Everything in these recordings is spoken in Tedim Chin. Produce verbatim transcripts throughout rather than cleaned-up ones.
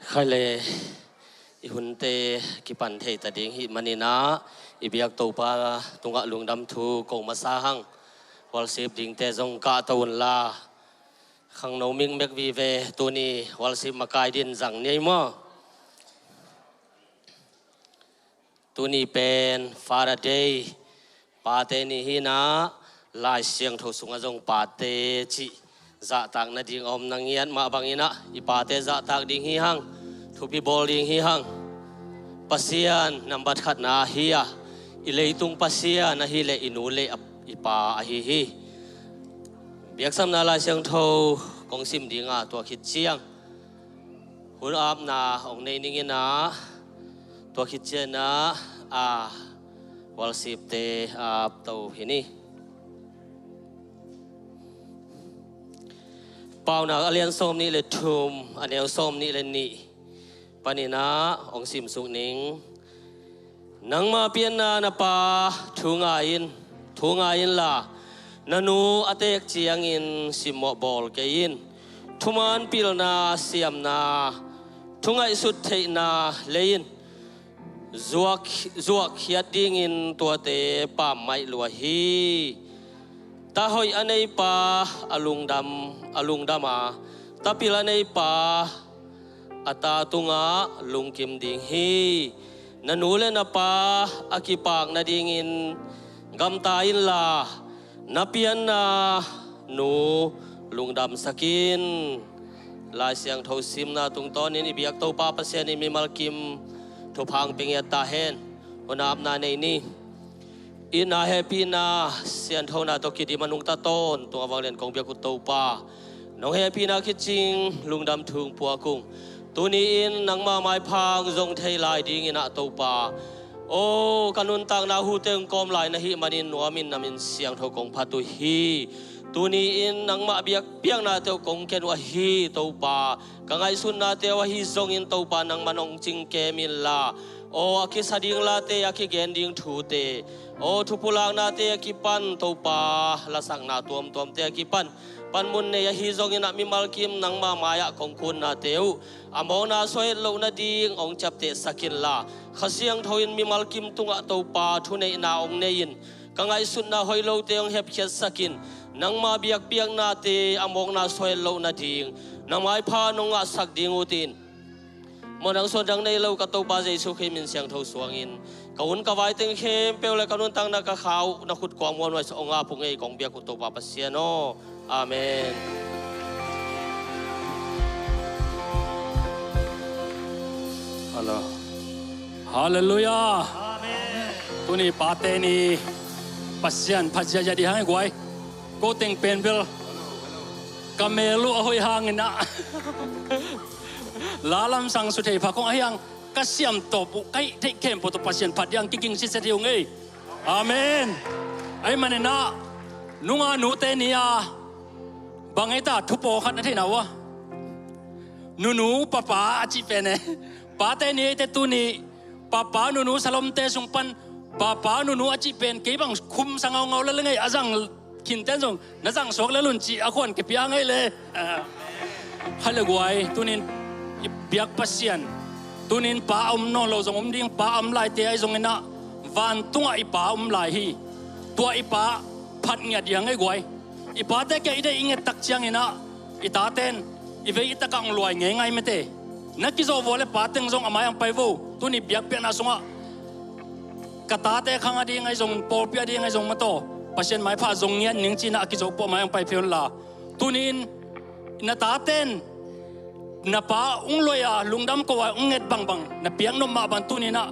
Khai le, i hunte kipan thei ta ding hih manin ah, i biak Topa tungah lungdam thu ko masa hang. Worship dingte zong kahto unla, khangno mikmek vive, tuni worship makai din zang ni ei maw? Tuni pen Father Day, pate ni hi-in ah, Lai Siangtho sungah zong pate cih zahtak nading a om na ngiat mah bangin ah, i pate zahtak ding hi hang, thupi bawl ding hi hang. Pasian nambat khatna ahi a, i leitung Pasian ahih leh i nu le i pa ahi hi. Biaksamna Lai Siangtho kong sim ding a, tua khit ciang hun apna hong nei ning in ah, tua khit ciang ah, a, worship-te ap to hi ni. Paunak a lian sawmnih le thum, a neu sawmnih le nih panin ah hong simsuk ning. Nangma pianna na pa thu ngai in, thu ngai inla, na nu a teek ciangin simmawh bawl kei in. Thuman pilna siamna, thu ngaihsut theihna lei in. Zuak, zuak khiat dingin tuate pammaih lua hi. Ta hoih a nei pa a lungdam, a lungdam a, ta pil a nei pa a ta tungah lungkim ding hi. Na nu le na pa a kipak nadingin gamta inla, na pianna nu lungdamsak in. Lai Siangtho simna tungtawnin i biak Topa Pasian in mimal kim thupha hong pia ngiat ta hen. Hun apna nei ni. Itna, hehpihna, sianthona tawh kidim a nungta tawntung a vanglian kong biak uh Topa, nong hehpihna khit ciang lungdam thu hong puak ung. Tuni-in nangma maipha hong zong thei lai dingin ah Topa, aw, ka nuntakna hute hong kawm lai na hih manin nuamin na min siangtho kong phat uh hi. Tuni-in nangmah biakpiaknate uh kong ken uh ahi Topa. Ka ngaihsutnate uh ahi zongin Topa nangman hong cingkem inla, aw, a kisa ding late, a kigen ding thute, aw, thupulaknate a kipan Topa, lasakna tuamtuamte a kipan panmun nei ahi zongin ah mimal kim nangma mai-ah kong kunnate uh, a mawkna suahet loh nading hong ciaptehsak inla, Kha Siangtho in mimal kim tungah Topa thuneihna hong nei in, ka ngaihsutna hoih lote hong hepkhiatsak in, nangma biakpiaknate a mawkna suahet loh nading na maipha nong ngahsak ding uh tin, muan dang suan dang nei lo ka Topa Jesu Khrih min siangtho suangin ka hun ka vai teng khempeuh le ka nuntakna ka kha uh na khut kuang muanhuai sa hong ap ung ei, kong biak uh Topa Pasian aw. Amen. Hallo. Halleluiah. Amen. Tuni pate ni Pasian phat ziahziah dih hang ei guai. Ko teng pen bel ka mel uh a hoih hangin ah, la lamsang su thei pha kong ahi hang, ka siam tawp uh ka hih theih khempeuh tawh Pasian phat dih hang kiging sitset hi ung ei. Amen. Ahih manin ah, nunga nute ni a, bang ei ta, thu pawlkhat na theihna uh a, nunu papa a cih pen e. Pate ni eite tuni, papa nunu salomte sung pan papa nunu a cih pen kei bang khum sa ngaungau lel ing ei, a zang khinten zong na zang suak lel un cih a khuan kipia ngei le. Kha le guai, tunin i biak Pasian, tunin pa a om nawn lo zong om ding, pa a om laite ahi zongin ah, vantungah i pa a om lai hi. Tua i pa phat ngiat dih hang ei guai. I pate kiang i deih i nget tak ciangin ah, i taten i vei i takah hong luai ngeingai mate. Na kizawh vua le pa teng zong a mai-ah hong pai vo. Tuni biakpiakna sungah ka tate khang a ding ahi zong, pawlpi a ding ahi zong mataw, Pasian maipha zong ngiat ning ci-in ah a kizawh peuh a mai-ah hong pai phei unla. Tunin na taten na pa hong luai a, lungdam ko a, hong nget bangbang na piak nop mah bang tunin ah,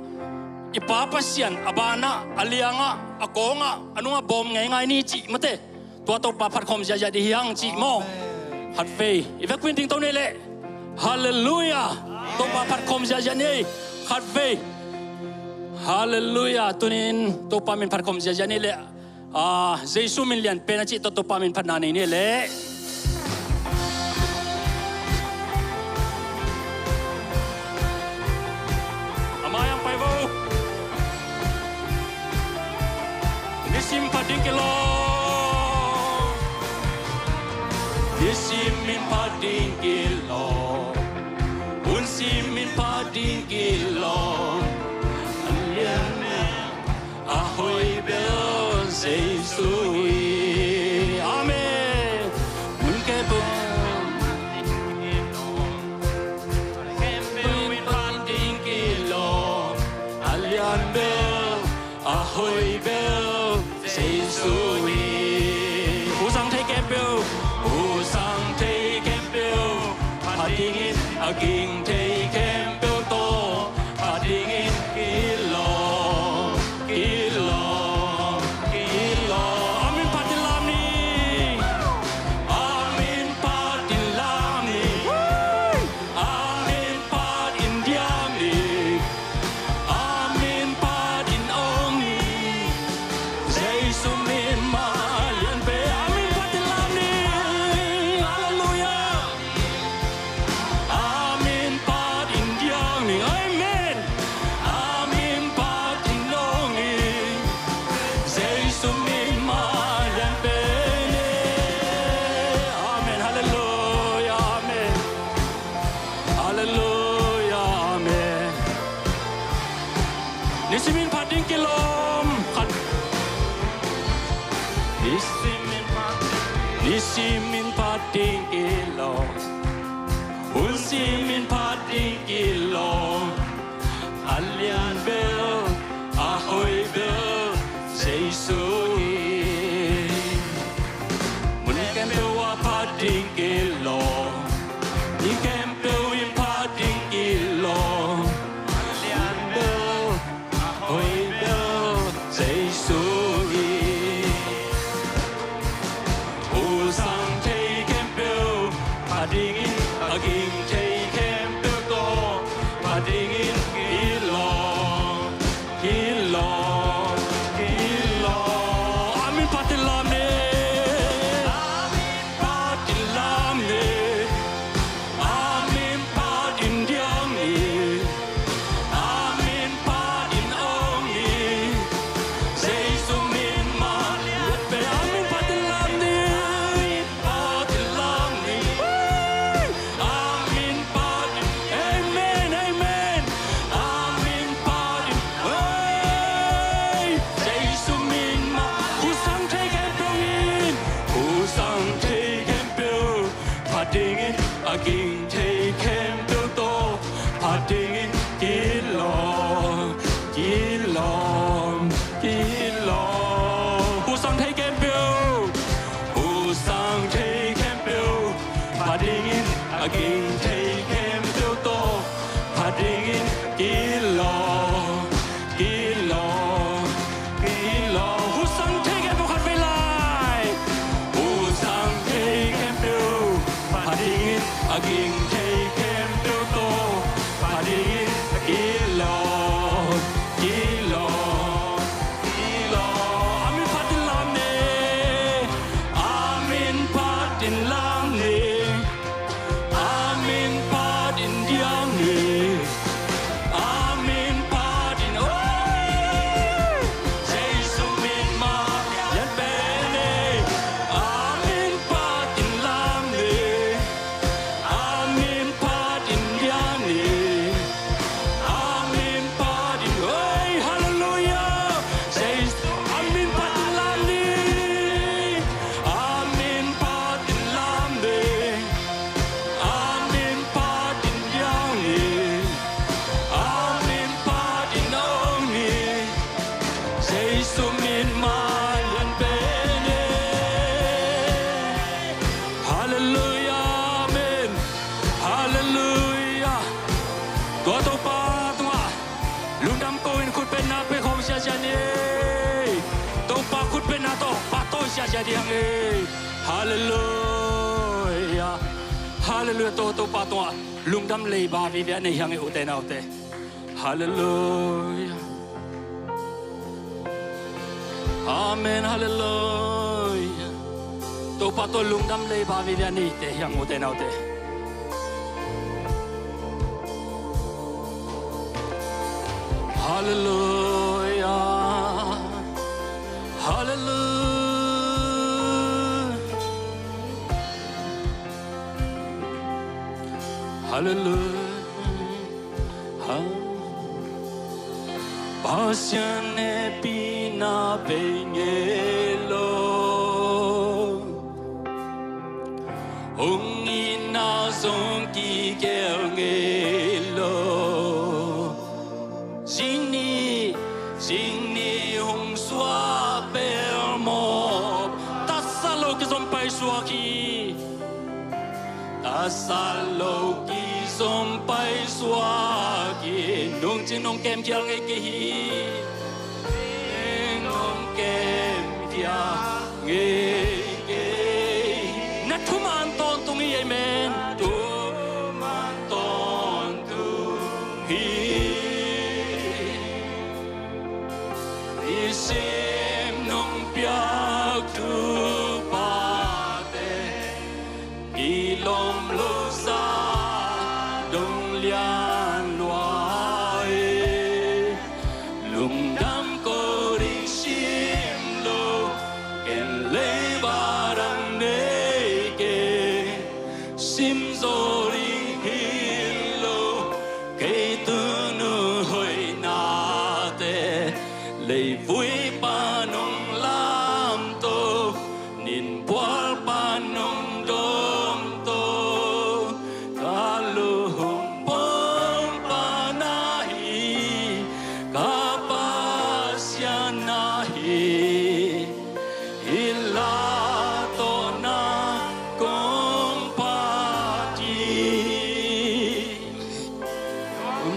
i pa Pasian a banah, a liangah, a kawngah, a nungah bawm ngeingai ni cih mate. Tua Topa phat khawm ziahziah dih hi hang cih maw? Amen. Khatvei i vekpi-in dingto ni leh. Halleluiah. Topa phat khawm ziahziah ni. Khatvei. Halleluiah. Tunin Topa min phat khawm ziahziah ni leh. Ah, Jesu min lian pen a cih tawh Topa min phatna nei ni leh. A mai-ah hong pai vo. Nisim phat ding kilawm. Nisim min phat ding kilawm. Hun sim A ging thei khempeuh tawh a dingin kilawm, kilawm, kilawm. A min phatin lam ni. A min phatin lam ni. A min phatin diam ni. A min phatin ong ni. Jesu min mah lian pen. A min phatin lam ni. Halleluiah. A min phatin diam ni. Amen. A min phatin ong ni. Jesu min mah lian pen. Amen. Halleluiah. Amen. Halleluiah, amen. Nisimin phatin kilawm. Khat. Nisimin phatin, nisimin phatin kilawm. Hun simin phatin kilawm. A lian bel, a hoih bel, Jesu hi. Mun khempeuh ah phatin kilawm. Ni khempeuh in phatin kilawm. A lian bel, a hoih bel, Jesu hi. Husang thei khempeuh pha dingin, a ging thei khempeuh tawh pha dingin kilawm, kilawm, kilawm. A min phatin lam ni. A min phatin lam ni. A min phatin diam ni. A min phatin ong ni. Jesu min mah lian pen. A min phatin lam ni. Phatin lam ni. A min phatin. Amen, amen. A min phatin. Hey! Jesu min mah. Husang thei khempeuh in. Husang thei khempeuh pha dingin, a ging thei khempeuh tawh pha dingin kilawm, kilawm, kilawm. Husang thei khempeuh, husang thei khempeuh pha dingin, a ging thei khempeuh tawh pha dingin kilawm, kilawm, kilawm. Husang thei khempeuh khatvei lai. Husang thei khempeuh pha dingin, a ging thei khempeuh tawh pha dingin kilawm, kilawm, kilawm. A min phatin lam ni. A min phatin lam ni. A min phatin diam ni. A min phatin, oi, Jesu min mah lian pen ni. A min phatin lam ni. A min phatin diam ni. A min phatin, oi, halleluiah. Jesu, a min phatin lam ni. A min phatin lam ni. A min phatin diam ni. A min phatin ong ni. Jesu min mah lian pen ni. Halleluiah, amen. Halleluiah. Tua Topa tungah lungdam ko-in khutbetna pia khawm siasia ni. Topa khutbetna tawh pahtawi siasia ding hi hang e. Halleluiah. Halleluiah. Tua Topa tungah lungdam leiba vive a nei hi hang e, ute naute. Halleluiah. Amen, halleluiah. Topa tawh lungdam leiba vive a neite hi hang, ute naute. Halleluiah. Halleluiah. Halleluiah. Ha. Pasian hehpihna bei ngei lo. Hong itna zong kigel ngei lo. Sini, sini hong suak bel mawk. Taksa lo kizom paisuak hi. A sat lo kizom paisuak in, nungcing nong kemkhial ngei kei hi. Nong kemkhial ngei kei hi. Na thuman tawntung hi, amen. Thuman tawntung hi. Nisim nong piak thuphate kilawm lo sa dong lian lua hi. Lungdam ko ding sim lo, ken leiba dang nei kei. Sim zo ding hi lo, kei tung nung hoihnate. Leivui pan nong lamto, ninpual pan nong dawmto. Ka lung pong pan ahi, ka Pasian ahi. Hih la tawh na kong phat hi.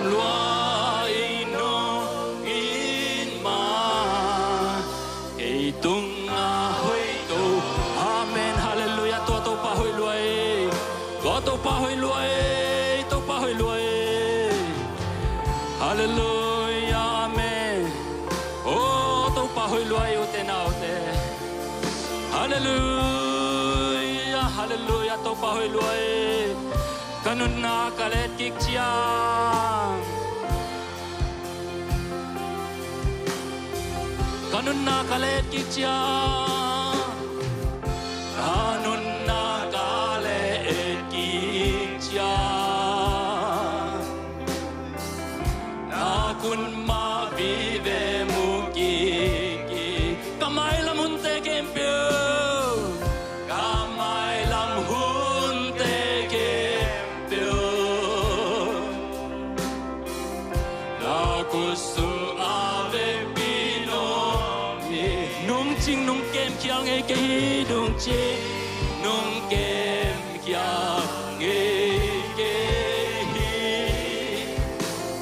Lua ei nong it ma, ei tung a hoih to. Amen. Halleluiah. Tua Topa hoih lua ei. Tua Topa hoih lua ei. Topa hoih lua ei. Halleluiah. Amen. O Topa hoih lua ei, ute naute. Halleluiah. Halleluiah. Topa hoih lua ei. Ka nunna ka let kik ciang, ka nunna ka let kik ciang, ka nunna ka let kik ciang, na khut mah vive mu kik hi. Ka mailam hunte khempeuh, ka mailam hunte khempeuh, na khut sung a vekpi nuam hi. Nungcing nong kemkhial ngei kei hi. Nungcing nong kemkhial ngei kei hi.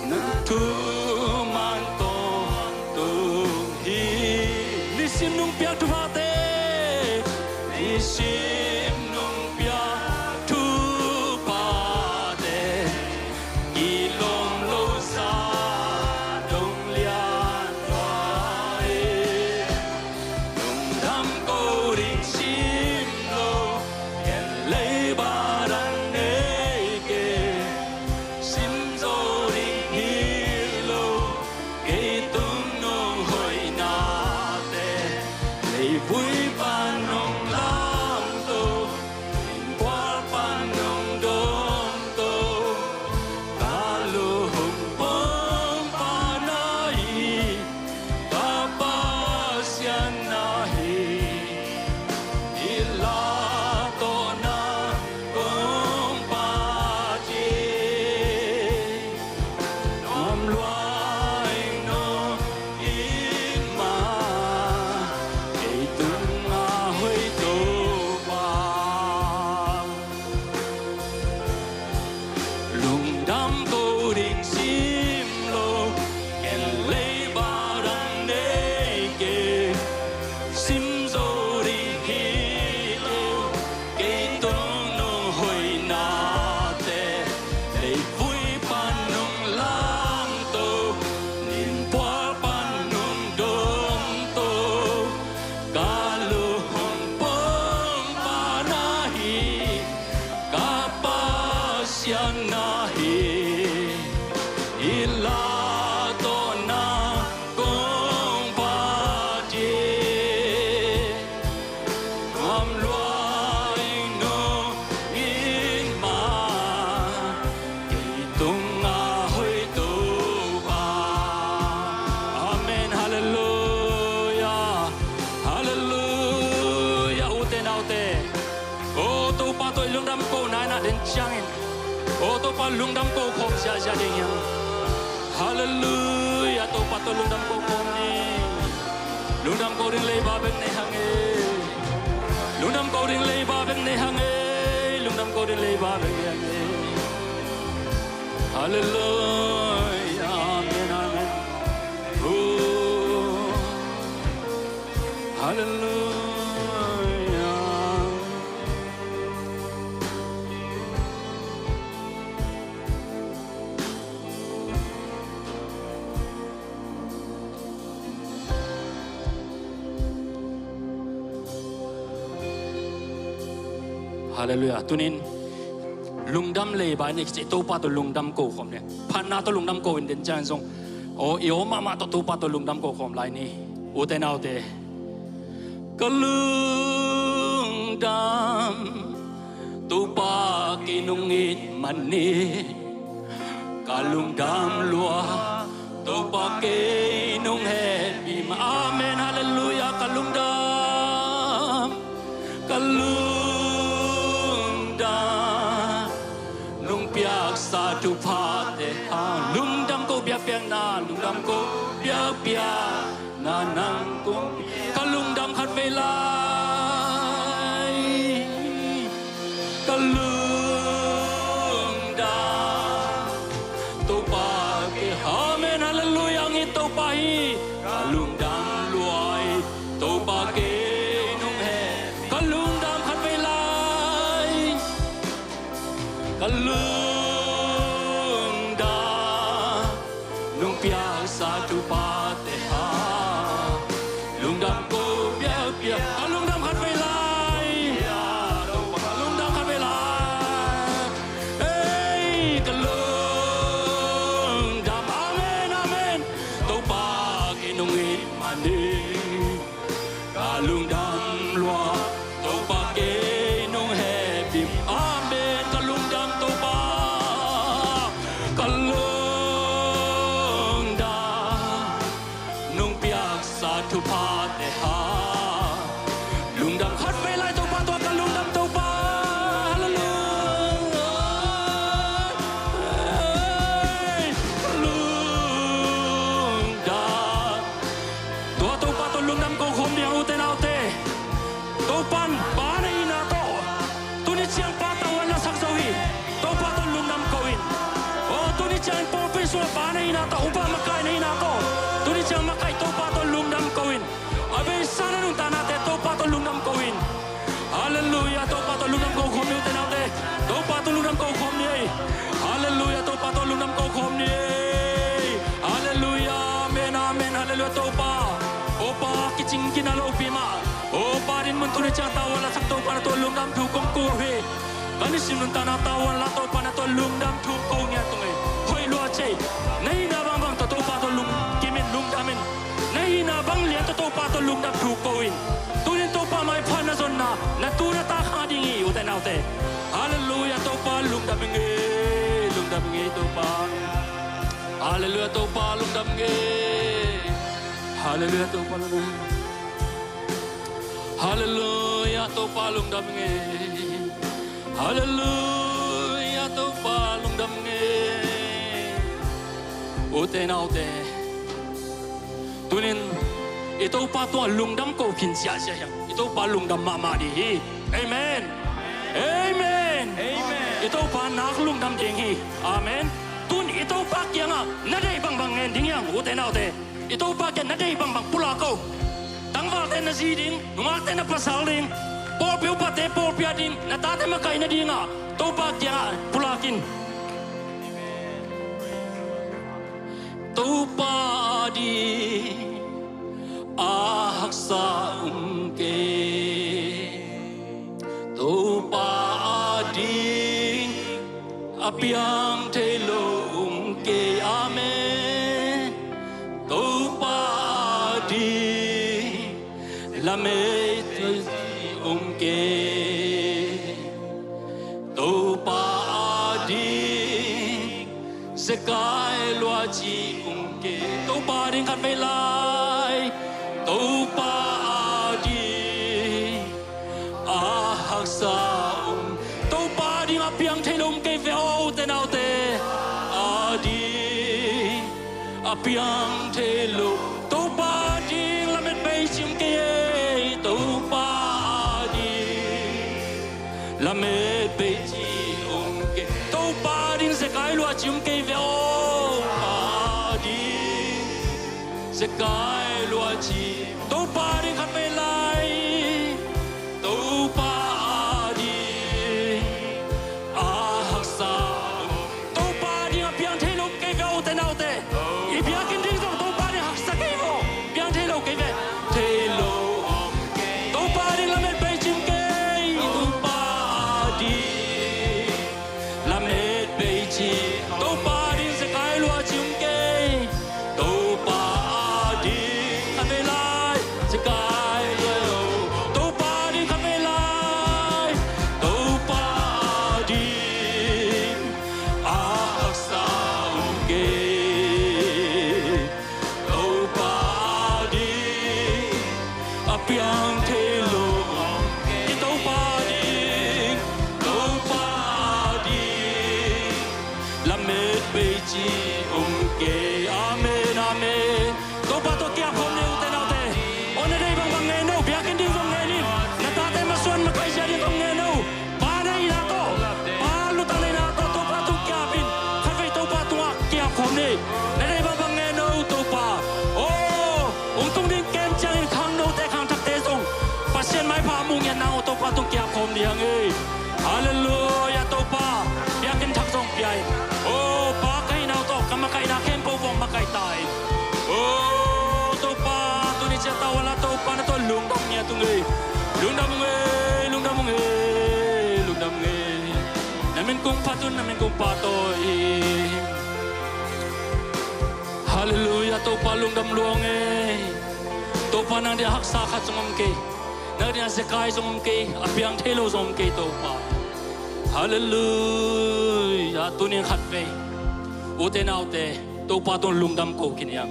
Na thuman tawntung hi. Nisim nong piak thuphate, nisim nong piak thuphate, kilawm lo sa dong lian lua hi. Lungdam ko ding sim lo, ken leiba dang nei kei. Sim zo ding hi lo, kei tung nong hoihnate. Leivui pan nong lamto, ninpual pan nong dawmto. Ka lung pong pan ahi, ka Pasian ahi. Hih la tawh na kong phat hi. Nuam lua ing nong it ma, kei tung a hoih Topa. Lungdam ko ding sim lo, ken leiba dang nei kei. Sim zo ding hi lo, kei tung nong hoihnate. Leivui pan nong lamto, ninpual pan nong dawmto. Ka lung pong pan ahi, ka Pasian ahi. Hih la tawh na kong phat hi. Nuam lua ing nong it ma, kei tung a hoih Topa. Amen. Halleluiah. Halleluiah. Ute naute, o Topa tawh i lungdam ko nai-in a den ciangin, o Topa lungdam ko khawm ziahziah ding hi hang. Halleluiah. Topa tawh lungdam ko khawm ni. Lungdam ko ding leiba bek nei hang ei. Lungdam ko ding leiba bek nei hang ei. Lungdam Ko ding leiba bek hi. Halleluia. Amen, amen. Oh. Halleluia. Halleluia. Tunin lungdam leiba in i kici Topa tawh lungdam ko khawm ni. Phatna tawh lungdam ko in den ciangin zong, aw, i aw mahmah tawh Topa tawh lungdam ko khawm lai ni. Ute naute, ka lungdam Topa kei nong it manin, ka lungdam lua Topa kei nong hehpih ma. Amen, halleluia. Ka lungdam, ka lungdam nong piaksa thuphate hang. Lungdam ko biakpiakna, lungdam ko biakpiakna nang kong piak. Ka lungdam khatvei lai. Ka lungdam Topa kei. Amen, halleluia. Nong it Topa hi. Ka lungdam lua Topa kei nong hehpih. Ka lungdam khatvei lai. Ka lungdam nong piaksa thuphate hang. Lungdam ko biakpiak. Ka lungdam khatvei lai. Ka lungdam khatvei lai. Ei, ka lungdam. Amen, amen. Topa kei nong it manin, ka lungdam lua Topa kei nong hehpih. Amen. Ka lungdam Topa, ka lungdam nong piaksa thuphate hang. Lungdam khatvei lai Topa tawh, ka lungdam Topa. Halleluia. Ka lungdam. Tua Topa tawh lungdam ko khawm ding, ute naute. Topa in pa na hihna tawh, tuni ciang pa tawh a lasak zo hi. Topa tawh lungdam ko in. Aw, tuni ciang pawlpi sungah pa na hihna tawh, upa makai na hihna tawh, tuni ciang makai Topa tawh lungdam ko in. A beisa na nuntaknate Topa tawh lungdam ko in. Halleluia, Topa tawh lungdam ko khawm ni, ute naute. Topa tawh lungdam ko khawm ni ei. Halleluia, Topa tawh lungdam ko khawm ni ei. Halleluia, amen, amen, halleluia, Topa. Aw Pa, kicing kina lopi mah. Aw Pa, din mun tuni ciang tawh a lasak Topa na tawh lungdam thu kong ko hi. Ka nisim nuntakna tawh a la Topa na tawh lungdam thu ko ngiat tung ei. Hoih lua cei. Na hihna bangbang tawh Topa tawh lungkim in, lungdam in. Na hihna bang lian tawh Topa tawh lungdam thu ko in. Tunin Topa maipha na zonna, na tu na ta khang ding hi, ute naute. Halleluia, Topa lungdam ing ei, lungdam ing ei Topa. Halleluia, Topa lungdam ing ei. Halleluia, Topa lungdam. Halleluia, Topa lungdam ing ei. Halleluia, Topa lungdam ing ei. Ute naute, tunin i Topa tungah lungdam ko khin ziahziah hi hang. I Topa lungdam mahmah ding hi. Amen. Amen. Amen. I Topa nak lungdam ding hi. Amen. Tun i Topa kiangah na deih bangbang ngen ding hi hang, ute naute. I Topa kiang na deih bangbang pulak ko. Tangvalte na zi ding, nungakte na pasal ding, pawlpi upate pawlpi a ding, na tate makai nadingah Topa kiangah pulak in. Topa ading a haksa um kei. Topa ading a piang thei lo um kei. Amen. Topa ading lamet thei um kei. Topa ading zekai lua ci um kei. Topa ading khatvei lai. Topa ading a haksa um. Topa ading a piang thei lo um kei ve, aw ute naute. Ading a piang thei lo. Topa ading lamet bei ci um kei ei. Topa ading lamet bei ci Topa ding zekai lua ci om kei ve aw. Topa ding zekai lua ci. Topa ding khat vei lai. Topa ding a haksa. Topa ding a piang thei lo om kei ve aw ute naute. I biakinn ding zong Topa ding haksa kei ve aw. Piang thei lo kei ve. Thei lo om kei. Topa ding lamet bei ci om kei. Topa ding lamet bei ci. Topa ding zekai lua ci om kei. Topa ding khat vei lai. Zekai lua. Topa ding khat vei lai. Topa ding a haksa om kei. Topa ding a piang thei lo. I Topa ding, Topa ding lamet bei ci om kei. Amen, amen. Topa tawh kiap khawm ni ute naute. Aw, na deih bangbang ngen o, biakinn ding zong ngen in. Na tate masuan makaih zia ding zong ngen o. Pa na hihna tawh, pa lutang na hihna tawh Topa tung kiap in. Khatvei Topa tungah kiap khawm ni. Na deih bangbang ngen o Topa. Aw, hong tung ding kem ciangin khangnote khangthakte zong Pasian maipha muh ngiat nang aw Topa tung kiap khawm ni hang ei. Halleluia Topa. Biakinn thak zong pia in. Aw, pa ka hihna tawh ka makaihna khempeuh vong makaih ta in. Aw Topa, tuni ciang tawh a la Topa na tawh lungdam ngiat ung ei. Lungdam ung ei, lungdam ung ei, lungdam ung ei. Na min kong phat un, na min kong pahtawi hi. Halleluia Topa, lungdam lua ung ei. Topa, nang ding a haksa khat zong om kei. Nang ding a zekai zong om kei. A piang thei lo zong om kei Topa. Halleluia. Tunin khatvei ute naute Topa tawh lungdam ko khin hiam?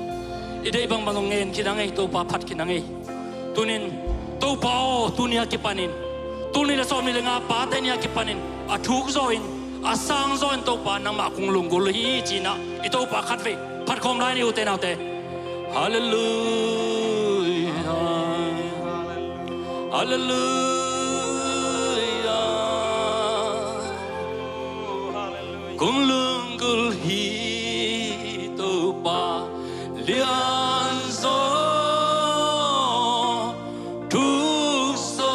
I deih bangbang zong ngen khin hang ei, Topa phat khin hang ei. Tunin Topa aw, tuni a kipanin, tul nih le sawmnih le nga pate ni a kipanin a thuk zaw in, a sang zaw in Topa nangmah kong lunggulh hi ci-in ah i Topa khatvei phat khawm lai ni ute naute. Halleluia. Halleluia. Kong lunggulh hi Topa lianzaw, thukzaw,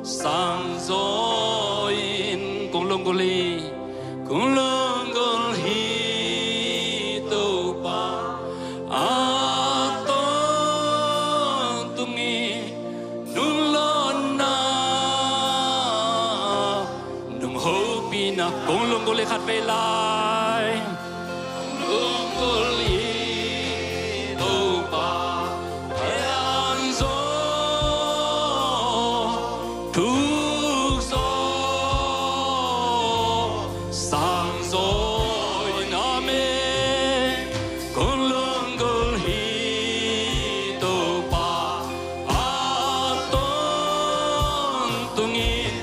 sangzaw in kong lunggulh hi. Kong lunggulh hi Topa a tawntung in, nung lawnna nung hopihna. Kong lunggulh hi khatvei lai. Lunggulh hi Topa lianzaw, thukzaw, sangzaw in. Amen. Kong lunggulh hi Topa a tawntung in,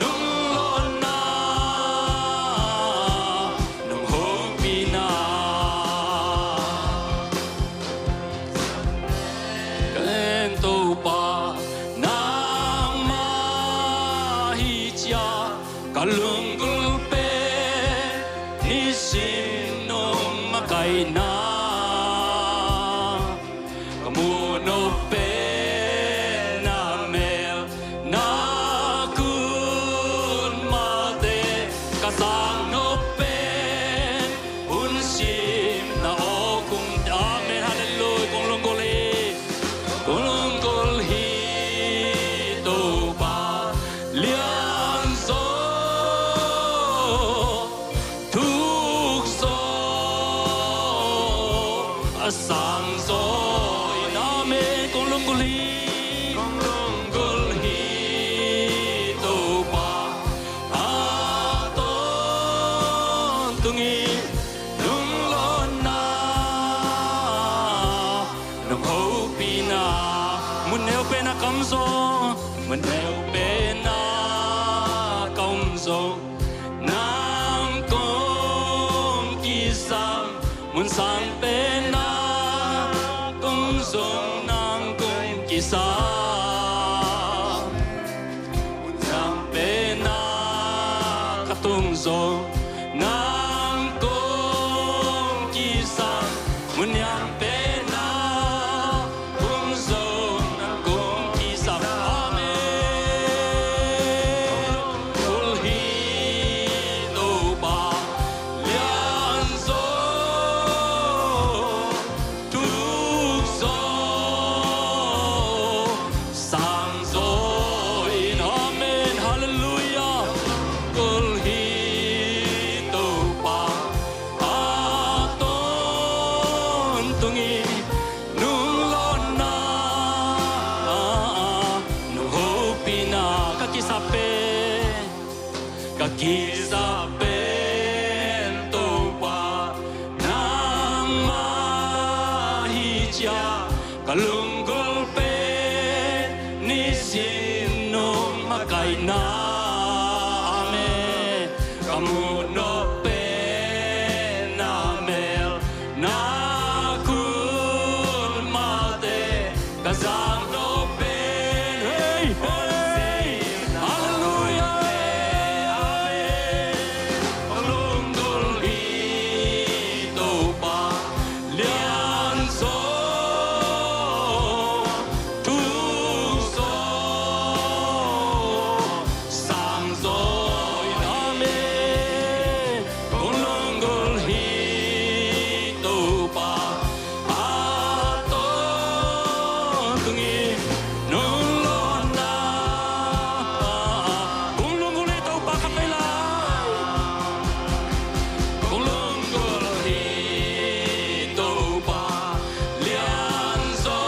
nung lawnna nung hopihna. Ken Topa nangmah hi ci-a ka lunggulh pen, nisim nong makaihna ka muh nop pen, na mel na kun mahte ka zak nop pen, hun simna aw kong. Amen, halleluia. Kong lunggulh hi, kong lunggulh hi Topa lianzaw, thukzaw, a sangzaw in. Amen. Kong lunggulh hi, kong lunggulh hi Topa a tawntung in, nung lawnna nung hopihna. Mun neu pen a ka om zong, mun neu pen a ka om zong nang kong kisam, mun sang pen a ka om zong nang kong kisam, mun sang pen a tung zong nang kong kisam, mun niam pen a tung zong nang kong kisam. Amen. Kul hi Topa lian zaw, tung zaw, sang zaw in. Amen. Halleluiah. Kul hi Topa a tawntung in, nung lawnna nung hopihna ka kisap pen, ka kisap pen Topa nangmah hi ci-a, ka lunggulh pen nisim nung makaihna. Amen. Ka muh nop pen na mel, na kul mahte ka zang nop pen. Hei, hei. Halleluiah. Amen. Lunggulh hi Topa lian zaw, tung zaw, sang zaw in. Amen. Kong lunggulh hi Topa a tawntung in, nung lawnna. Kong lunggulh hi Topa, khat vei lai. Kong lunggulh hi Topa lian zaw,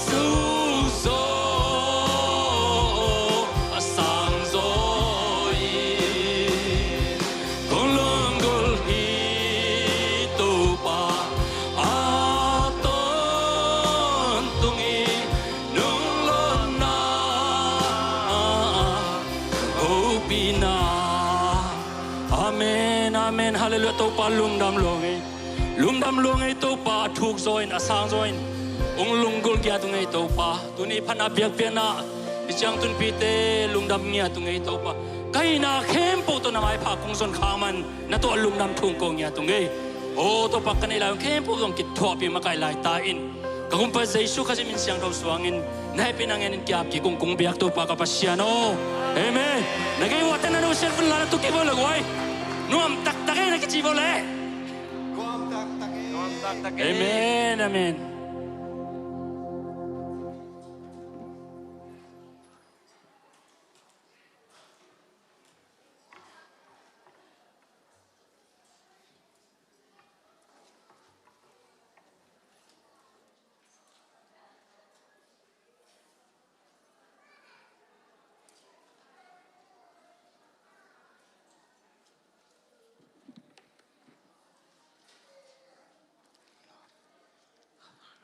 tung zaw, a sang zaw in. Kong lunggulh hi Topa a tawntung in, nung lawnna hopihna. Amen, amen. Halleluiah. Topa lungdam lua ing ei. Lungdam lua ing ei Topa, a thuk zaw in, a sang zaw in hong lunggulh ngiat ung ei Topa. Tuni phatna biakpiakna, hih ciang tunpite lungdam ngiat ung ei Topa. Ka hihna khempeuh tawh na maipha kong zon khak man, na tawh lungdam thu kong ngiat ung ei. Aw Topa, ka neih lai khempeuh zong kithuahpih makaih lai ta in. Ka Gumpa Jesu Khazih min siangtho suangin na hehpihna ngenin ki-ap kik ung kong biak Topa ka Pasian aw. Amen. Na gei uah te na nusiat vun la, na tu kik vua le guai. Nuam taktak ei na kici vua le. Amen, amen.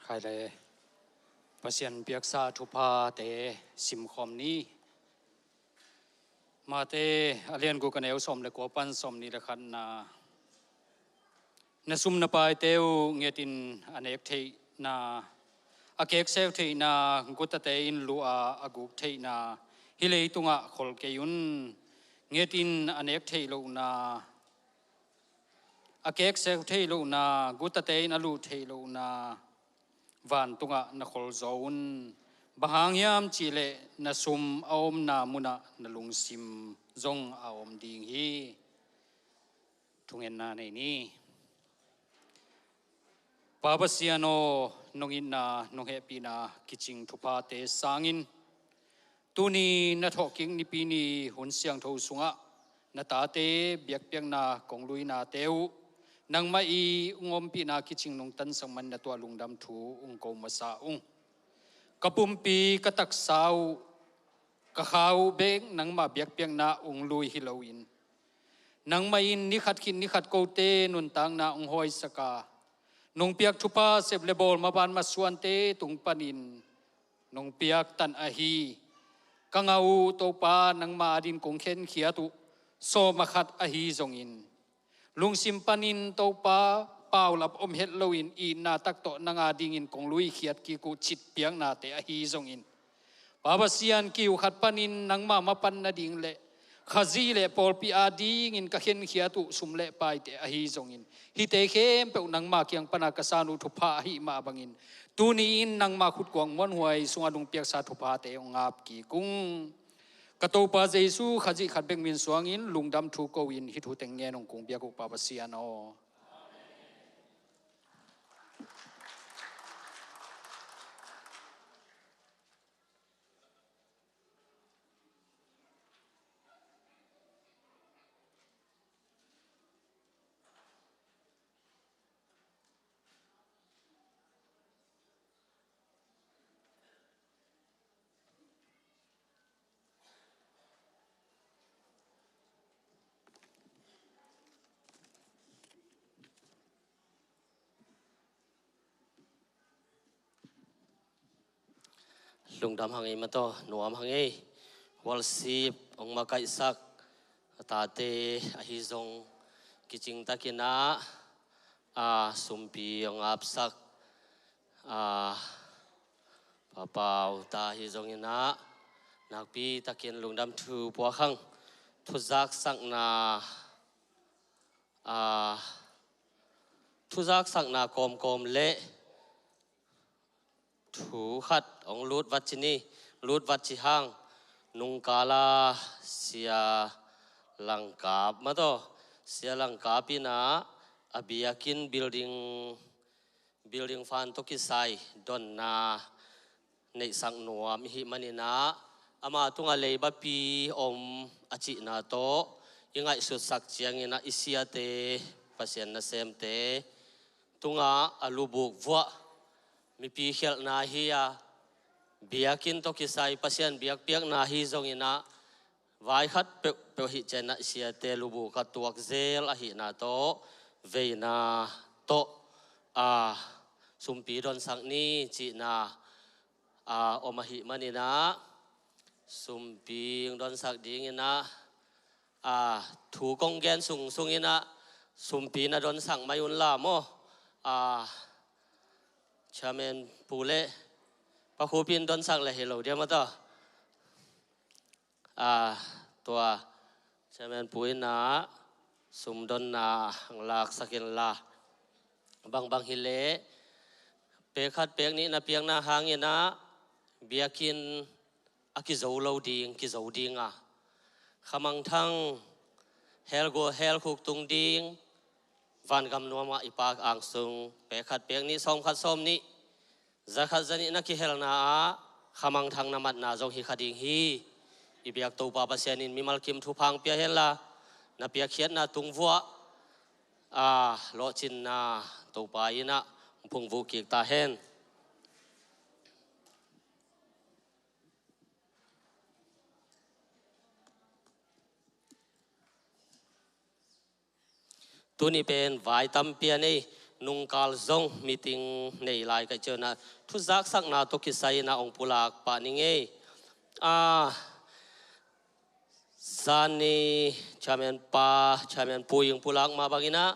Khai le Pasian piaksa thuphate simkhawm ni. Mate a lian guk, a neu sawm le kua pan sawm nih le khatna. Na sum na paite uh ngetin a nek theihna, a kekseu theihna, gutate in luh a a guk theihna hih leitungah khol kei un. Ngetin a nek theih lohna, a kekseu theih lohna, gutate in a luh theih lohna vantungah na kholzaw un. Bang hang hiam cihleh na sum a omna munah na lungsim zong a om ding hi. Thungetna nei ni. Pa Pasian aw, nong itna, nong hehpihna kicing thuphate sangin tuni na thawhkik Nipi ni hun siangtho sungah na tate biakpiakna kong luinate uh nangmah i hong ompihna kicing nong tansak man na tuah lungdam thu hong ko masa ung. Ka pumpi ka taksa uh, ka kha uh bek nangmah biakpiakna hong lui hi loin, nangmah in ni khat khit ni khat kote nuntakna hong hawisak a, nong piak thupha sep le bawl maban masuante tung panin nong piaktan ahi. Ka ngah uh Topa, nangma adin kong khenkhiat uh sawm a khat ahi zongin, lungsim panin Topa, paulap om het loin itna tak tawh nang adingin kong luikhiat kik uh citpiaknate ahi zongin, Pa Pasian, kiu khat panin nangma mapan nading le Khazih le pawlpi adingin ka khenkhiat uh sum le paite ahi zongin, hihte khempeuh nangma kiang pana ka san uh thupha ahih mah bangin, tuni-in nangma khutkuang muanhuai sungah nong piaksa thuphate hong ap kik ung. Ka Topa Jesu Khazih khat bek min suangin lungdam thu ko-in hih thu teng ngen hong kong biak uh Pa Pasian aw. Lungdam hang ei, mataw, nuam hang ei. Worship hong makaihsak a tate ahi zong, kicingtakin ah, a, sumpi hong apsak, a, Papa Uta ahi zongin ah, nakpitakin lungdam thu puak hang. Thuzaksakna, a, thuzaksakna kawmkawm le thu khat hong lut vat ci ni, lut vat ci hang. Nungkala Sia Langkap, mataw, Sia Langkap in ah a biakinn building, building fund tawh kisai donna neihsak nuam i hih manin ah, ama tungah leibapi om a cihna tawh i ngaihsutsak ciangin ah, i siate, Pasian nasemte tungah a lubuk vuah mipi khialhna hi a, biakinn tawh kisai Pasian biakpiakna hi zongin ah, vai khat peuhpeuh ahih ciangin ah, i siate lubuk a tuak zel ahihna tawh, veina tawh, a, sumpi donsak ni cihna, a, om ahih manin ah, sumpi hong donsak dingin ah, a, thu kong gen sungsungin ah, sumpi na donsak mai un la maw. A, Chairman Pu le Pa Khup in donsak le hi lo dia, mataw. A, tua Chairman Pu in ah sumdonna hong laksak in la. Bangbang hi leh, pek khat pek nih na piakna hangin ah, biakinn a kizo lo ding, kizo ding a, khamangthang, helguk helkhuk tung ding, vangam nuamah i Pa angsung, pek khat pek nih, sawm khat sawm nih, za khat za nih na kihelna ah, khamangthang na matna zong hi kha ding hi. I biak Topa Pasian in mimal kim thupha hong pia hen la, na piakkhiatna tung vuah, a, lawhcinna Topa in ah hong phungvuh kik ta hen. Tuni pen vai tampi a nei, nungkal zong meeting nei lai ka hih ciangin ah, thuzaksakna tawh kisai in ah hong pulak pah ning ei. A, zan ni Chairman Pa, Chairman Pu in hong pulak mah bangin ah,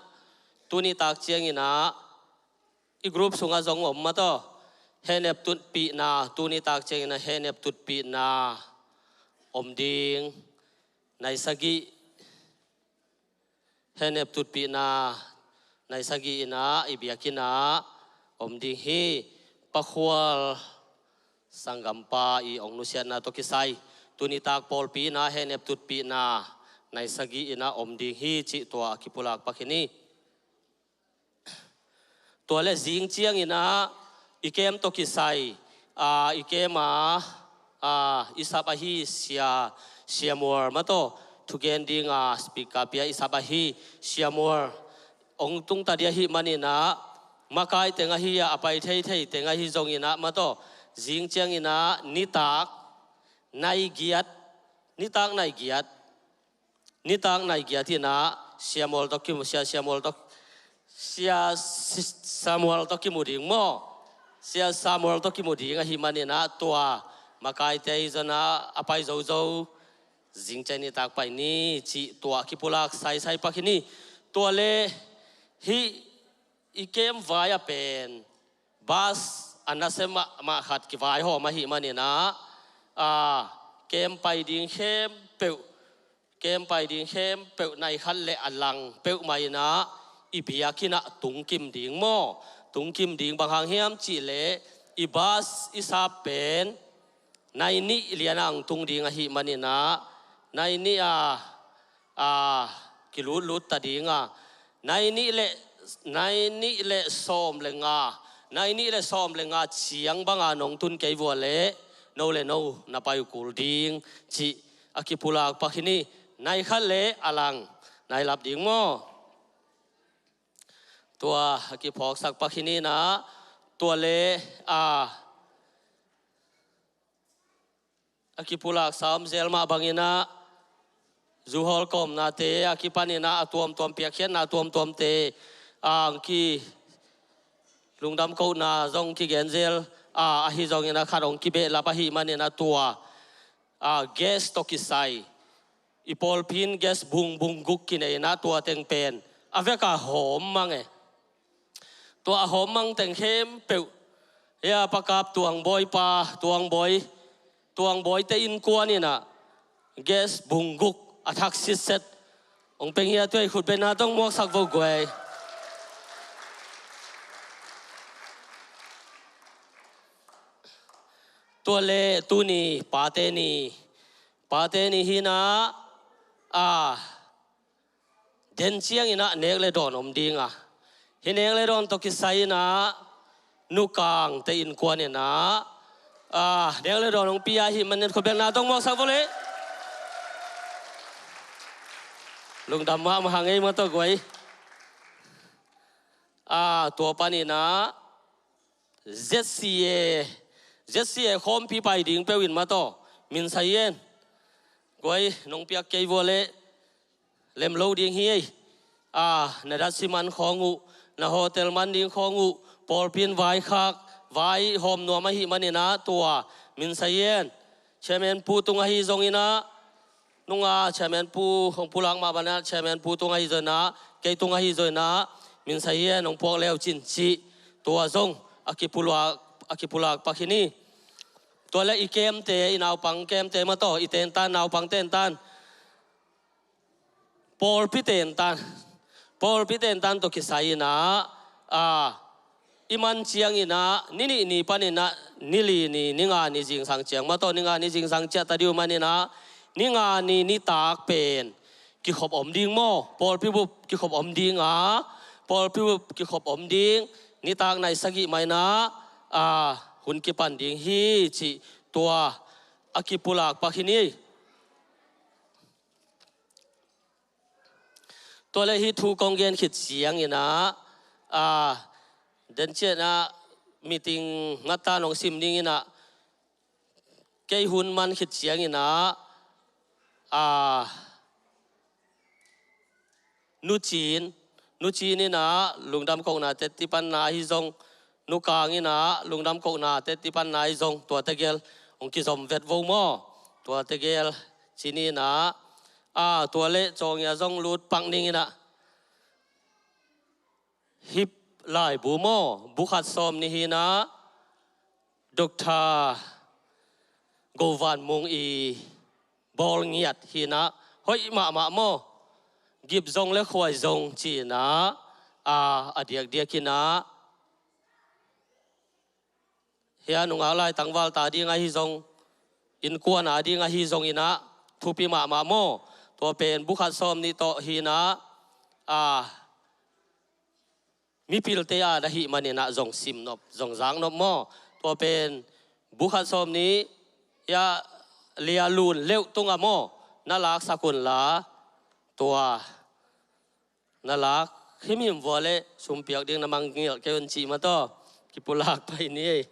tuni tak ciangin ah, i group sungah zong om, mataw, hehnep tutpihna, tuni tak ciangin ah hehnep tutpihna om ding, nai sagih, hehnep tutpihna nai sagih in ah i biakinn ah om ding hi. Pa Khual sanggampa i hong nusiatna tawh kisai, tuni tak pawlpi in ah hehnep tutpihna nai sagih in ah om ding hi cih tua a kipulak pak hi ni. Tua leh zing ciangin ah i camp tawh kisai, a, i camp a, a, i sap ahi Sia, Sia Mual, mataw, thugen ding a speaker pia i sap ahi Sia Mual hong tung ta ding ahih manin ah, makai teng ahi a, a pai theithei teng ahi zongin ah, mataw, zing ciangin ah nitak nai giat, nitak nai giat, nitak nai giat in ah Sia Mual tawh kimu, Sia, Sia Mual tawh, Sia Si-, Samuel tawh kimu ding maw. Sia Samuel tawh kimu ding ahih manin ah, tua makaite ahi zongin ah a pai zozo, zing ciang nitak pai ni cih tua kipulak saisai pak hi ni. Tua leh hih i camp vai ah pen bus a nasia mahmah khat kivaihawm ahih manin ah, a, camp pai ding khempeuh, Kem pai ding khempeuh nai khat le a lang peuhmah in ah i biakinn ah tungkim ding maw? Tungkim ding, bang hang hiam cih leh i bus i sap pen nai nih lian ah hong tung ding ahih manin ah, nai nih a, a, kilutlutta ding a, nai nih le, nai nih le sawm le nga, nai nih le sawm le nga ciang bang a nong tun kei vua leh no le no na pai uh kul ding cih a kipulak pak hi ni. Nai khat le a lang nai lap ding maw? Tua a kiphawksak pak hi ni in ah, tua le, a, a kipulaksa om zel mah bangin ah, zu hawlkawmnate a kipanin ah a tuamtuam, piakkhiatna a tuamtuamte a hong ki, lungdam kohna zong kigen zel, a, ahi zongin ah khat hong kibehlap ahih manin ah tua, a, guest tawh kisai i pawlpi in guest bung, bung guk kinei in ah tua teng pen a vek a hawm mang e. Tua a hawm mang teng khempeuh, hia, Pa Kap Tuang Bawi pa, Tuang Bawi, Tuang Bawite innkuan in ah guest bung guk a thak sitset hong pia hi a, tua i khutbetna tawh hong muaksak vo guai. Tua le tuni Pate Ni, Pate Ni hi in ah, a, den ciangin ah nek le dawn om ding a, hih nek le dawn tawh kisai in ah Nukangte innkuan in ah, a, nek le dawn hong pia ahih manin khutbetna tawh hong muaksak vo le. Lungdam mahmah hang ei maw tawh guai. A, tua panin ah Z C A, Z C A khawmpi pai ding peuh in maw tawh, Min Sa Yen, guai, nong piak kei vua leh lem lo ding hi ei. A, na datsi man khawng uh, na hotel man ding khawng uh, pawlpi in vaikhak, vai hawm nuam ahih manin ah tua Min Sa Yen, Chairman Pu tung ahi zongin ah, nunga Chairman Pu hong pulak mah bangin ah, Chairman Pu tung ahi zongin ah, kei tung ahi zongin ah, Min Sa Yen hong puak le uh cin cih, tua zong a kipulak, a kipulak pak hi ni. Tua le i kemte, i naupang kemte maw tawh, i tentan, naupang tentan, pawlpi tentan, pawlpi tentan tawh kisai in ah, a, i man ciangin ah, ni nih ni panin ah, ni li ni, ni nga ni zingsang ciang maw tawh, ni nga ni zingsang ciah ta ding uh manin ah, ni nga ni nitak pen kikhop om ding maw? Pawlpi bup kikhop om ding a, pawlpi bup kikhop om ding, nitak nai sagih mah in ah, a, hun kipan ding hi cih tua a kipulak pak hi ni. Tua le hih thu kong gen khit ciangin ah, a, den ciangin ah meeting ngatta nong sim dingin ah, kei hun man khit ciangin ah, a, Nu Cin, Nu Cin in ah lungdam kohna teti panna ahi zong, Nu Kang in ah lungdam kohna teti panna ahi zong, tua tegel hong kizom vet vo maw? Tua tegel ci ni in ah, a, tua le Cawng Ia zong lut pak ning in ah, hih laibu maw, bu khat sawm nih hi in ah, Doctor Go Van Mung i bawl ngiat hi in ah, hoih mahmah maw? Gip zong le khuai zong ci in ah, a, a diakdiak in ah, hia, nungak lai tangval ta ding ahi zong, innkuan a ding ahi zongin ah, thupi mahmah maw? Tua pen bu khat sawm nih tawh hi in ah, a, mipilte a na hih manin ah zong sim nop, zong zak nop maw? Tua pen bu khat sawm nih, hia, lia lun leuh tungah maw, na laksak un la, tua na lak himhim vua le sum piak ding na mangngilh kei un cih mah tawh kipulak pai ni ei.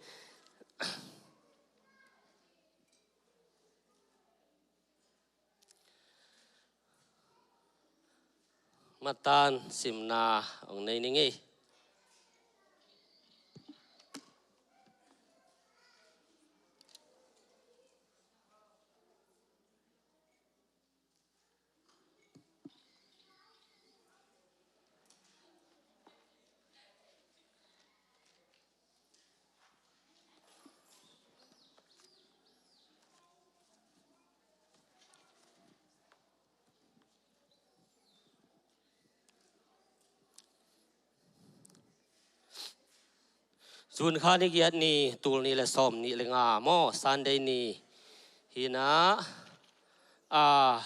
Matan simna hong nei ning ei. June kha ni giat ni, tul nih le sawm nih le nga maw, Sunday ni hi-in ah,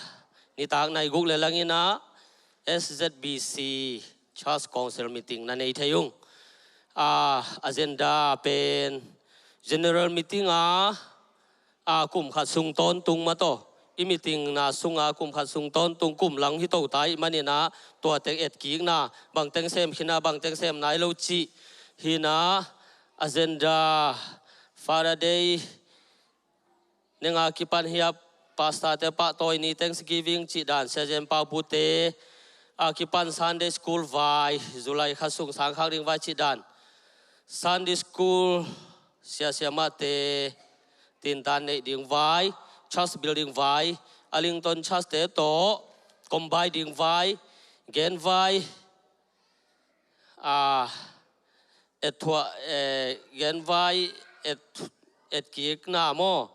nitak nai guk le lang in ah S Z B C Church Council meeting na nei thei ung. Agenda pen general meeting a, kum khat sung tawntung mah tawh, i meeting na sungah kum khat sung tawntung, kum lang hi to ta ahih manin ah, tua teng etkikna, bangteng sem khin a, bangteng sem nai lo cih hi-in ah, agenda Father Day neng a kipan hi a, pastor te pahtawi ni Thanksgiving cih dan, Sia Zen Pau Pu te a kipan Sunday School vai, July kha sung sang khak ding vai cih dan, Sunday School, sia siamahte tintan neih ding vai, church building vai, Arlington Church te tawh combine ding vai, gen vai, a, ethuah, eh, gen vai, et, etkikna maw,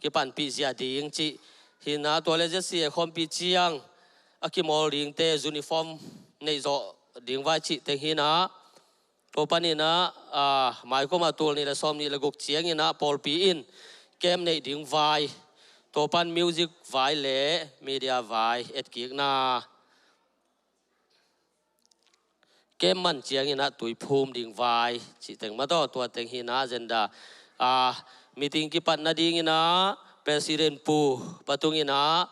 kipanpih zia ding cih hi-in ah, tua le Z C A khawmpi ciang a kimawl dingte uniform neih zawh ding vai cih teng hi-in ah, tua panin ah, maikawm a tul nih le sawm nih le guk ciangin ah pawlpi in camp neih ding vai, tua pan music vai le media vai, etkikna, camp man ciangin ah tuiphum ding vai cih teng mah tawh, tua teng hi-in ah agenda. Meeting kipat nadingin ah President Pu Pa Tung in ah,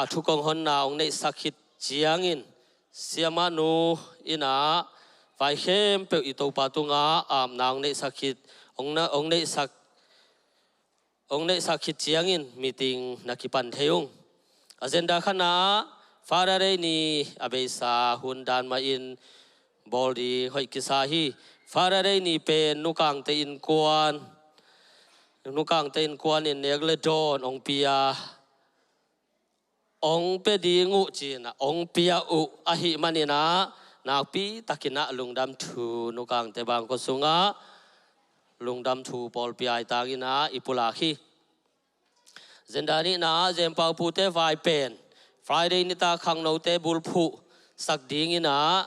thu kong honna hong neihsak khit ciangin, siamahnu in ah vai khempeuh i Topa tungah apna hong neihsak khit, hong na, hong neihsak, hong neihsak khit ciangin meeting na kipan thei ung. Agenda khatna ah Father Day ni a beisa hun dan mahin bawl ding hoih kisa hi. Father Day ni pen nukangte innkuan, nukangte innkuan in nek le dawn hong pia, hong pia ding uh ci-in ah hong pia uh ahih manin ah, nakpi takin ah lungdam thu, nukangte bangkua sungah lungdam thu pawlpi aitangin ah i pulak hi. Agenda nihna ah Zen Pau Pu te vai pen Friday nitak khangnote bulphuh sak dingin ah,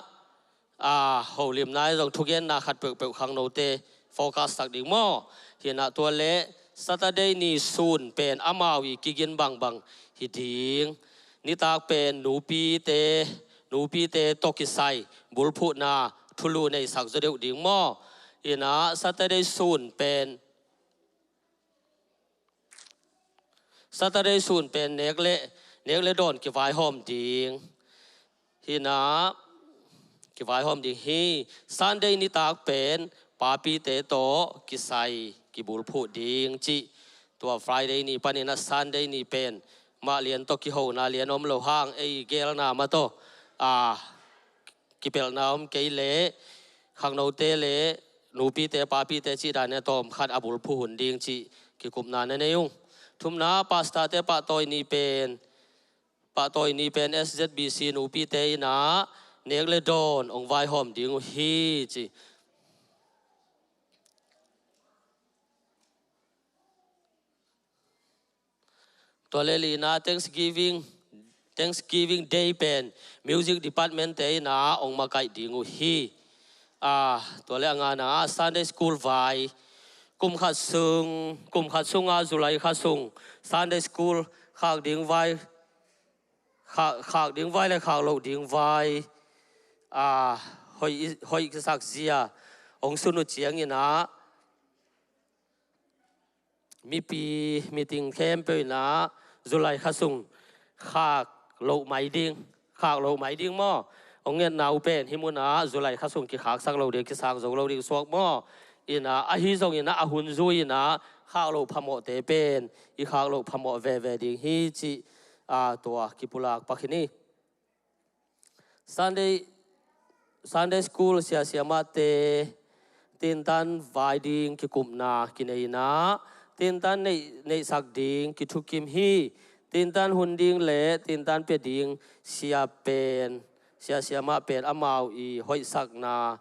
holimna ahi zong thugenna khat peuhpeuh khangnote focus sak ding maw. Hi-in ah tua le Saturday ni sun pen amau i kigin bangbang hi ding. Nitak pen nupite, nupite tawh kisai bulphuhna thulu neisak zaw deuh ding maw. Hi-in ah Saturday sun pen Saturday sun pen nek le, nek le dawn kivaihawm ding. Hi-in ah kivaihawm ding hi. Sunday nitak pen papite tawh kisai kibulphuh ding cih. Tua Friday ni panin ah Sunday ni pen mah lian tawh kihona lian om lo hang, ei geelna mah tawh, a, kipelhna om kei leh, khangnote le nupite papite cih dan in ah tawmkhat a bulphuh hun ding cih kikupna na nei ung. Thumna, pastorte pahtawi ni pen, pahtawi ni pen S Z B C nupite in ah nek le dawn hong vaihawm ding uh hi ci. Tua le lina, Thanksgiving, Thanksgiving Day pen music department te in ah hong makaih ding uh hi. A, tua le a ngana, Sunday School vai, kum khat sung, kum khat sunga July kha sung Sunday School khak ding vai, khak, khak ding vai le khak loh ding vai, a, hoih, hoih kisak zia hong sun uh ciangin ah, mipi, miting khempeuh in ah July kha sung khak loh mai ding, khak loh mai ding maw. Hong ngetna uh pen hih munah July kha sung kikhaksak lo ding, kisak zo lo ding suak maw. In ah, ahi zongin ah, a hun zui in ah khak loh phamawhte pen i khak loh phamawh veve ding hi cih, a, tua kipulak pak hi ni. Sunday, Sunday School sia siamahte tintan vai ding kikupna kinei in ah, tintan neih, neihsak ding kithukim hi. Tintan hun ding le tintan pia ding sia pen, sia siamah pen amau i hoihsakna,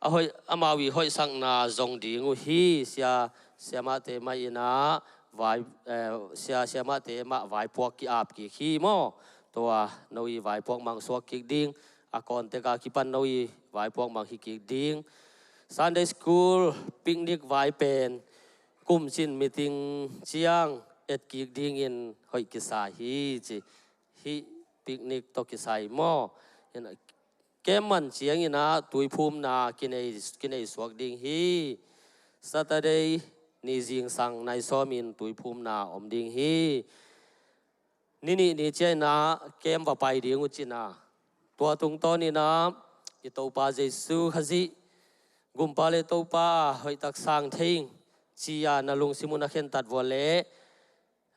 a hoih, amau i hoihsakna zong ding uh hi. Sia siamahte mah in ah vai, eh, sia siamahte mah vaipuak ki-ap kik hi maw. Tua no i vaipuak mang suak kik ding, a kawntek a kipan no i vaipuak mang hi kik ding. Sunday School picnic vai pen kumcin meeting ciang etkik dingin hoih kisa hi ci. Hih picnic tawh kisai maw? Ken man ciangin ah tuiphumna kinei, kinei suak ding hi. Saturday ni zingsang nai sawmin tuiphumna om ding hi. Ni nih ni ciangin ah kem va pai ding uh cin a, tua tungtawnin ah i Topa Jesu Khazih, Gumpa le Topa, hoihtak sang thei ing ci-a na lungsim uh na khentat vua leh,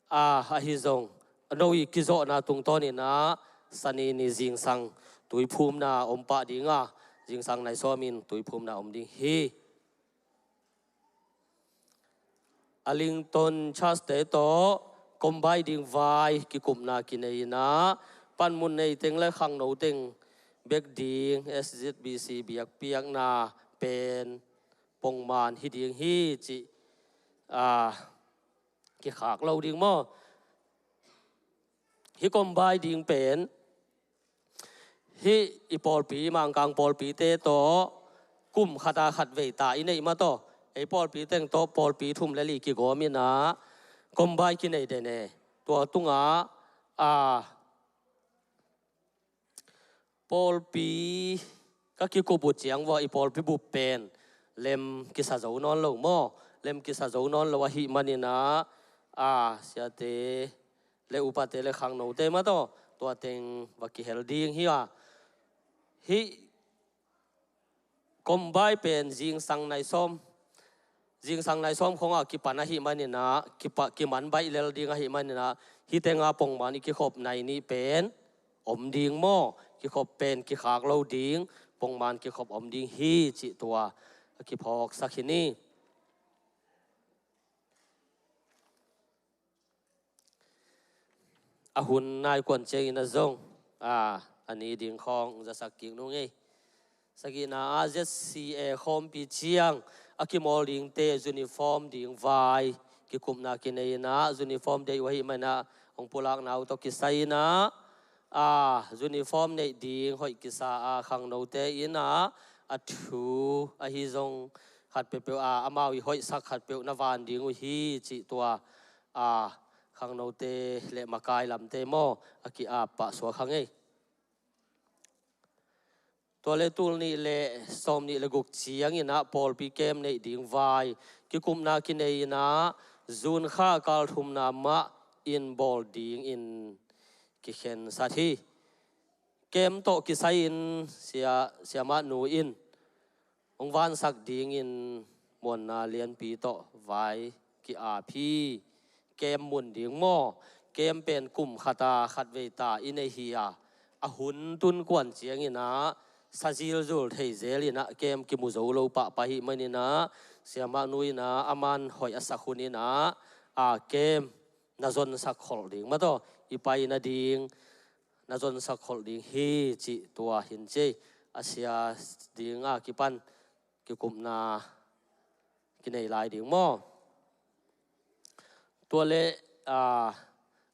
a, ahi zong a no i kizawhna tungtawnin ah Sani ni zingsang tuiphumna om pah ding a, zingsang nai sawmin tuiphumna om ding hi. Arlington Church-te tawh kombai ding vai kikupna kinei in ah, panmun nei teng le khangno teng bek ding S Z B C biakpiakna pen pongman hi ding hi cih, a, kikhak lo ding maw? Hih kombai ding pen hih i pawlpi, Mangkang pawlpite tawh kum khata khat vei ta i neih mah tawh, ei pawlpi teng tawh pawlpi thum le li kigawm in ah kombai kinei den e. Tua tungah, a, pawlpi ka kikup uh ciang vua i pawlpi bup pen lem kisa zo nawn lo maw? Lem kisa zo nawn lo ahih manin ah, a, siate le upate le khangnote mah tawh tua teng va kihel ding hi a. Hih kombai pen zingsang nai sawm, zingsang nai sawm khawngah kipan ahih manin ah, kipa, kiman baih lel ding ahih manin ah, hih tenga pongman i kikhop nai nih pen om ding maw? Kikhop pen kikhak lo ding, pongman kikhop om ding hi cih tua a kiphawksak hi ni. A hun nai kuan ciangin ah zong, a, a ni ding khawng zasak kik nung ei. Sagihna ah Z C A khawmpi ciang a kimawl dingte uniform ding vai kikupna kinei in ah, uniform day uh ahih manin ah hong pulakna uh tawh kisai in ah, a, uniform neih ding hoih kisa a, khangnote in ah a thu ahi zong khat peuhpeuh a, amau i hoihsak khat peuh na van ding uh hi cih tua, a, khangnote le makai lamte maw, a ki-ap pah suak hang ei. Tua le tul nih le sawm nih le guk ciangin ah pawlpi kem neih ding vai kikupna kinei in ah, June kha kal thumna mah in bawl dingin kikhensat hi. Kem tawh kisai-in sia, siamah nu in hong vansak dingin muanna lianpi tawh vai ki-ap hi. Kem mun ding maw? Kem pen kum khata khat vei ta i nei hi a, a hun tun kuan ciangin ah sa zilzul thei zel in ah kem kimu zo lo pahpah ahih manin ah, siamah nu in ah aman hoih a sak hun in ah, a, kem na zonsak kholh ding mah tawh i pai nading na zonsak kholh ding hi cih tua hin ci ei. A sia ding a kipan kikupna kinei lai ding maw? Tua le, a,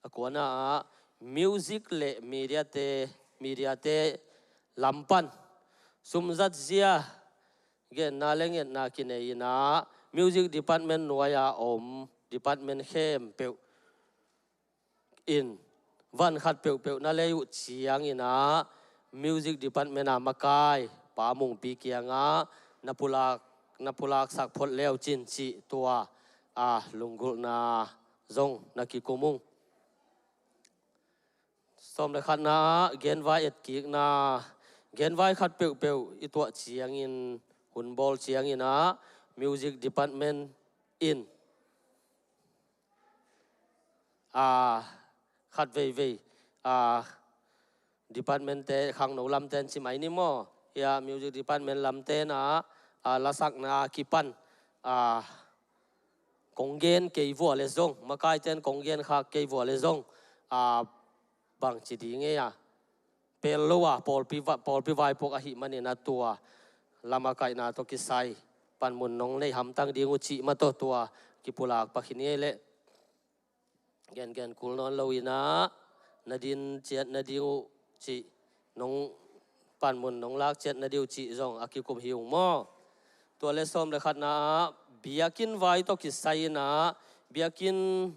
a kuana ah music le mediate, mediate lam pan sumzat zia genna le ngetna kinei in ah, music department nuai-a om department khempeuh in van khat peuhpeuh na lei uh ciangin ah, music department a makai Pa Mungpi kiangah na pulak, na pulaksak phot leu cin cih tua, a, lunggulhna zong na kikum ung. Sawm le khatna ah genvai etkikna, genvai khat peuhpeuh i tuah ciangin, hun bawl ciangin ah, music department in, a, khat veivei, a, department te, khangno lamte in ci mai ni maw? Hia music department lamte in ah, a, lasakna kipan, a, kong gen kei vua le zong, makaite in kong gen khak kei vua le zong, a, bangci ding ei a, pel lo a, pawlpi va-, pawlpi vaipuak ahih manin a tua lamakaihna tawh kisai panmun nong nei hamtang ding uh cih mah tawh tua kipulak pakhin ei leh, gengen kul nawn lo in ah, na din ciat na ding uh cih, nong panmun nong lak ciat na ding uh cih zong a kikum hi ung maw? Tua le sawm le khatna ah biakinn vai tawh kisai in ah biakinn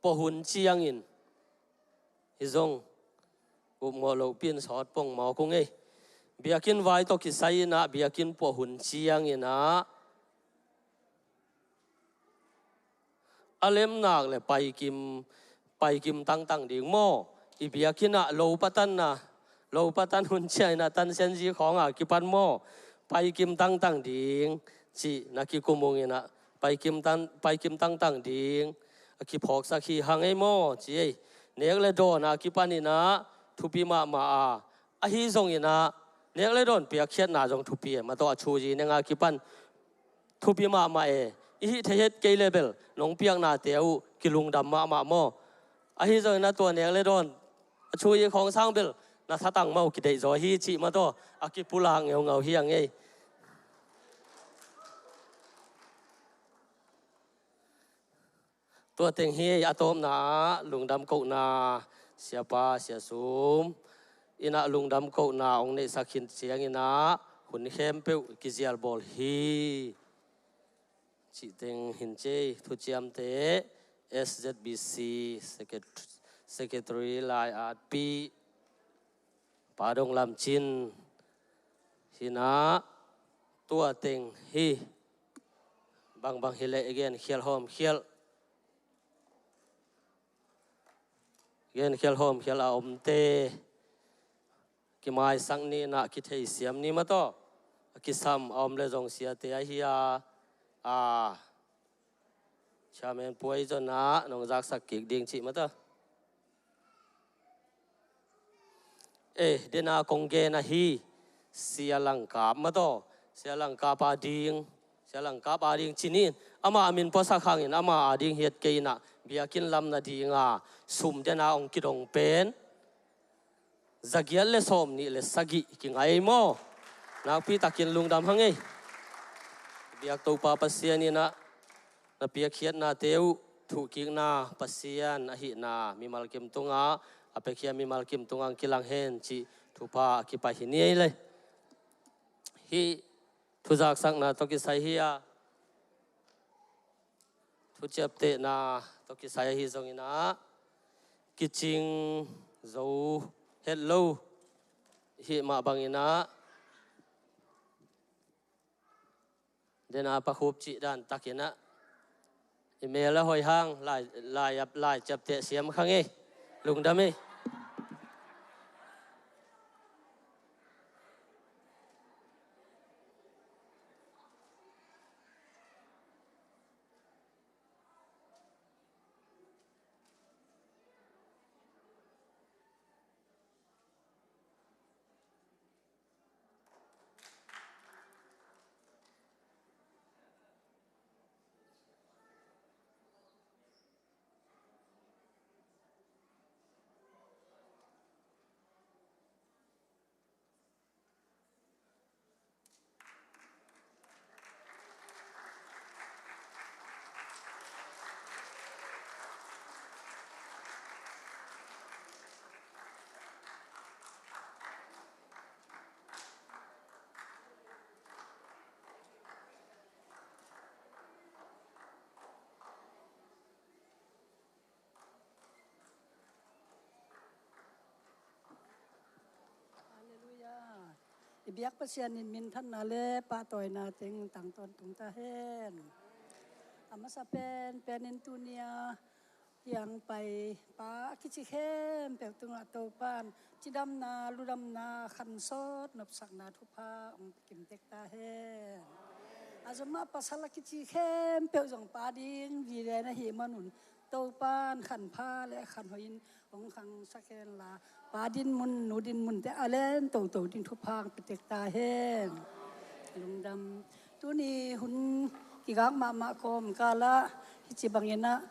pua hun ciangin, hi zong upmawh lohpi in sawt pong mawk ung ei. Biakinn vai tawh kisai in ah biakinn pua hun ciangin ah a lemnak le paikim, paikim tangtang ding maw? I biakinn ah lo patan na, lo patan hun ciang in ah tansianzi khawng a kipan maw? Paikim tangtang ding cih na kikum ung in ah paikim tan, paikim tangtang ding a kiphawksak hi hang ei maw ci ei. Nek le dawn a kipan in ah thupi mahmah a, ahi zong in ah nek le dawn piakkhiatna zong thupi e, mah tawh a thuzi neng a kipan thupi mahmah e. I hih thei het kei le bel nong piaknate uh kilungdam mahmah maw? Ahi zong in ah tua nek le dawn a thuzi khawng sang bel na thatang mah uh kideih zaw hi cih mah tawh a kipulak ngeungau hi hang ei. Tua teng hi a tawpna ah lungdam kohna, siapa, sia sum in ah lungdam kohna hong neihsak hi ciangin ah hun khempeuh kizial bawl hi. Cih teng hi ci ei. Thuciamte S Z B C secret-, secretary lai atpi Pa Dong Lam Cin hi in ah tua teng hi. Bangbang hi leh i gen khial hawm khial, gen khial hawm khial a omte kimaisak ni in ah kitheisiam ni mah tawh. A kisam a om le zong siate ahi a, a chairman puai zon ah nong zaksak kik ding cih mah tawh. Eh, dena kong gen ahi, Sia Langkap mah tawh, Sia Langkap a ding, Sia Langkap a ding ci ni in, ama a min puasak hangin ama a ding hiat kei in ah biakinn lam nading a sum dena hong kidong pen zagiat le sawm nih le sagih kingah ei maw? Nakpi takin lungdam hang ei. Biak Topa Pasian in ah na piakkhiatnate uh thuhkikna Pasian ahihna mimal kim tungah, a piakhia mimal kim tungah kilang hen cih thupha a kipai hi ni ei le. Hih thuzaksakna tawh kisai hi a, thuciaptehna tawh kisai ahi zong in ah kicing zo het lo hih mah bang in ah dena pakhup cih dan tak in ah i mel a hoih hang lai, lai, lai ciapteh siam khang ei. Lungdam ei. Halleluiah. I biak Pasian in minthanna le pahtawina teng tangtawn tung ta hen. A masa pen, pen in tuni a hiang pai pa a kici khempeuh tungah Topan cidamna, ludamna, khansawt, nopsakna thupha hong pia kim tek ta hen. A zom a pasal a kici khempeuh zong pa ding vive na hih manun Topan khanpha le khanhoih in hong khangsak hen la, pa dinmun, nu dinmun te a len toto ding thupha hong pia tek ta hen. Lungdam. Tuni hun kigak mahmah kawmkal ah hih ci bangin ah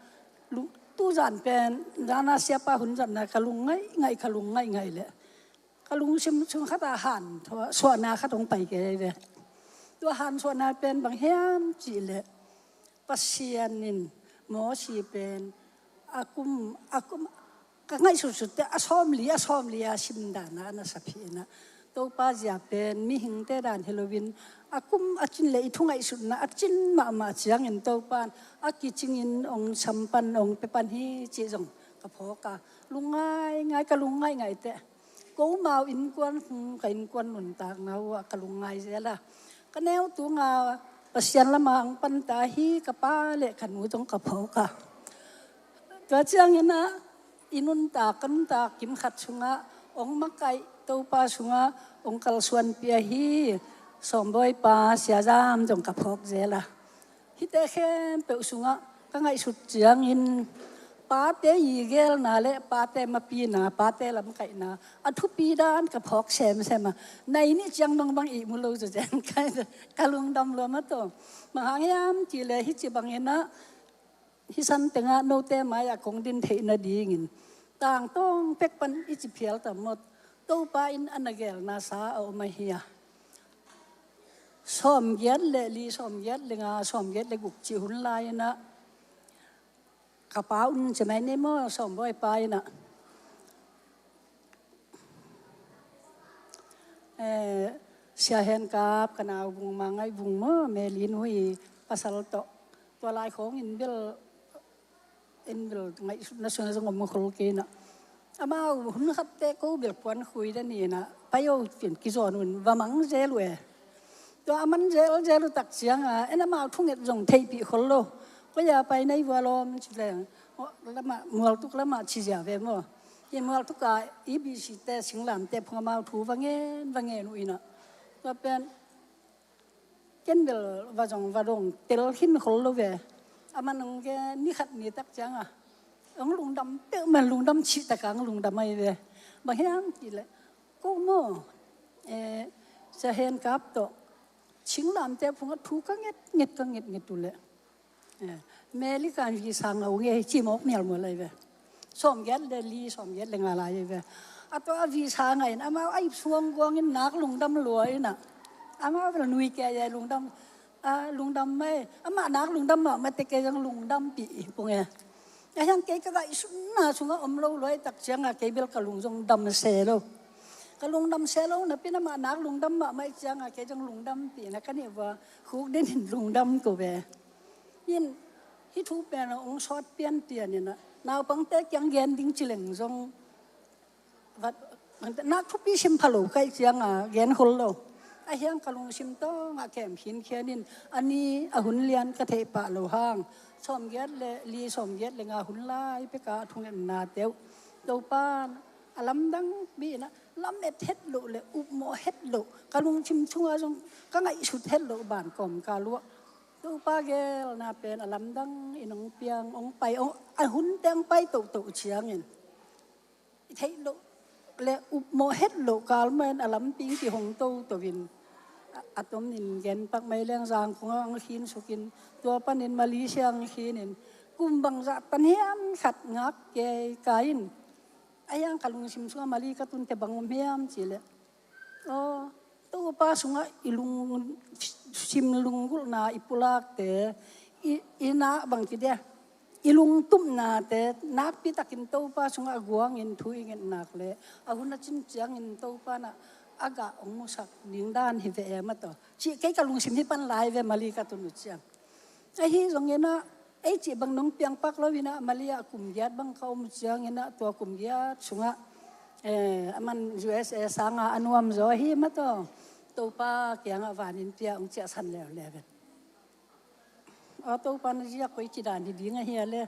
lung, tuzan pen zana siapa hun zatna ka lung ngaih ngaih, ka lung ngaih ngaih leh ka lungsim sung khat ah han suahna khat hong pai kei ve. Tua han suahna pen bang hiam cih leh Pasian in Mosi pen a kum, a kum, ka ngaihsutsut te a sawmli, a sawmli a simdan a na sap hi in ah Topa zia pen mihingte dan hi loin, a kum a cin le i thu ngaihsutna a cin mahmah ciangin Topa in a kicingin hong sam pan, hong pia pan hi cih zong ka phawk a. Lungngai ngai, ka lungngai ngai teh. Ko mau innkuan, hmm, ka innkuan nuntakna uh ah ka lungngai zel a. Ka neu tunga Pasian lamah hong panta hi ka pa le ka nu zong ka phawk a. Tua ciangin ah i nuntak, ka nuntak kim khat sungah hong makaih, Topa sungah hong kalsuanpih ahi Sawmbawipa Sia Zam zong ka phawk zel a. Hihte khempeuh sungah ka ngaihsut ciangin pate i gelna le pate mapina, pate lamkaihna a thupi dan ka phawk semsem a. Nai nih ciang dong bang ihmu lo zawzen ka lungdam lua mah tawh. Bang hang hiam cih leh hih ci bangin ah hih san tengah note mai-ah kong din theih nadingin tangtawng pek pan i ci phial ta mawt. Topa in a na gelna sa a om ahi a. Sawmgiat le li, sawmgiat le nga, sawmgiat le guk cih hun lai-in ah ka pa un ci mai ni maw, Sawmbawipa in ah, eh, Sia Hen Kap, ka nau Vung, Mangai Vung maw, Meli nu i pasal tawh, tua lai khawng in bel, in bel ngaihsutna sungah zong om khol kei in ah. Amau hun khat teh ko bel puan khui dan in ah, pai o, pian kizawn un va mang zel uh e. Tua a man zelzel uh tak ciangin en amau thunget zong theihpih khol lo. Koi-ah pai na hi uh a lawm ci leng, lamah, Mualtuk lamah ci zia ve maw. Hih Mualtuk a E B C te, singlamteh phung amau thu va ngen, va ngen uh in ah. Tua pen ken bel va zong va dong tel khin khol lo ve. A man hong gen ni khat ni tak ciangin hong lungdam peuhmah, lungdam cihtak a hong lungdam ahi ve. Bang hiam cih leh ko maw, eh, Sia Hen Kap tawh singlamteh phungah thu ka nget nget, ka nget nget uh leh, eh, Meli kan visa ngah uh nge hi ci mawk mialmual ahi ve. Sawmgiat le li, sawmgiat le nga lai ahi ve. A tua a visa ngah in amau a ip suang guangin nak lungdam lua in ah, amau bel nui kei a lungdam, a lungdam mai. Amah nak lungdam mahmah teh kei zong lungdampih hi pong e. A hiang kei ka ngaihsutna sungah om lo lua ahih tak ciangin kei bel ka lung zong dam se lo. Ka lungdam se lo napi-in amah nak lungdam mahmah ahih ciangin kei zong lungdampihna ka neih uh a, khukdin in lungdam ko ve. In hih thu pen hong sawt pianpian in ah, naupangte kiang gen ding ci leng zong, vat, nak thupi sim pha lo ka hih ciangin gen khol lo. A hiang ka lungsim tawngah kem khinkhian in, a ni a hun lian ka theih pah loh hang, sawmgiat le li, sawmgiat le nga hun lai pek a thungetnate uh Topa in a lamdang bih in ah, lamet het loh le upmawh het loh, ka lungsim sungah zong ka ngaihsut het loh ban kawmkal uh ah Topa gelna pen a lamdang in hong piang, hong pai, hong, a hun teng pai tohtoh ciangin i theih loh le upmawh het loh kal mah in a lampi in kihong toto in, a, a tom in gen pak mai leng, Zangkong ah hong khinsuk in, tua panin Malaysia hong khin in, kum bangzah tan hiam khat ngak kei ka in, a hiang ka lungsim sungah Mali ka tun teh bang om hiam cih leh, aw, Topa sungah i lungsim lunggulhna, i pulakte, i, i nak bang ci dia, i lungtupnate nakpi takin Topa sungah a guangin thu i nget nak leh, a hun a cin ciangin Topa in ah a gah hong musak ding dan hi ve e maw taw. Cih kei ka lungsim hi pan lai ve, Mali ka tun uh ciang. Ahi zongin ah, ei cih bang nong piang pak lo in ah, Mali ah kum giat bang ka om uh ciangin ah, tua kum giat sungah, eh, a man U S A sangin a nuam zaw ahi maw taw. Topa kiangah vanin pia hong ciahsan leuleu in. Aw Topa, na zia koi ci dan hi ding ahi a le.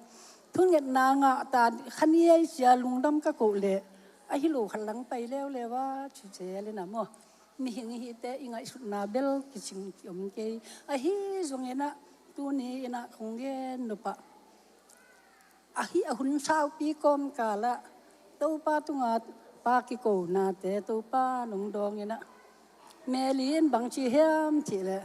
Thungetna ngah ta, kha ni ei cia lungdam ka koh leh, ahi lo khat lang pai leuleu a, ci zel in ah maw. Mihing i hihte i ngaihsutna bel kicing kiom kei. Ahi zongin ah, tuni in ah kong gen nop ah, ahi a hun saupi kawmkal ah Topa tungah pa kikonate Topa in hong dawng in ah, Meli in bang ci hiam cih leh,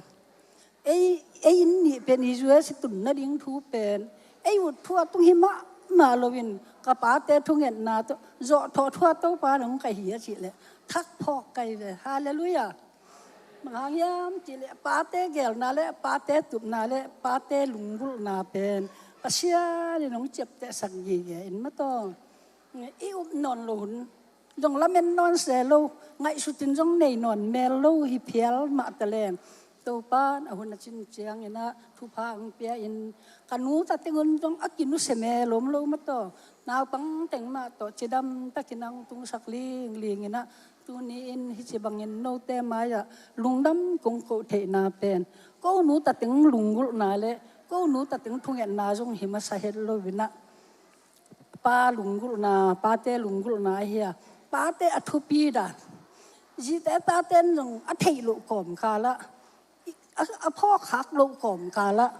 ei, ei inn nih pen i U S A tun nading thu pen ei ut thu a tung hi mahmah loin, ka pate thungetna tawh zawhthawh thu a Topa in hong kai hi a cih leh, thak phawk kai ve. Halleluiah. Bang hang hiam cih leh, pate gelna le, pate tupna le, pate lunggulhna pen Pasian in hong ciaptehsak gige in maw taw. I up nawn loh hun, zong lamen nawn se lo, ngaihsutin zong nei nawn mel lo hi phial mah ta leng, Topa in a hun a cin ciangin ah thupha hong pia in, ka nu ta teng un zong a kinusia mel om lo mah tawh, naupang teng mah tawh cidam takin hong tungsak lingling in ah, tuni in hih ci bangin note mai-ah lungdam kong koh theihna pen, ko nu ta teng lunggulhna le ko nu ta teng thungetna zong hi masa het lo in ah, pa lunggulhna, pate lunggulhna ahi a, pate a thupi dan, zite tate in zong a theih loh kawmkal ah, a, a phawkkhak loh kawmkal ah,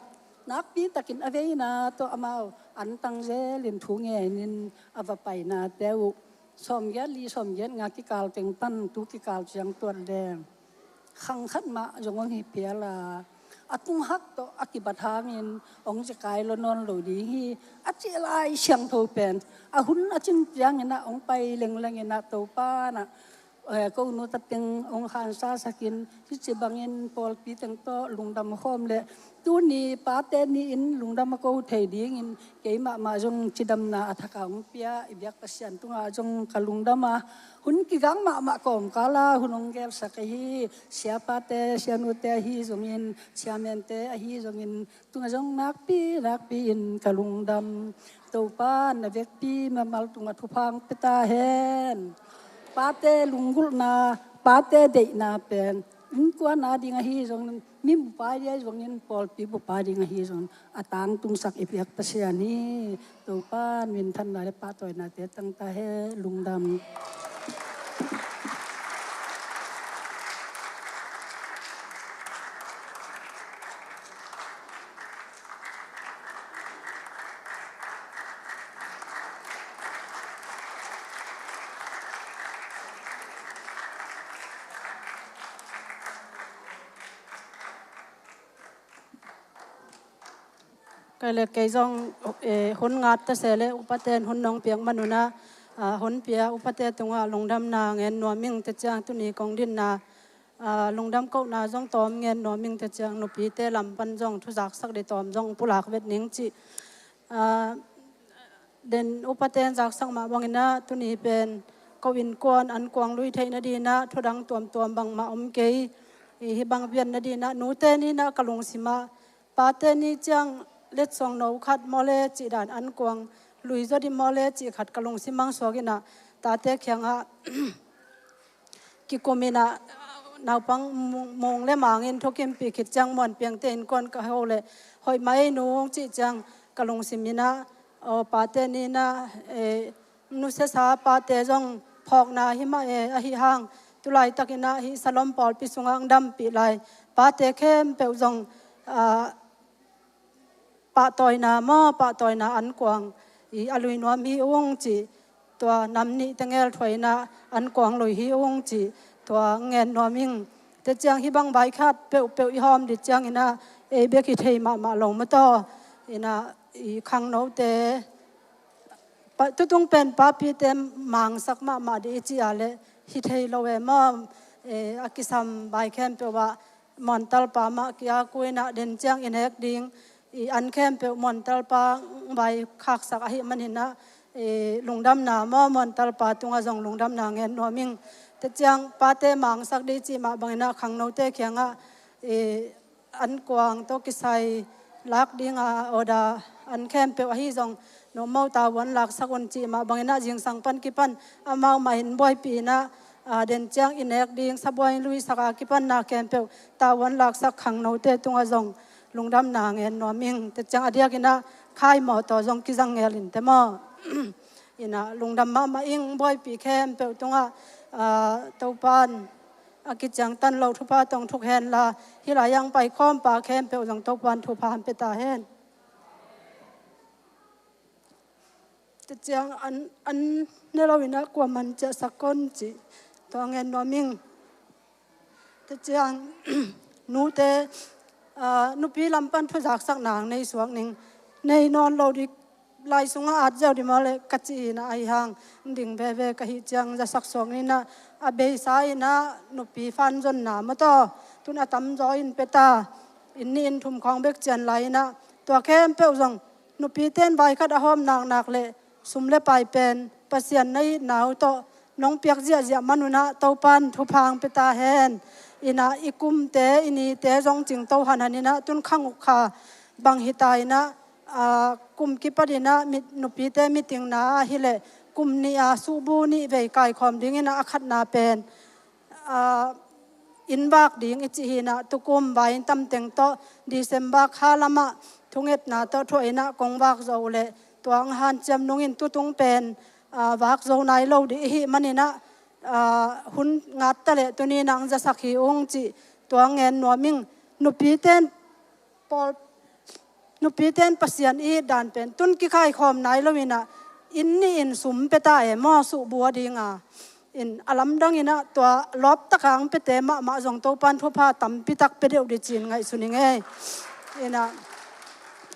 nakpi takin a veina tawh amau antang zelin thu ngenin a va painate uh, sawmgiat li sawmgiat nga kikal teng pan tu kikal ciang tuat leng, khang khat mah zong hong hi phial a, a tung hak tawh a kibat hangin hong zekai lo nawn lo ding hi, a cih Lai Siangtho pen a hun a cin ciangin ah hong pai lengleng in ah, Topa in ah, eh, ko nu ta teng hong khansasakin, hih ci bangin pawlpi teng tawh lungdam khawm le, tuni pate ni-in lungdam a ko thei dingin keimah mah zong cidamna a thak a hong pia i biak Pasian tungah zong ka lungdam a, hun kigang mahmah kawmkal ah hun hong gelsak ahi siapate sianute ahi zongin, chairmante ahi zongin, tungah zong nakpi nakpi-in ka lungdam. Topa in a vekpi mimal tungah thupha hong pia ta hen. Pate lunggulhna, pate deihna pen innkuan a ding ahi zongin, mi bup a ding ahi zongin, pawlpi bup a ding ahi zongin a tangtungsak i biak Pasian hi. Topa in minthanna le pahtawinate tang ta hen. Lungdam. Kei le kei zong, eh, hun ngat ta se le upate in hun nong piak man un ah, ah, hun pia upate tungah lungdamna ngen nuam ing. Tua ciang tuni kong dinna, ah, lungdam kohna zong tawm ngen nuam ing. Tua ciang nupite lam pan zong thuzaksak ding tawm zong pulak vet ning cih, ah, den upate in zaksak mah bangin ah tuni pen ko innkuan an kuang lui theih nadingin ah thudang tuamtuam bangmah om kei. Hih bang bian nadingin ah nute ni-in ah ka lungsim ah pate ni ciang letsong no khat maw le cih dan an kuang lui zaw ding maw le cih khat ka lungsim mang suak in ah tate kiangah kikum in ah naupang mung, mung le mangin thukimpih khit ciang Muan Piangte innkuan ka hawh le hoih mah ei nu cih ciang ka lungsim in ah, aw, pate ni-in ah, eh, nusiasa pate zong phawkna hi mah e, ahi hang tulaitakin ah hih Salom pawlpi sungah hong dampih lai pate khempeuh zong, ah, pahtawina maw, pahtawina an kuang i a lui nuam hi ung cih, tua nam nih tengel thuaina an kuang lui hi ung cih, tua ngen nuam ing. Tua ciang hih bang vaikhat peuhpeuh i hawm ding ciangin ah ei bek hi thei mahmah lo maw taw. In ah i khangnote, pa, tutung pen papite mangsak mahmah ding i cih a le hi thei lo e maw. Eh, a kisam vai khempeuh ah muantalpa mah kia kuina den ciang i nek ding, i an khempeuh muantalpa vai khaksak ahih manin ah, i lungdamna maw, muantalpa tungah zong lungdamna ngen nuam ing. Tua ciang pate mangsak ding cih mah bangin ah khangnote kiangah, i an kuang tawh kisai lak dinga order an khempeuh ahi zong, no maw, tavuan laksak un cih mah bangin ah zingsang pan kipan amau mah in buaipih in ah, a, den ciang i nek ding sabuai luisak a kipanna khempeuh tavuan laksak khangnote tungah zong lungdamna ngen nuam ing. Tua ciang a diakin ah khai mawtaw zong kizang ngel in teh maw. In ah lungdam mahmah ing, buaipih khempeuh tungah, a, Topa in a kiciangtan lo thupha tawh thuk hen la, hih lai-ah hong paikhawm pa khempeuh zong Topa in thupha hong pia ta hen. Tua ciang an, an ne lo in ah kuaman ciahsak kon cih tua ngen nuam ing. Tua ciang nute, a, nupi lam pan thuzaksakna nei suak ning, nei nawn lo ding, lai sungah at ziau ding maw le ka cih in ah, ahi hang ding veve ka hih ciang zasak suak ning in ah, a beisa in ah nupi fan zonna maw taw, tun a tamzaw in pia ta, inn nih inn thum khawng bek cian lai in ah, tua khempeuh zong nupite in vaikhat a hawm naknak le sum le pai pen Pasian na itna uh tawh nong piak ziahziah manun ah Topan thupha hong pia ta hen. Inah i kumte, i nite zong cingto hanhan inah tun kha nguk kha bang hi ta inah, aa, kum kipat inah mit, nupite meeting na ahih leh kum nih a suhbu nih vei kaikhawm ding inah a khatna pen, aa, inn vak ding i cih hi inah tukum vai inn tamteng tawh December kha lamah thungetna tawh thuah inah kong vak zo uh leh tua hong hanciam nungin tutung pen, aa, vak zo nai lo ding i hih man inah, aa, hun ngat ta leh tuni inah hong zasak hi ung cih tua ngen nuam ing. Nupite in pawl, nupite in Pasian i it dan pen tun kikaikhawm nai lo inah inn nih in sum pia ta e maw, suhbu a ding a. In a lamdang inah tua lawptak a hong piate mahmah zong Topan thupha tampi tak pia deuh ding ci-in ngaihsun ing ei. Inah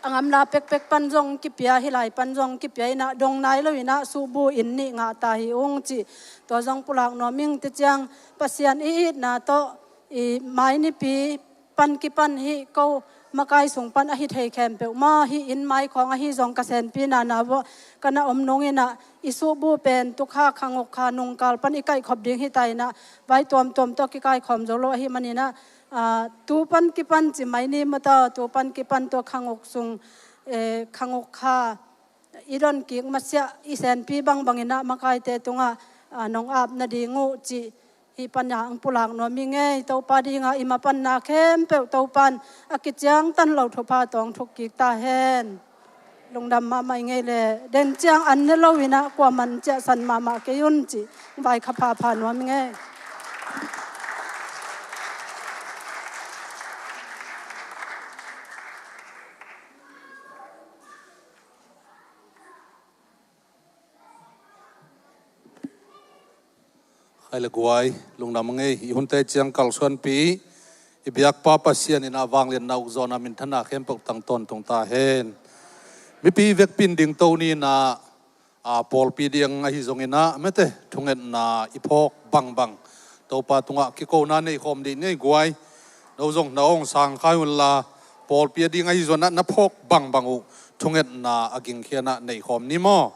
a ngamla pekpek pan zong kipia, hih lai pan zong kipia inah dong nai lo inah suhbu inn nih ngah ta hi ung cih tua zong pulak nuam ing. Tua ciang Pasian i itna tawh i mai nipi pan kipan hih ko makai sung pan ahi thei khempeuh maw, hih inn mai khawng ahi zong ka senpi nana vuah ka na om nung inah i suhbu pen tu kha, kha nguk kha nungkal pan i kaihkhop ding hi ta inah vai tuamtuam tawh kikaikhawm zo lo ahih man inah, aa, tu pan kipan ci mai ni maw, tua tu pan kipan tua kha nguk sung, eh, kha nguk kha i don kik masiah i senpi bangbang inah makaite tungah, aa, nong ap nading uh cih hih pan ah hong pulak nuam ing ei. Topa dingah i mapanna khempeuh Topan a kiciangtan lo thupha tawh hong thuk kik ta hen. Lungdam mahmah ing ei leh, den ciang an ne lo inah kuaman ciahsan mahmah kei un cih hong vaikhak phapha nuam ing ei. Khai le guai, lungdam ing ei. I hunte ciang kalsuanpih i biakpa Pasian inah vangliatna ukzawhna minthanna khempeuh tang tawntung ta hen. Mipi vekpi in dingto ni inah, aa, pawlpi ding ahi zong inah mete thungetna i phawk bangbang Topa tungah kikona neikhawm dih ni ei guai. No zong na hong sangkhai unla, pawlpi a ding ahi zong inah na phawk bangbang uh thungetna a gingkhia inah neikhawm ni maw.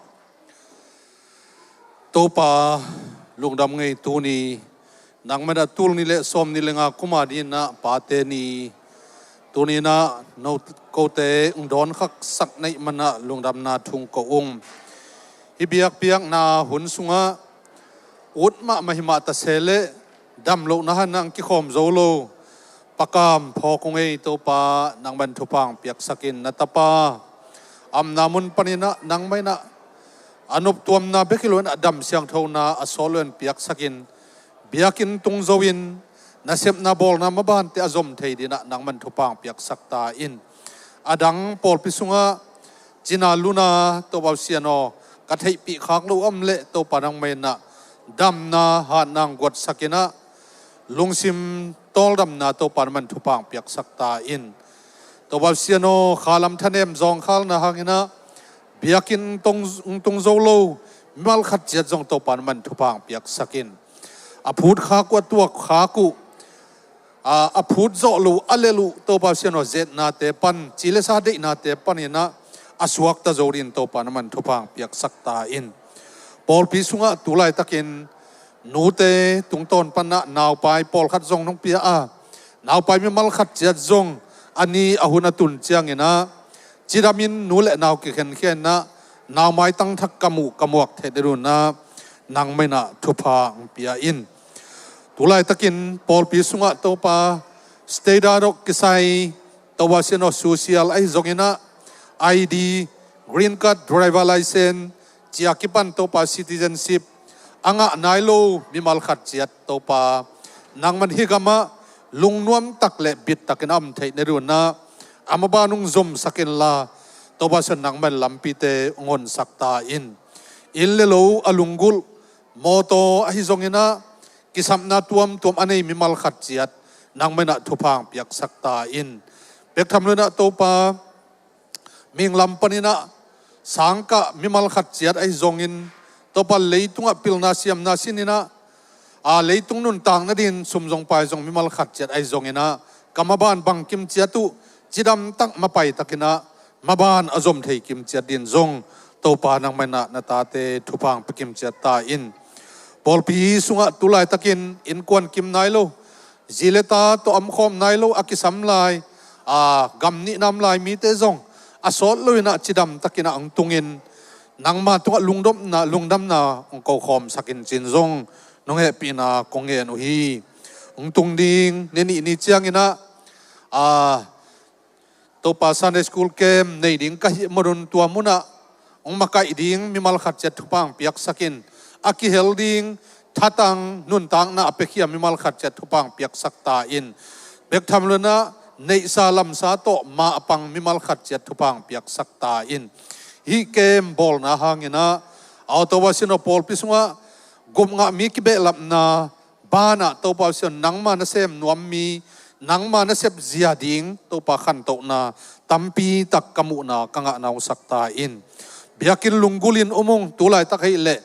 Topa lungdam ing ei, tuni nang mah inah tul nih le sawmnih le nga kum a ding inah Pate Ni tuni inah no kote hong dawnkhaksak na hih man ah lungdamna thu hong ko ung. Hih biakpiakna hun sungah ut mahmah hi mah ta se leh damlohna hanah hong kikhawm zo lo pakam phawk ung ei. Topa nangmah in thupha hong piaksak in, na tapa a omna mun pan inah nangmah inah a noptuamna bek hi lo inah a dam siangthona a sawt lo in piaksak in, biakinn tung zo in nasepna bawlna mabante a zom thei ding inah nangmah in thupha hong piaksak ta in. A dang pawlpi sungah cina luna Topa Pasian aw, ka theihpih khak loh a om leh Topa nangmah inah damna hatna hong guatsak inah lungsim tawldamna Topa nangmah in thupha hong piaksak ta in. Topa Pasian aw, khalam thanem zawngkhalna hang inah biakinn tung, tung zo lo mimal khat ciat zong Topa nangmah in thupha hong piaksak in. A phut khak uh, a tuak khak uh, a, a phut zawh loh, a lel uh Topa Pasian aw, zetnate pan, ci le sa deihnate pan inah a suakta zo ding in Topa nangmah in thupha hong piaksak ta in. Pawlpi sungah tu laitakin nute tungtawn pan ah naupai pawlkhat zong nong pia a, naupai mimal khat ciat zong a ni a hun a tun ciang inah cidamin nu le nau kikhenkhia inah nau maitang thak ka muh ka muak theih nading un ah nangmah inah thupha hong pia in. Tu laitakin pawlpi sungah Topa state ah dong kisai Topa Pasian aw, social ahi zong inah I D, green card, driver license, ci a kipan Topa citizenship a ngah nai lo mimal khat ciat Topa nangmah in hih gamah lungnuam tak le bit takin a om theih nading un ah a maban hong zomsak inla Topa Pasian nangmah in lampite hong honsak ta in. Inn le lo a lunggulh, mawtaw ahi zong inah kisapna tuamtuam a nei mimal khat ciat nangmah inah thupha hong piaksak ta in. Pek tham lo inah Topa mihing lam pan inah sangkah mimal khat ciat ahi zongin Topa leitungah pilna siamna sin inah, a, leitung nuntak nading sum zong pai zong mimal khat ciat ahi zong inah ka maban bang kimciat uh cidam tak mapai tak inah maban a zom thei kimciat ding zong Topa nangmah inah na tate thupha hong pia kimciat ta in. Pawlpi sungah tu laitakin innkuan kim nai lo, zi le ta tawh omkhawm nai lo a kisam lai, a, gam nih nam lai mite zong a sawt loin ah cidamtakin ah hong tungin, nangma tungah lungdamna, lungdamna hong kokhawmsak in ci-in zong nong hehpihna kong ngen uh hi. Hong tung ding ni nih ni ciangin ah, a, Topa Sunday School Camp nei ding ka hih munah, tua munah hong makaih ding mimal khat ciat thupha hong piaksak in, a kihel ding thatang nuntakna a piakhia mimal khat ciat thupha hong piaksak ta in, bek tham loin ah neihsa lamsa tawh mah a pang mimal khat ciat thupha hong piaksak ta in. Hih camp bawlna hangin ah, a, Topa Pasian aw, pawlpi sungah gupngah mi kibehlapna banah Topa Pasian, nangma nasem nuam mi, nangma nasep zia ding Topa khantohna tampi tak ka muhna ka ngahna hong sak ta in. Biakinn lunggulhin um ung, tu laitak ahih leh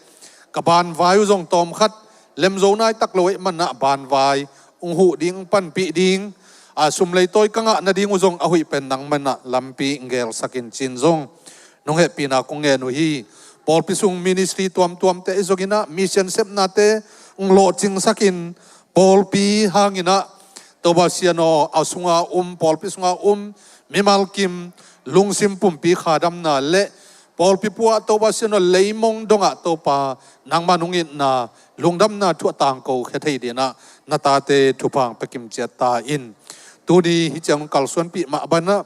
ka banvai uh zong tawmkhat lemzo nai tak lo ahih manin ah banvai hong huh ding, hong panpih ding, a, sum lei tawi ka ngah nading uh zong a huih pen nangma in ah lampi hong gelsak in ci-in zong nong hehpihna kong ngen uh hi. Pawlpi sung ministry tuamtuamte ahi zongin ah, mission sepnate hong lawhcingsak in, pawlpi hangin ah, Topa Pasian aw, a sunga um, pawlpi sunga um mimal kim lungsim pumpi khadamna le pawlpi pua Topa Pasian aw, leimong dongah Topa nangma nong itna, lungdamna thu a tangko khia thei dingin ah na tate thupha hong pia kimciat ta in. Tuni hih ciang kalsuanpih mah banah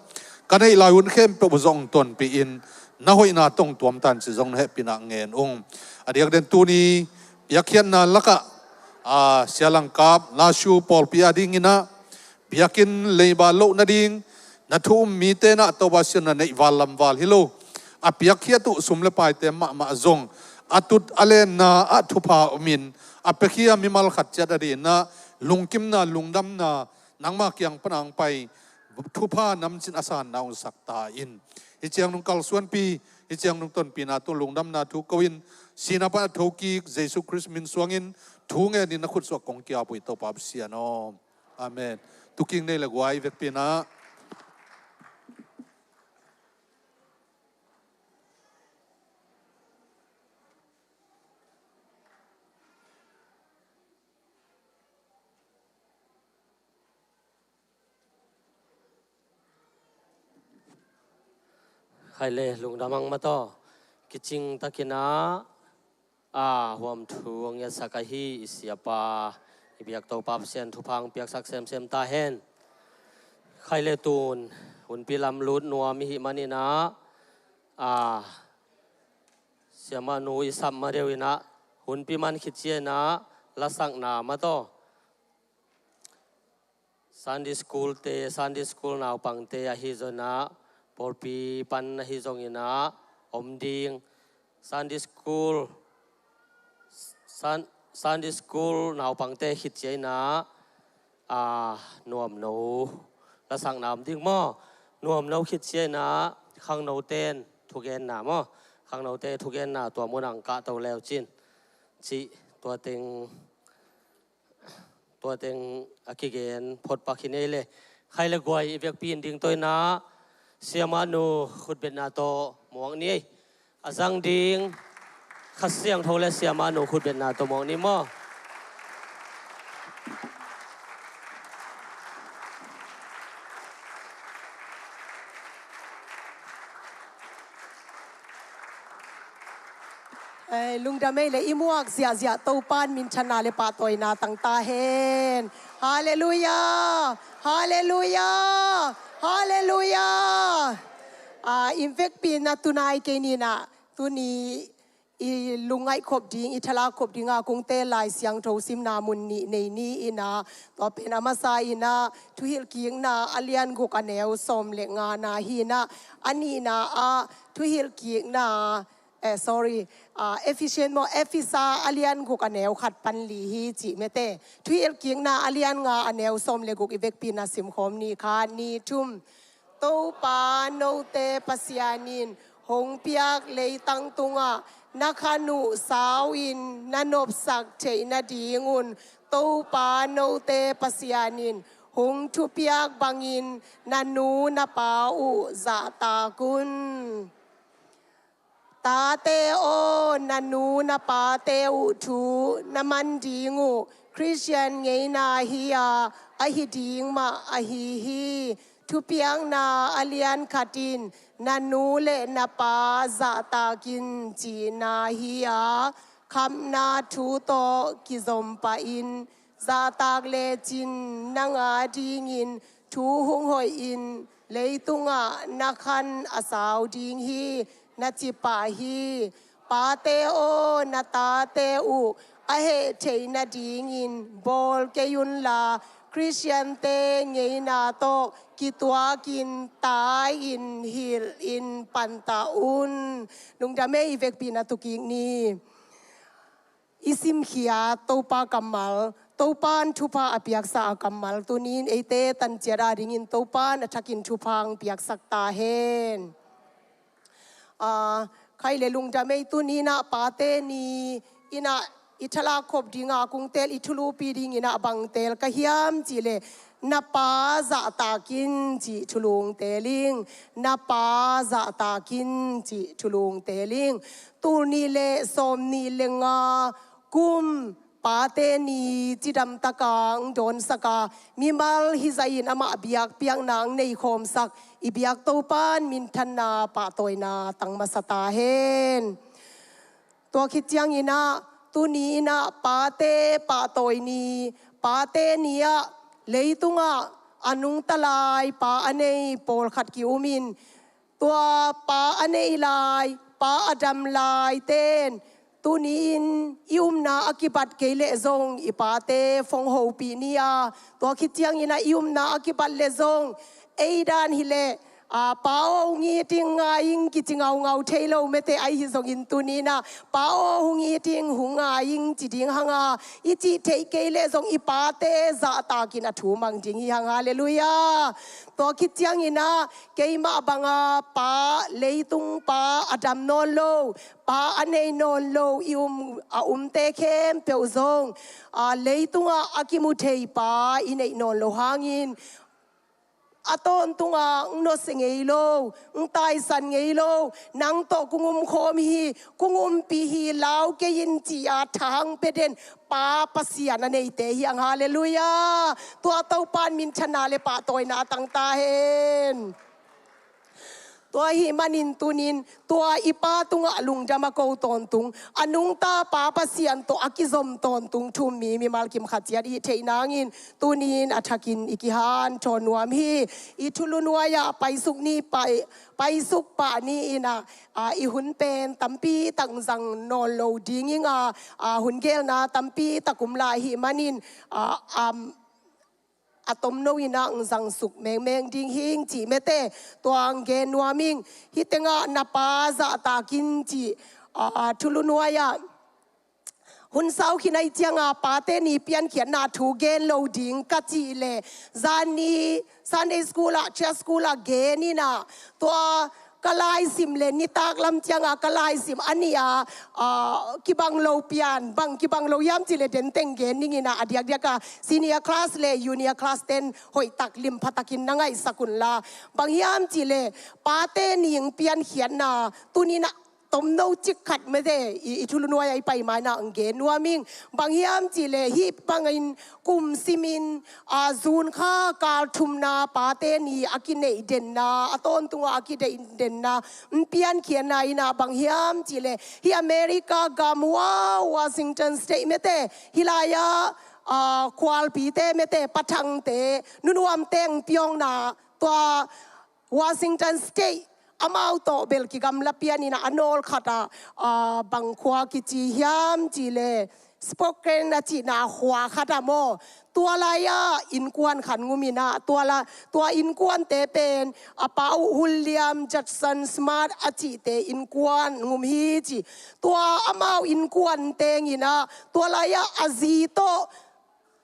ka neih lai hun khempeuh uh zong tonpih in, na hoihna tawh hong tuam ta in ci-in zong na hehpihna ngen ung. A diakdiakin tuni piakkhiatna lakah, a, Sia Langkap Lashu pawlpi a dingin ah biakinn leiba loh nading na thu um mite in ah Topa Pasian, na neih val lam val hi lo, a piakkhiat uh sum le paite mahmah zong a tut a lenna ah thupha omin, a piakhia mimal khat ciat a dingin ah lungkimna, lungdamna nangma kiang pan a hong pai, thupha namcin a sanna hong sak ta in. Hih ciang nong kalsuanpih, hih ciang nong tonpihna tawh lungdamna thu ko-in, sihna pan a thokik Jesu Khrist min suangin thu ngenin na khut sungah kong ki-ap uh hi, Topa Pasian aw. Amen. Tuking nei le guai, vekpi in ah. Khai le lungdam ang mataw. Kicing takin ah, a, huam thu a ngiatsak ahi i siapa, i biak Topa Pasian thupha hong piaksak semsem ta hen. Khai le tun hunpi lam lut nuam i hih manin ah, a, siamah nu i sap ma deuh in ah, hunpi man khit ciangin ah lasakna mataw, Sunday school te, Sunday school naupangte ahi zongin ah, pawlpi pan ahi zongin ah om ding. Sunday school, Sun-, Sunday school naupangte khit ciangin ah, a, nuamno lasakna om ding maw? Nuamno khit ciangin ah khangnote in thugenna maw? Khangnote thugenna tua mun ah hong kahto le uh cin, cih tua teng, tua teng a kigen phot pak hi nei le. Khai le guai, i vekpi in ding tawh in ah, siamah nu khutbetna tawh muak ni ei. A zang ding Kha Siangtho le siamah nu khutbetna tawh muak ni maw? Ei, lungdam ei le, i muak ziahziah Topa in minthanna le pahtawina tang ta hen. Halleluiah! Halleluiah! Halleluiah! A, i vekpi in ah tunai kei ni in ah, tuni i lungngaih khop ding, i thalak khop ding a kong teel Lai Siangtho simna mun nih nei ni in ah, tua pen a masa in ah Thuhilhkikna a lian guk a neu sawm le ngana hi in ah, a nihna ah Thuhilhkikna, eh, sorry, ah, Ephesian maw, Efesa a lian guk a neu khat pan li hi cih mete. Thuhilhkikna a lian nga a neu sawm le guk i vekpi in ah simkhawm ni kha, ni thum. Topa note Pasian in hong piak leitang tungah na khan uh sau in na nopsak theih nadingun Topa note Pasian in hong thupiak bangin na nu na pa uh zahtak un. Tate aw, na nu na pate uh thu na man ding uh Khristian ngeina hi-a, ahi ding mah ahi hi. Thupiakna a lian khat in na nu le na pa zahtakin cihna hi-a, khamna thu tawh kizom pahin zahtak lecin nang a dingin thu hong hoihin leitungah na khan a sau ding hi, na ci pah hi. Pate aw, na tate uh a heh theih nadingin bawl kei unla, Khristiante ngeina tawh kituakin tai-in hilhin pantah un. Lungdam ei, i vekpi na tukik ni. I simkhia Topa kammal, Topan thupha a piaksa a kammal, tunin eite tanciat adingin Topan a thakin thupha hong piaksak ta hen. Aa, khai le lungdam ei, tuninah Pate Ni innah i thalak khop dinga kong teel, i thulupi dinginah bang teel ka hiam cihleh, na pa zahtakin cih thulu hong teel ing, na pa zahtakin cih thulu hong teel ing. Tul nih le sawm nih le nga kum Pate Ni cidamtaka hong dawnsaka, mimal hizah in amah biakpiakna hong neikhawmsak i biak Topan minthanna pahtawina tang masa ta hen. Tua khit cianginah tuni innah Pate Pahtawi Ni, Pate Ni-ah leitungah a nungta lai pa a nei pawlkhat ki-umin, tua pa a nei lai, pa a dam laite in tuni-in i upna a kibat kei leh zong i pate phong hopih ni-a, tua khit cianginah i upna a kibat leh zong ei dan hileh, aa, pa aw hong it ing, ngai ing kici ngaungau thei lo mete, ahi zongin tuninah pa aw hong it ing, hong ngai ing ci ding hanga i cih theih kei leh zong i pate zahtakin a thu mang ding hi hang. Halleluiah. Tua khit cianginah keimah banga pa, leitung pa a dam nawn lo, pa a nei nawn lo i um, a umte khempeuh zong, aa, leitungah a kimu thei pa i neih nawn lo hangin, a tawntunga hong nusia ngei lo, hong taisan ngei lo, nang tawh kong umkhawm hi, kong umpih hi, lau kei in ci-a tha hong pia den pa Pasian a neite hi hang. Halleluiah. Tua Topan minthanna le pahtawina tang ta hen. Tua ahih manin tunin tua i pa tungah lungdam a ko tawntung, a nungta pa Pasian tawh a kizom tawntung thu um mi mimal kim khat ciat i hih theih nangin tunin a thakin i kihanthawn nuam hi. I thulu nuai-ah paisuk ni, pai, paisuk pah ni innah, aa, i hun pen tampi tak zang nawn lo ding inga, aa, hun gelna tampi tak um lai ahih manin, aa, am, a tomno innah hong zangsuk mengmeng ding hing cih mete, tua hong gen nuam ing. Hih tengah na pa zahtakin cih, aa, thulu nuai-ah hun sau khin ahih cianga Pate Ni piankhiatna thu gen lo ding ka cih leh, zan ni Sunday school ah, church school ah gen innah, tua ka laisim le nitak lam cianga ka laisim a nih a, aa, kibang lo pian, bang kibang lo hiam cihleh denteng gen ninginah a diakdiaka senior class le junior class ten hoihtak limpha takin na ngaihsak unla. Bang hiam cihleh Pate Ni piankhiatna tuninah tomno cik khat mete i, i thulu nuai-ah i pai mainah hong gen nuam ing. Bang hiam cihleh hih bangin kum simin, aa, June kha kal thumna Pate Ni a kineih denna, a tawntunga a kineih denna hong piankhiatna innah bang hiam cihleh hih America gam, wow, Washington State mete, hih lai-ah, aa, khualpite mete, pathangte, nunuamte hong pia-awkna, tua Washington State, amau tawh bel kigamla pian innah a nawl khatah, aa, bang khua kici hiam cihleh Spokane a cihna khua khatah maw, tua lai-ah innkuan khat hong um innah, tua la, tua innkuante pen a pa uh Hulliam Judson Smart a cihte innkuan hong um hi ci. Tua amau innkuan tenginah tua lai-ah a zi tawh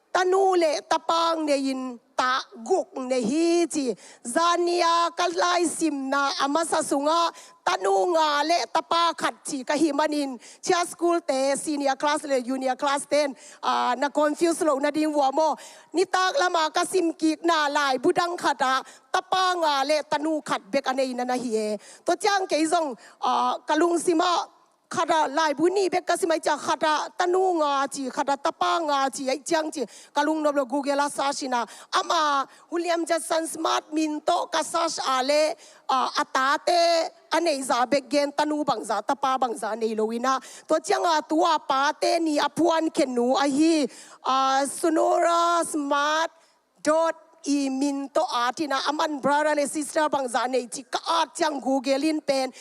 tanu le tapa hong nei-in, ta guk nei hi ci. Zania ka laisimna a masa sungah tanu nga le tapa khat ci ka hih manin, chia school te, senior class le junior class ten, ah, na confuse lo nading vua maw. Nitak lama ka simkikna laibu dang khatah tapa nga le tanu khat bek a neina na hi e. Tua ciang kei zong, ah, ka lungsimah khatah laibu nih bek ka sim ai ciang khatah tanu nga ci, khatah tapa nga ci ai ciang ci ka lungnop lo. Google a search ina ama William Judson Smart min tawh ka search a le, ah, a tate a neihzah bek gen, tanu bangzah tapa bangzah nei lo ina. Tua cianga tua pate ni a phuan khen nu ahi, ah, Sonora Smart dot i min tawh at ina, aman brother le sister bangzah nei ci ka at ciang Google in pen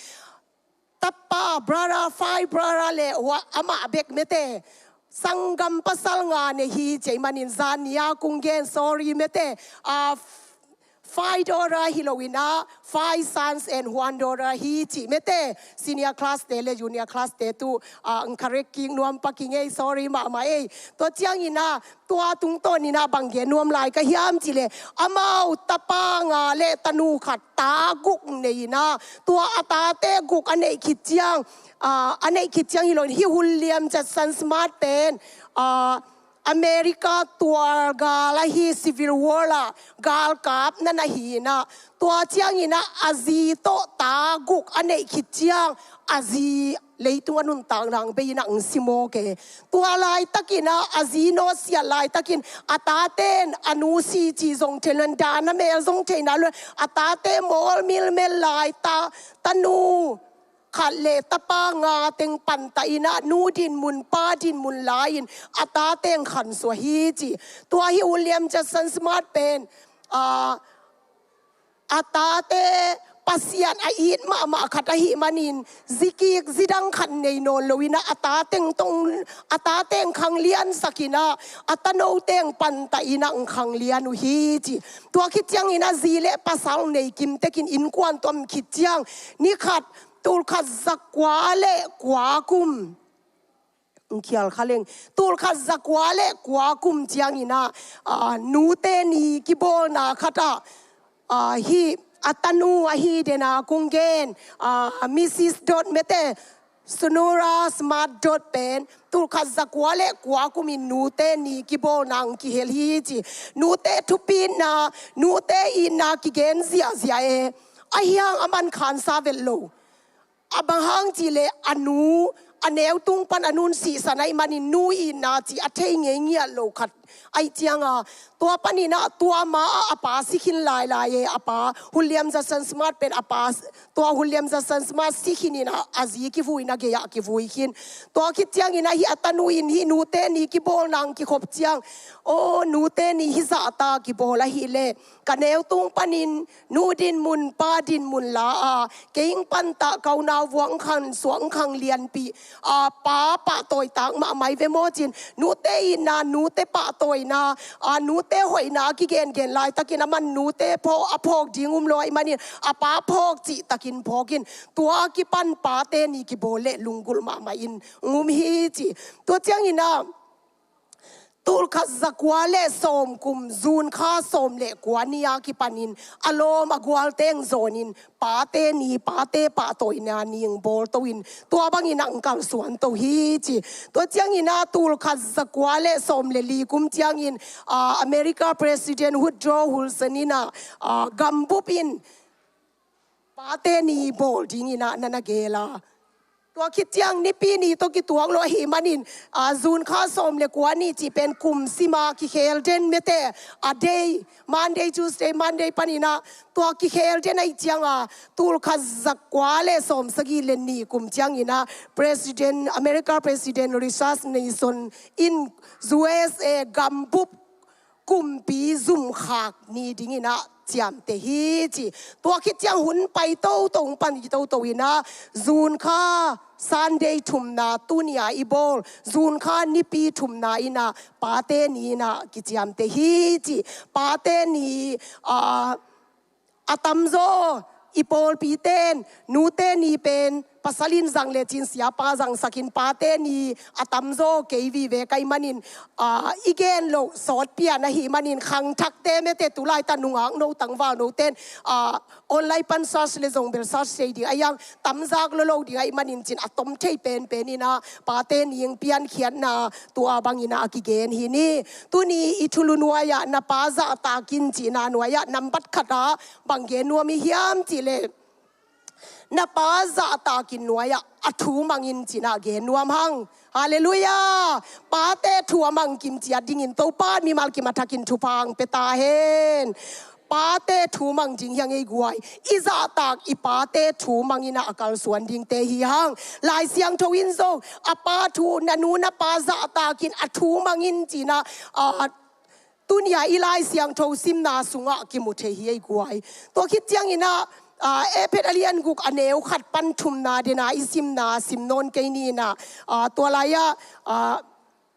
tapa, brother, five brother le wa amah bek mete, sanggam pasal nga nei hi ci ai manin zania kung gen, sorry mete, ah, five daughter hi lo ina, five sons and one daughter hi ci mete. Senior class te le junior class te tu, ah, ang correct kik nuam pak ing ei, sorry mahmah ei. Tua ciang ina tua tungtawn ina bang gen nuam lai ka hiam ci le, amau tapa nga le tanu khat ta guk nei ina, tua a tate guk a neih khit ciang, ah, a neih khit ciang hi lo in, hi William Judson Smart pen, ah, America tualgal ahi Civil War ah galkap na na hi ina, tua ciang ina a zi tawh ta guk a neih khit ciang a zi leitung a nuntak nang bei ina ang si mawk e. Tua laitak ina a zi nawt siat laitakin a taten a nu si ci zong thei lo in, dan a mel zong thei na lo in, a tate mawl milmel lai ta, tanu khat le tapa nga teng panta ina nu dinmun pa dinmun lai-in a tate ang khansuah hi ci. Tua hi William Judson Smart pen, ah, a tate Pasian a it mahmah khat ahi manin, zikik zidang khat nei nawn lo ina a ta teng tong, a tate ang khanglian sak ina a tano teng panta ina ang khanglian uh hi ci. Tua khit ciang ina zi le pasal nei kim tekin innkuan tuam khit ciang ni khat, tulkhat zakua le kua kum, khial kha leng, tulkhat zakua le kua kum ciang ina, ah, nute ni kibawlna khatah, ah, hi a tanu ahi dena kung gen, ah, Missus Dodd mete, Sonora Smart Dodd pen tulkhat zakua le kua kumin nute ni kibawlna ang kihel hi ci. Nute thupitna, nute itna kigen ziahziah e. Ahi hang aman khansa vet lo. A bang hang ci le a nu, a neu tung pan a nun sihsan ai manin nu itna ci a thei ngei ngiat lo khat ai cianga, tua pan ina tua ma a a pa si khin lailai e. A pa William Judson Smart pen a pa, tua William Judson Smart si khin ina a zi kivui na gei ah kivui khin. Tua khit ciang ina hi a tanu in hi nute ni kibawlna ang kikhop ciang, aw, nute ni hi zahta kibawl ahih le ka neu tung panin nu dinmun pa dinmun la a, kei ing panta ka unau vuah ang khansuah ang khanglianpih, a, pa pahtawi tak mahmah i ve maw cin, nute itna, nute pahtawina, a, nute hoihna kigengen laitakin aman nute phawk, a phawk ding um lo ai manin a pa phawk cihtakin phawkin, tua kipan pate ni kibawl le lunggulh mahmah in um hi ci. Tua ciang ina tulkhat zakua le sawm kum, June kha sawm le kua ni a kipanin a lawm a gual teng zawnin pate ni, pate pahtawina ni ang bawlto in tua bangin ang kalsuanto hi ci. Tua ciang ina tulkhat zakua le sawm le li kum ciangin, ah, America President Woodrow Wilson ina, ah, gambup in pate ni bawl ding ina na na gel a. Tua khit ciang nipi ni tawh kituak lo ahih manin, a, June kha sawm le kua ni cih pen kum sima kikhel den mete, a day, Monday, Tuesday, Monday pan ina tua kikhel den ai cianga, tulkhat zakua le sawm sagih le ni kum ciang ina President, America President Richard Nixon in U S A gambup kumpi zumkhak ni dingin ah ciamteh hi ci. Tua khit ciang hun pai toto, hong pan toto in ah June kha Sunday thumna, tuni a i bawl June kha nipi thumna in ah pate ni in ah kiciamteh hi ci. Pate ni, ah, a tamzaw i pawlpite'n nute ni pen Pasal in zang le cin siapa zangsakin pate ni a tamzaw kei vive ka hih manin, ah, i gen loh sawt pian ahih manin khangthakte mete tu laitak nungak no tangval noten, ah, online pan search le zong bel search thei ding a, hiang tamzak lolo ding ahih manin cin a tom thei penpen in ah pate ni piankhiatna tua bangin ah a kigen hi ni. Tuni i thulu nuai-ah na pa zahtak in cihna nuai-ah nambat khat ah bang gen nuam i hiam cih leh, na pa zahtakin nuai-ah a thu mangin cihna gen nuam hang. Halleluiah. Pate thu a mang kimciat dingin Topa mimal kim a thakin thupha hong pia ta hen. Pate thu mang ding hi hang ei guai. I zahtak i pate thu mangin ah a kalsuan dingte hi hang. Lai Siangtho in zong a pa thu, na nu na pa zahtakin a thu mangin cihna, ah, tuni-a i Lai Siangtho simna sungah kimu thei hi ei guai. Tua khit ciangin ah, ah, Efesa a lian guk a neu khat pan thumna den a i simna sim nawn kei ni in ah, ah, tua lai-ah, ah,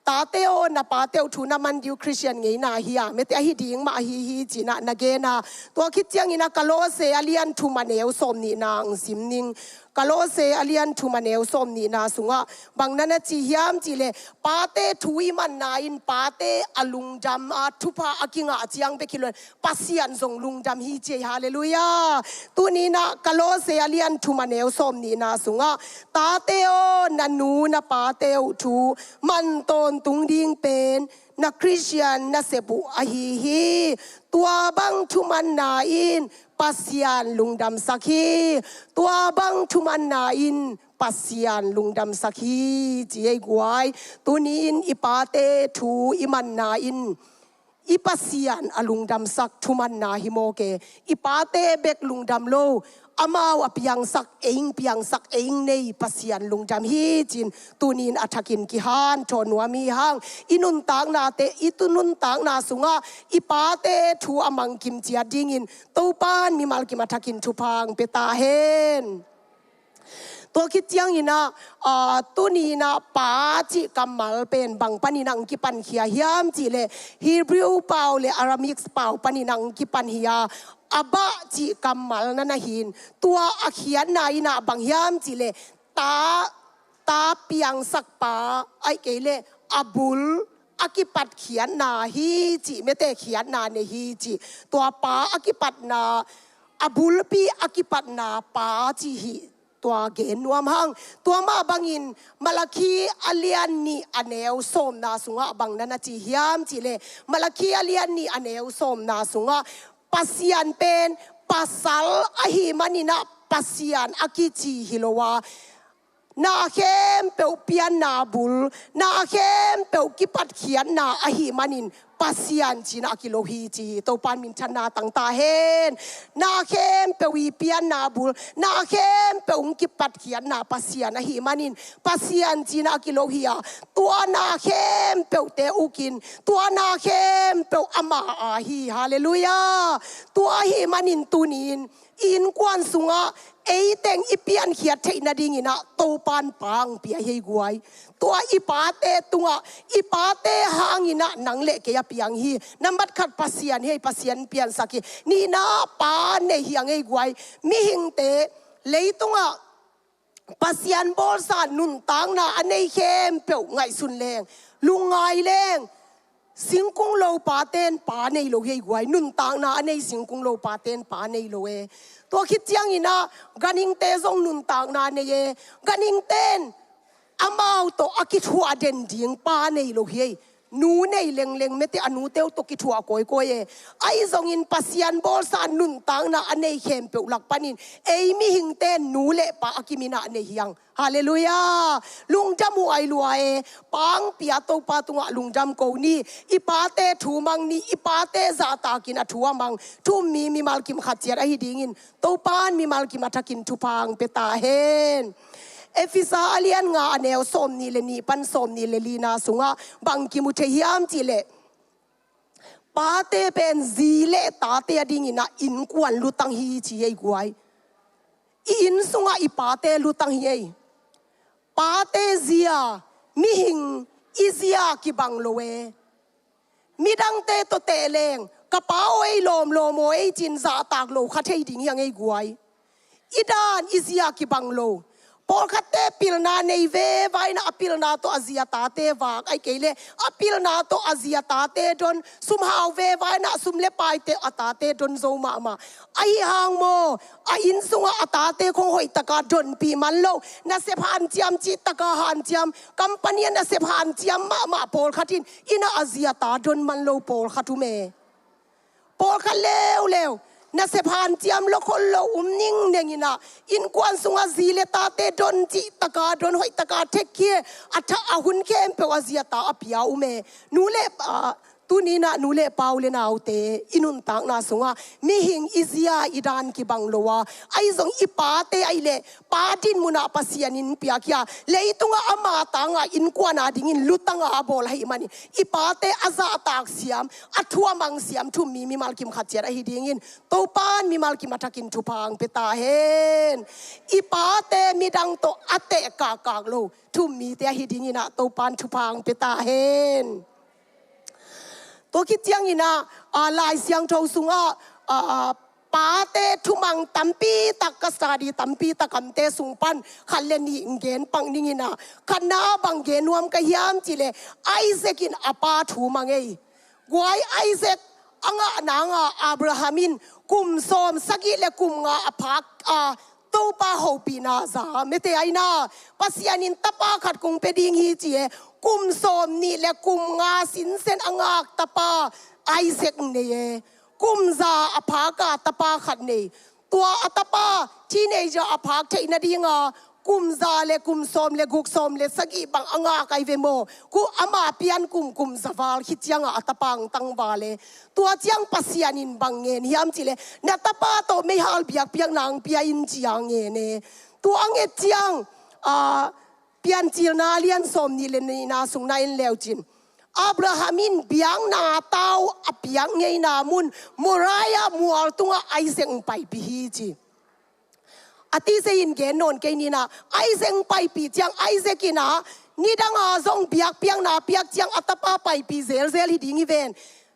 tate aw, na pate uh thu na man ding uh Khristian ngeina hi a, mete ahi ding mah ahi hi ci-in ah na gen a. Tua khit ciangin ah Kolose a lian thum a neu sawm nihna hong sim ning. Kolose a lian thum a neu sawm nihna sungah bang na na ci hiam cih leh, pate thu i manna in pate a lungdam a, thupha a kingah ciang bek hi lo-in Pasian zong lungdam hi ci ei. Halleluiah. Tuni in ah Kolose a lian thum a neu sawm nihna sungah, tate aw, na nu na pate uh thu man tawntung ding pen na Khristian nasep uh ahi hi. Tua bang thumanna in Pasian lungdamsak hi. Tua bang thumanna in Pasian lungdamsak hi ci ei guai. Tuni-in i pate thu i manna in i Pasian a lungdamsak thumanna hi mawk e. I pate bek lungdam lo, amau a piangsak, ei hong piangsak, ei hong nei Pasian lungdam hi ci-in tuni-in a thakin kihanthawn nuam hi hang. I nuntaknate, i tu nuntakna sungah i pate thu a mang kimciat dingin Topa in mimal kim a thakin thupha hong pia ta hen. Tua khit ciangin ah, ah, tuni in ah pa cih kammal pen bang panin ah hong kipankhia hiam cih leh, Hebrew pau le Aramaic pau panin ah hong kipankhia, Abba cih kammal na na hi in, tua a khiatna in ah bang hiam cih leh, ta, ta piangsak pa, ahih kei leh a bul a kipat khiatna hi cih, mete khiatna nei hi cih. Tua pa a kipatna, a bulpi a kipatna pa cih hi, tua gen nuam hang. Tua mah bangin Malakhi a lian nih a neu sawmna sungah bang na na ci hiam cih leh, Malakhi a lian nih a neu sawmna sungah Pasian pen pasal ahih manin ah Pasian a kici hi lo a, na khempeuh pianna bul, na khempeuh kipatkhiatna ahih manin Pasian ci-in ah a kilo hi ci hi. Topa in minthanna tang ta hen. Na khempeuh i pianna bul, na khempeuh hong kipatkhiatna Pasian ahih manin Pasian ci-in ah a kilo hi a, tua na khempeuhte ukin, tua na khempeuh ama a hi. Halleluiah. Tua ahih manin tuni-in i innkuan sungah eiteng i piankhiat theih nadingin ah Topa in pa hong pia hi ei guai. Tua i pate tungah, i pate hangin ah nang le kei a piang hi. Nambat khat Pasian hi ei, Pasian piansak hi. Nihna pa nei hi hang ei guai. Mihingte leitungah Pasian bawlsa nuntakna a nei khempeuh ngaihsun leng, lungngai leng, singkung lo paten pa nei lo hi ei guai. Nuntakna a nei singkung lo paten pa nei lo e. Tua khit ciangin ah ganhingte zong nuntakna nei e. Ganhingten amau tawh a kithuah den ding pa nei lo hi ei. Nu nei lengleng, mete a nute uh tawh kithuah kawikawi e. Ahi zongin Pasian bawlsa nuntakna a nei khempeuh lak panin ei mihingten nu le pa a kimin ah nei hi hang. Halleluiah. Lungdam uh ai lua e. Pa hong pia Topa tungah lungdam ko ni. I pate thu mang ni. I pate zahtakin a thu a mang, thu um mi mimal kim khat ciat ahi dingin Topa in mimal kim a thakin thupha hong pia ta hen. Efesa a lian nga a neu sawmnih le nih pan sawmnih le lina sungah bang kimu thei hiam cih leh, pate pen zi le tate adingin ah innkuan lutang hi ci ei guai. I inn sungah i pate lutang hi ei. Pate zia, mihing i zia kibang lo e. Midangte tawh teh leng, ka pa aw ei, lawmlawm aw ei ci-in zahtak lo kha thei ding hi hang ei guai. I dan i zia kibang lo. Pawlkhatte pilna nei veva in ah a pilna tawh a zi a tate vak, ahih kei leh a pilna tawh a zi a tate don, sum hau veva in ah sum le paite a tate don zo mahmah. Ahi hang maw, a inn sungah a tate khong hoih taka donpih man lo, nasep hanciam cih taka hanciam, company ah nasep hanciam mahmah pawlkhat in, inn ah a zi a ta don man lo pawlkhat um e. Pawlkhat leuleu, nasep hanciam lo khol lo um ningneng in ah, innkuan sungah zi le tate don cih taka, don hoih taka, take care, a tha a hun khempeuh a zi a ta a pia um e. Nu le pa, tuni in ah nu le pa, u le naute, i nuntakna sungah mihing i zi a i dan kibang lo a, ahi zong i pate ahih leh pa dinmun ah Pasian in piak hi a, leitungah ama tangah innkuan a dingin lutang a bawl ahih manin, i pate a zahtak siam, a thu a mang siam thummi mimal kim khat ciat ahi dingin Topa'n mimal kim a thakin thupha hong pia ta hen. I pate midang tawh a teh kahkah lo thummite ahi dingin ah Topa'n thupha hong pia ta hen. Tua khit ciangin ah, a, Lai Siangtho sungah, a, a, pate thumang tampi tak, ka study tampi tak a omte sung pan khat le nih gen pak ning in ah, khatna bang gen nuam ka hiam cih leh, Isaac in a pa thu mang ei. Guai, Isaac a ngah nang a, Abraham in kum sawm sagih le kum nga a phak a, Topa hopihna za mete ahi na. Pasian in tapa khat kong pia ding hi ci e, kum sawm nih le kum nga sinsen a ngak tapa Isaac nei e. Kum za a phak a tapa khat nei. Tua a tapa teenager a phak theih nading a, kum za le kum sawm le guk, sawm le sagih bang a ngak ahi ve maw. Ku ama pian kum, kum za val khit ciang a, a tapa hong tangval e. Tua ciang Pasian in bang ngen hiam cih leh, na tapa tawh meihal biakpiakna hong pia in ci a ngen e. Tua a nget ciang, a, Piancilna a lian sawm nih le nihna sung na en leu cin, Abraham in biakna tau a piak ngeina mun Moriah mual tungah Isaac hong paipih hi ci. A tise in gen nawn kei ni in ah, Isaac hong paipih ciang, Isaac in ah nidang a zong biakpiakna piak ciang a tapa paipih zelzel hi ding hi ven.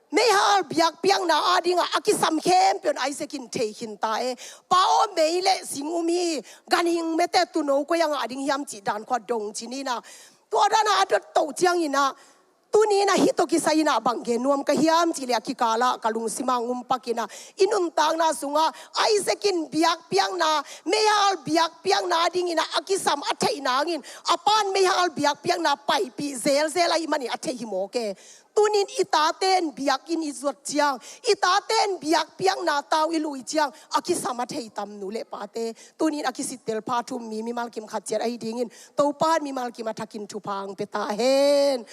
Meihal biakpiakna a dingah a kisam khempeuh in Isaac in thei khin ta e. Pa aw, mei le sing um hi, ganhing mete, tuuno koi a ngah ding hiam cih dan khua dong ci ni in ah. Tua dan a a dot toh ciangin ah, tuni in ah hih tawh kisai in ah bang gen nuam ka hiam cih leh, a kikal ah ka lungsim ah hong um pak in ah, i nuntakna sungah Isaac in biakpiakna, meihal biakpiakna dingin ah a kisam a theih nangin, a pa'n meihal biakpiakna paipih zelzel ahih manin a theih hi mawk e. Tunin i tate'n biakinn i zuat ciang, i tate'n biakpiakna tau i lui ciang, a kisam a thei tam nu le pate? Tunin a kisittel pha thummi mimal kim khat ciat ahi dingin Topa'n mimal kim a thakin thupha hong pia ta hen.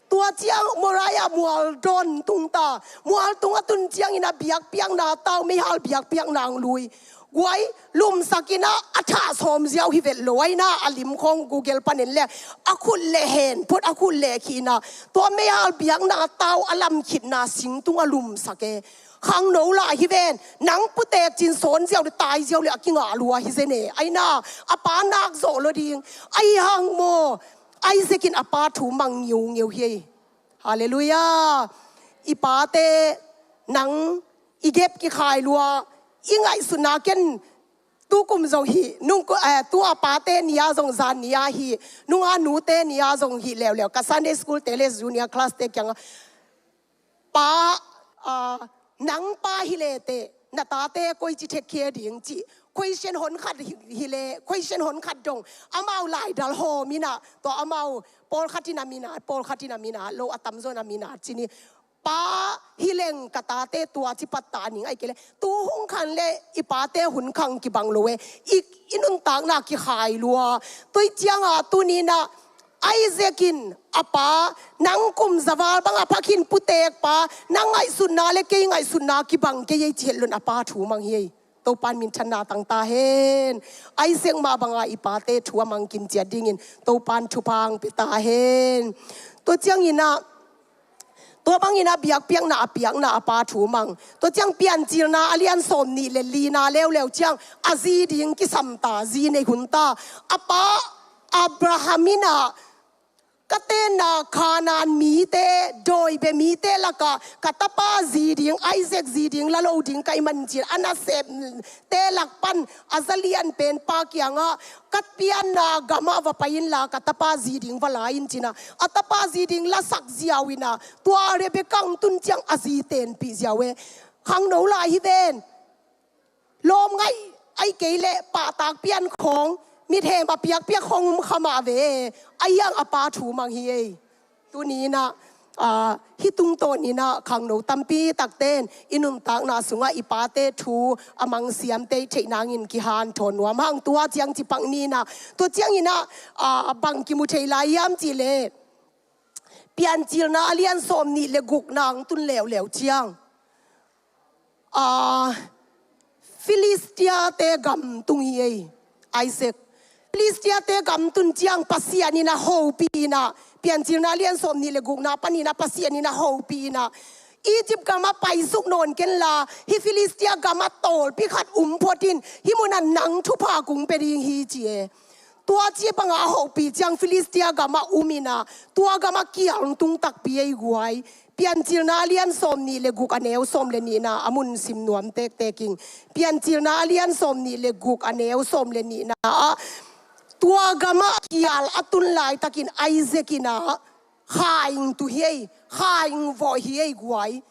Tua ciang Moriah mual dawn tung ta, mual tung a tun ciangin a biakpiakna tau, meihal biakpiakna hong lui. Guai, lumsak in ah a thah sawm ziau hi vet lo ahi na, a lim khawng Google pan en leh, a khut le hen phot, a khut le khih in ah, tua meihal biakna tau a lam khitna sing tungah lumsak e. Khangno lai hi ven, nang putek cin sawn ziau le tai ziau le a kingah lua hi zen e. Ahi na, a pa nak zawh lo ding. Ahi hang maw, Isaac in a pa thu mang ngiungeu hi. Halleluiah. I pate, nang i gep kikhai lua, i ngaihsutna ken tu kum zong hi, nung ku-, eh, tu a pate ni a zong zan ni a hi, nung a nute ni a zong hi leuleu. Ka Sunday school te le junior class te kiangah, pa, ah, nang pa hi le teh, na tate koici thekkhe ding cih question hon khat hi, hi le, question hon khat dong, amau laidal hawm in ah, tua amau pawlkhat in a min at, pawlkhat in a min at lo, a tamzaw in a min at ci ni. Pa hi leng ka tate tua ci pattah ning, ahih kei leh tu hun khan le i pate hun khang kibang lo e. I, i nuntakna kikhai lua. Tua ciangah tuni in ah Isaac in a pa, nang kum za val bang a pha khin putek pa, nang ngaihsutna le kei ngaihsutna kibang kei ei ci het loin a pa thu mang hi ei. Topa'n minthanna tang ta hen. Isaac mah banga i pate thu a mang kim ciat dingin Topa'n thupha hong pia ta hen. Tua ciangin ah, tua bangin ah biakpiakna a piakna a pa thu mang. Tua ciang Piancilna a lian sawm nih le lina leuleu ciang a zi ding kisam ta, zi nei hun ta. A pa Abraham in ah Ka tenna Kanaan mite, dawi bia mite lakah ka tapa zi ding, Isaac zi ding la lo ding ka hih manin ci-in a nasepte lak pan a zalian pen pa kiangah, ka pianna gamah va pai inla ka tapa zi ding va la in ci-in ah, a tapa zi ding lasak ziau in ah, tua Rebekah hong tun ciang a zi tenpih ziau e. Khangno lai hi ven. Lawm ngaih, ahih kei leh pahtak pian khawng, mithem a piakpiak khawng um kha mah ve. Ahi hang a pa thu mang hi ei. Tuni in ah, aa, hih tungtawn in ah khangno tampi takte in i nuntakna sungah i pate thu a mangsiamte i theih nangin kihanthawn nuam hang. Tua ciang ci pak ni in ah, tua ciangin ah, aa, bang kimu thei lai hiam cih leh, Piancilna a lian sawmnih le gukna hong tun leuleu ciang, aa, Filistiate gam tung hi ei, Isaac. Filistiate gam tun ciang Pasian in ah hopih in ah, Piancilna a lian sawmnih le gukna panin ah Pasian in ah hopih in ah, Egypt gamah paisuk nawn kenla, hih Filistia gamah tawlpi khat um phot in, hih munah nang thupha kong pia ding hi ci e. Tua ci bangah a hopih ciang Filistia gamah um in ah, tua gamah kial hong tung takpi ei guai. Piancilna a lian sawmnih le guk a neu sawm le nihna a mun sim nuam tektek ing. Piancilna a lian sawmnih le guk a neu sawm le nihna ah, tua gamah kial a tun laitakin Isaac in ah kha hong tu hi ei, kha hong vawh hi ei guai.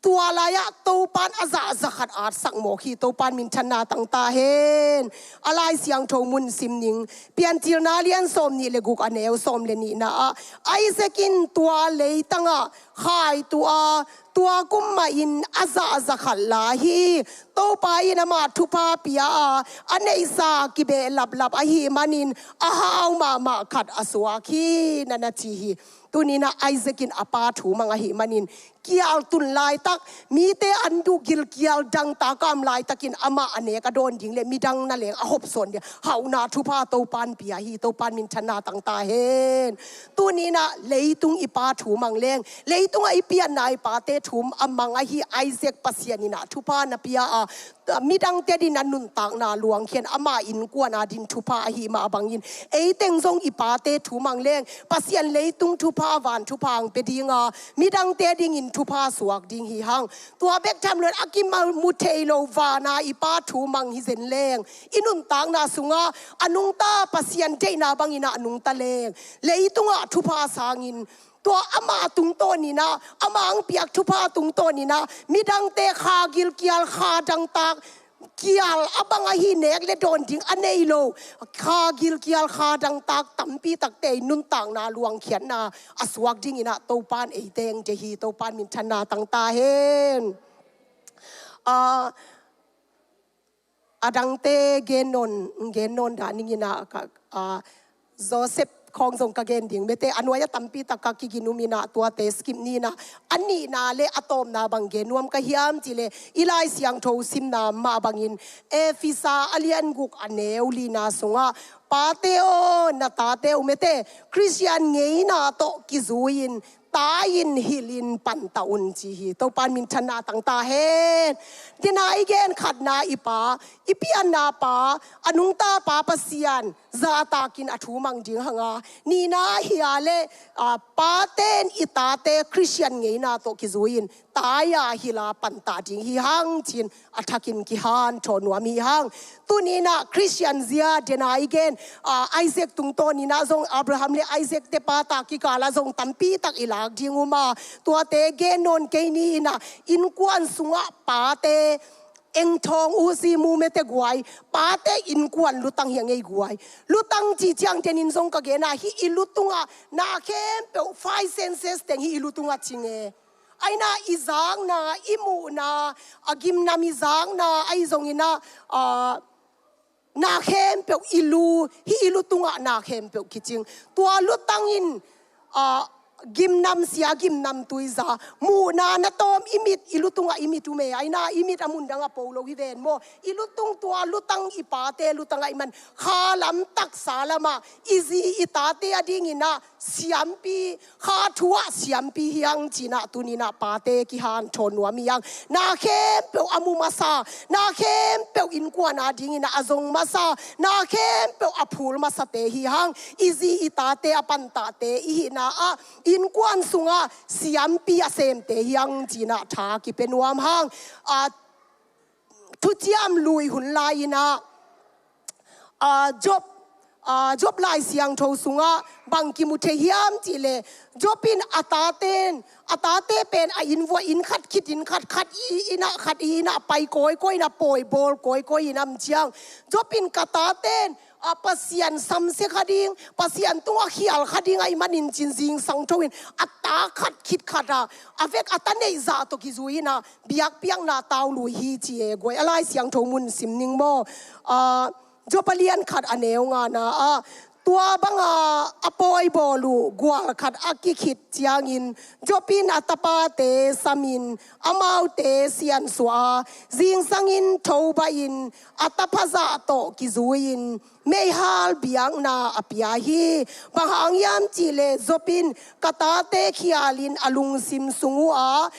Tua lai-ah Topan a zahzah khat atsak mawk hi. Topan minthanna tang ta hen. A Lai Siangtho mun sim ning. Piancilna a lian sawmnih le guk a neu sawm le nihna ah, Isaac in tua leitangah kha hong tu a, tua kum mahin a zahzah khat la hi. Topa in amah thupha pia a, a neihsa kibehlaplap ahih manin a hau mahmah khat a suak hi, na na ci hi. Tuni in ah Isaac in a pa thu mang ahih manin, kial tun laitak, mite an duh gilkial dangtak a om laitakin amah a nek a dawn ding le midang na leng a hopsawn ding hauhna thupha Topan pia hi. Topan minthanna tang ta hen. Tuni in ah leitung i pa thu mang leng, leitungah i pianna i pate thu a mang ahi Isaac Pasian in ah thupha na pia a, midangte adingin a nuntakna luangkhia in, ama innkuan adingin thupha ahih mah bangin, eiteng zong i pate thu mang leng Pasian leitung thupha, van thupha hong pia ding a, midangte adingin thupha suak ding hi hang. Tua bek tham lo in a kimu thei lo vana i pa thu mang hi zen leng, i nuntakna sungah a nungta, Pasian deihna bangin ah a nungta leng, leitungah thupha sangin, tua ama tungtawn in ah, ama hong piak thupha tungtawn in ah, midangte kha gilkial, kha dangtak, kial a bang ahi nek le dawn ding a nei lo, kha gilkial, kha dangtak tampi takte i nuntakna luangkhiatna a suak dingin ah Topan eiteng deih hi. Topan minthanna tang ta hen. Ah, a dangte gen nawn, gen nawn dah ning in ah ka, ah, Joseph khawng zong ka gen ding mete, a nuai-ah tampi tak ka kigin um in ah tuate skip ni in ah, a nihna le a tawpna bang gen nuam ka hiam cih leh, i Lai Siangtho simna mah bangin, Efesa a lian guk a neu lina sungah, pate aw, na tate uh mete, Khristian ngeina tawh kizui-in, tai-in, hilhin panta un ci hi. Topan minthanna tang ta hen. Dena i gen khatna i pa, i pianna pa, a nungta pa Pasian zahtakin a thu mang ding hang a, nihna hi a leh, a, pate in i tate Khristian ngeina tawh kizui-in, tai-a hilh a panta ding hi hang ci-in a thakin kihanthawn nuam hi hang. Tuni in ah Khristian zia dena i gen, ah, Isaac tungtawn in ah zong, Abraham le Isaac te pa ta kikal ah zong tampi tak i lak ding um a, tuate gen nawn kei ni in ah, innkuan sungah pate, eng thawng u si mu mete guai, pate innkuan lutang hi a ngei guai. Lutang cih ciang denin zong ka gen a, hih i lu tungah na khempeuh, five senses teng hih i lu tungah cing e. Ahi in ah i zakna, i muhna, a gimnam i zakna ahi zongin ah, ah, na khempeuh i lu, hih i lu tungah na khempeuh kicing. Tua lutang in, ah, gimnam sia, gimnam tuiza, muhna na tawm i mit, i lutungah i mit um e, aina i mit a mundang a po lo hi ven maw. I lutung tua lutang, i pate lutang ahih man kha lam taksa lamah i zi i tate a dinginah siampi, kha thu ah siampi hi hang cinah tuninah pate kihanthawn nuam hi hang. Na khempeuh a mu masa, na khempeuh innkuan a dinginah a zong masa, na khempeuh a phul masate hi hang. I zi i tate a pantahte i hihna ah innkuan sungah siampi a semte hi hang cinah tha kipia nuam hang. A, thuciam lui hun lai-inah, a, Job, a, Job Lai Siangtho sungah bang kimu thei hiam cihleh, Job in a taten, a tate pen a inn vuah inn khat khit inn khat, khat i innah khat i innah pai kawikawi inah pawi bawl kawikawi in a om ciang, Job in ka taten a Pasian samsia kha ding, Pasian tungah khial kha ding ahih manin cin zingsang tho in a ta khat khit khat ah a vek a ta neih zah tawh kizui inah biakpiakna tau lui hi ci e guai. A Lai Siangtho mun sim ning maw. A, Job a lian khat a neu ngana ah, tua banga a pawi bawl uh gual khat a kikhit ciangin Job in a tapate samin amaute siansuah a, zingsangin thobahin a taphazah tawh kizui-in meihal biakna a pia hi. Bang hang hiam cihleh Job in ka tate khialin a lungsim sung uhah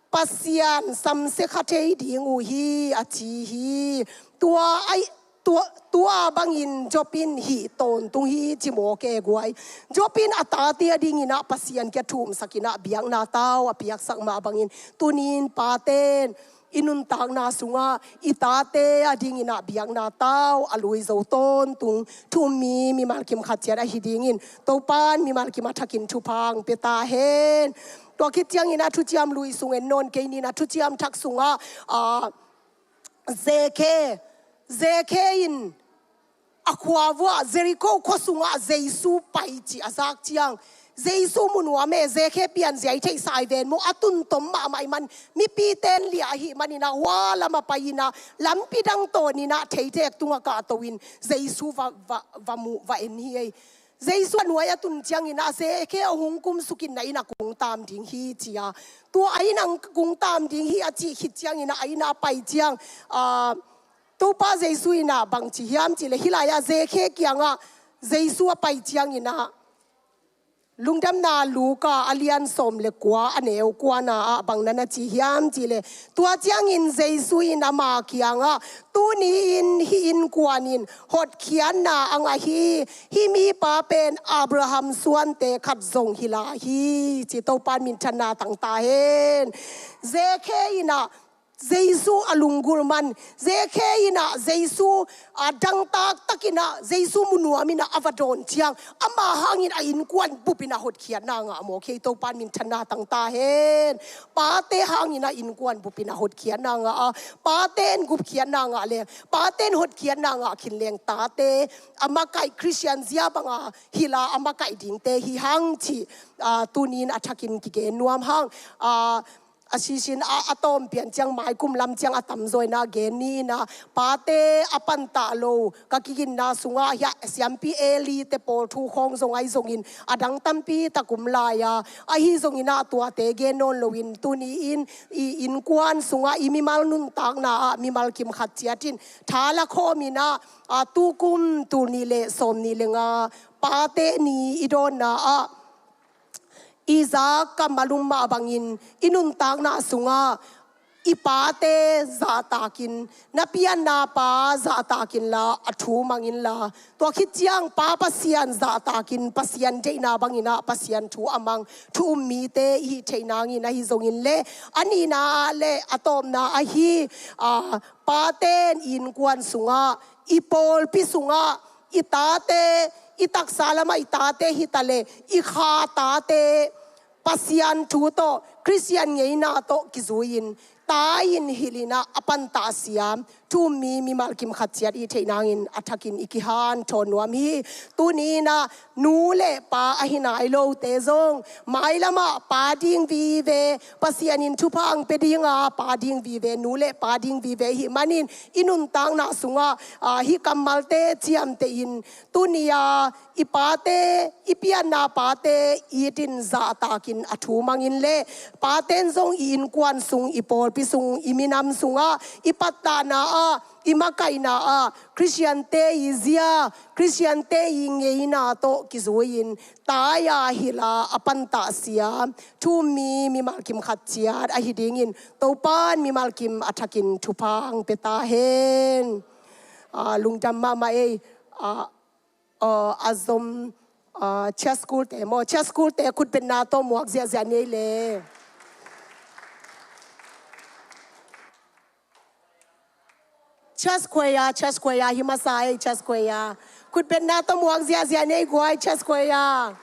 Pasian samsia kha thei ding uh hi a ci hi. Tua ai, tua, tua bangin Job in hih tawntung hi ci mawk e guai. Job in a tate a dinginah Pasian kia thumsakinah biakna tau a piaksak mah bangin tunin paten i nuntakna sungah i tate a dinginah biakna tau a lui zo tawntung thu um mi mimal kim khat ciat ahi dingin Topan mimal kim a thakin thupha hong pia ta hen. Tua khit ciangin a thuciam lui sung en nawn kei ning a, thuciam thak sungah, a, Zekhe, Zekhe in a khua vuah Jericho khua sungah Jesu pai cih a zak ciang, Jesu mu nuam e, Zekhe pianzia i theihsa ai ven maw, a tuntom mahmah ahih man, mipite in liah ahih maninah hua lamah pai inah lampi dang tawn inah theitek tungah kahto in Jesu va, va, va mu, va en hi ei. Jesu a nuai a tun cianginah Zekhe a hong kumsuk inah a innah kung tam ding hi ci a. Tua a innah kung tam ding hi a cih khit cianginah a innah a pai ciang, a, Topa Jesu innah bang ci hiam cihleh hih lai-ah Zekhe kiangah Jesu a pai cianginah Lungdamna Luka a lian sawm le kua a neu kuana ah bang na na ci hiam cihleh, tua ciangin Jesu in ama kiangah, tuni-in hih innkuan in hotkhiatna a ngah hi. Hih mipa pen Abraham suante khat zong hi lai hi, ci. Topan minthanna tang ta hen. Zekhe innah Jesu a lunggulh man, Zekhe innah Jesu a dangtak takinah Jesu mu nuam inah a va dawn ciang, ama hangin a innkuan bup inah hotkhiatna ngah mawk hi. Topan minthanna tang ta hen. Pate hangin a innkuan bup inah hotkhiatna ngah a, pate in gupkhiatna ngah leng, pate in hotkhiatna ngah khin leng, tate a makaih Khristian zia banga hilh a a makaih dingte hi hang cih, a, tunin a thakin kigen nuam hang. A, a sisin a, a tawm pian ciang maikum lam ciang a tamzaw inah gen ni inah, pate a pantah lo ka kiginna sungah hiah siampi Eli te pawl thu khawng zong ahi zongin a dang tampi tak um lai-a, ahi zongin ah tuate gen nawn loin tuni-in i innkuan sungah i mimal nuntakna ah mimal kim khat ciatin tha la khawm inah, a, tukum tul nih le sawm nih le nga pate ni i dawnna ah i zak kammal um mah bangin i nuntakna sungah i pate zahtakin, na pianna pa zahtakin la, a thu mang inla, tua khit ciang Pa Pasian zahtakin Pasian deihna bangin ah Pasian thu a mang thu um mite i hih theih nangin ahi zongin le, a nihna le a tawpna ahi, a, pate in innkuan sungah, i pawlpi sungah, i tate, i taksa lamah i tate hi ta le, i kha tate Pasian thu tawh, Khristian ngeina tawh kizui-in, ta in hilh inah a pantah siam, Thu-um mi mimal kim khat ciat i theih nangin a thakin i kihanthawn nuam hi. Tuni in ah nu le pa ahi nai lote zong mailamah pa ding vive, Pasian in thupha hong pia dinga pa ding vive, nu le pa ding vive i hih manin i nuntakna sungah, ah, hih kammalte ciamtehin tuni a i pate, i pianna pate itin zahtakin a thu mangin le paten zong i innkuan sung, i pawlpi sung, i minam sungah i pattahna ah, i makaihna ah Khristiante i zia, Khristiante i ngeina tawh kizui-in tai-a hilh a, a pantah siam thu-um mi mimal kim khat ciat ahi dingin Topan mimal kim a thakin thupha hong pia ta hen. Ah, lungdam mahmah ei. Ah, ah, a zom, ah, church school te maw, church school te khutbetna tawh muak ziahziah ni ei le. Church choir, church choir hi masa ei, church choir. Khutbetna tawh muak ziahziah ni ei guai, church choir.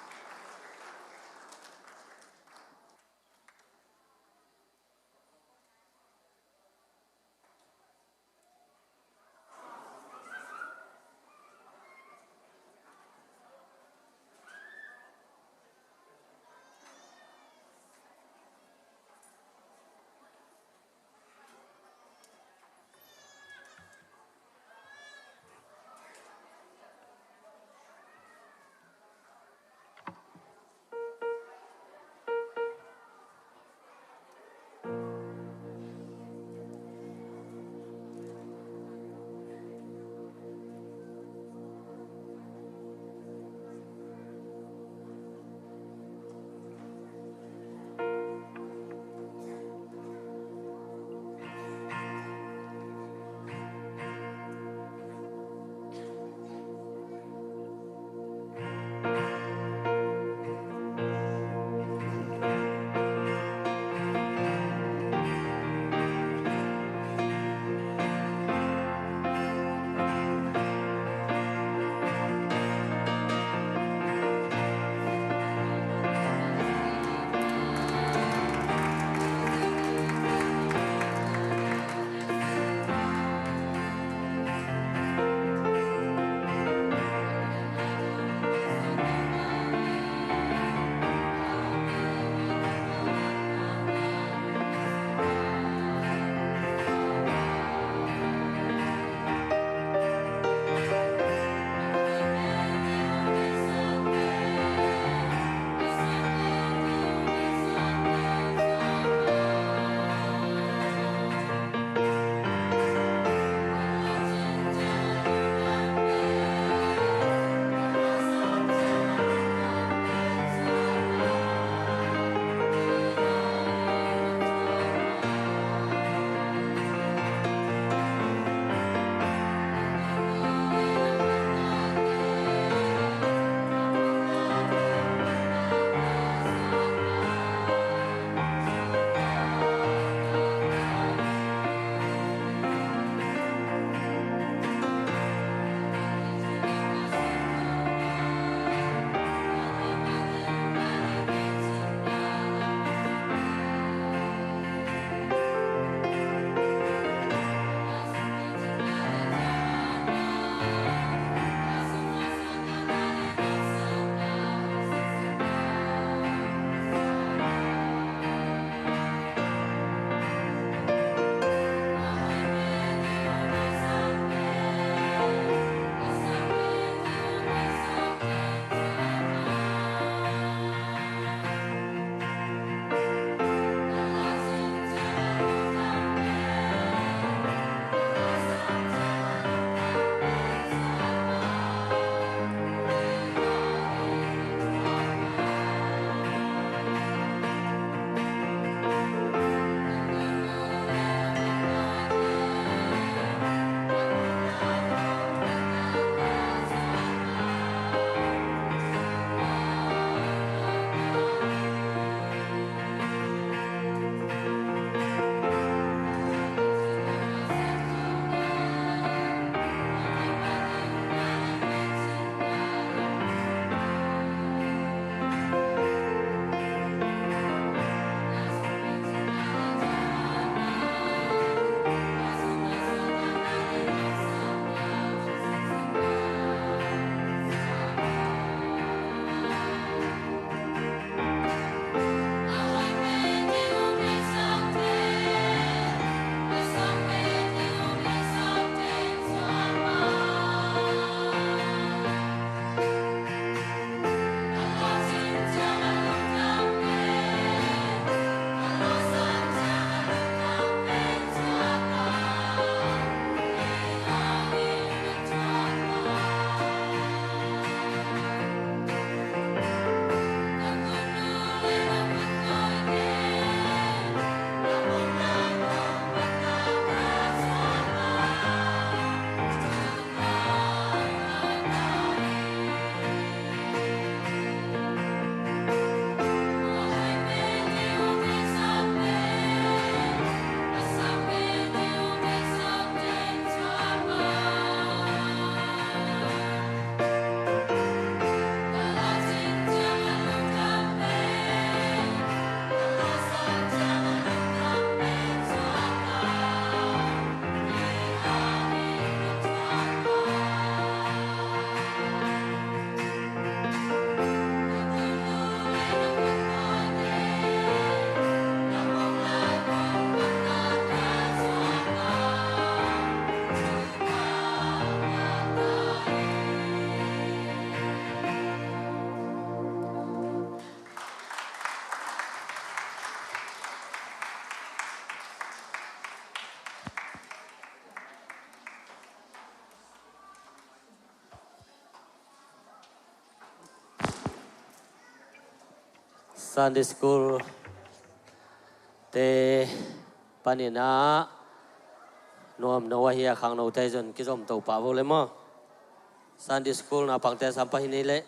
Sunday School te panin ah nuam no ahi a, khangno te zon kizom to pah vo le maw. Sunday School naupangte sam pah hi ni le.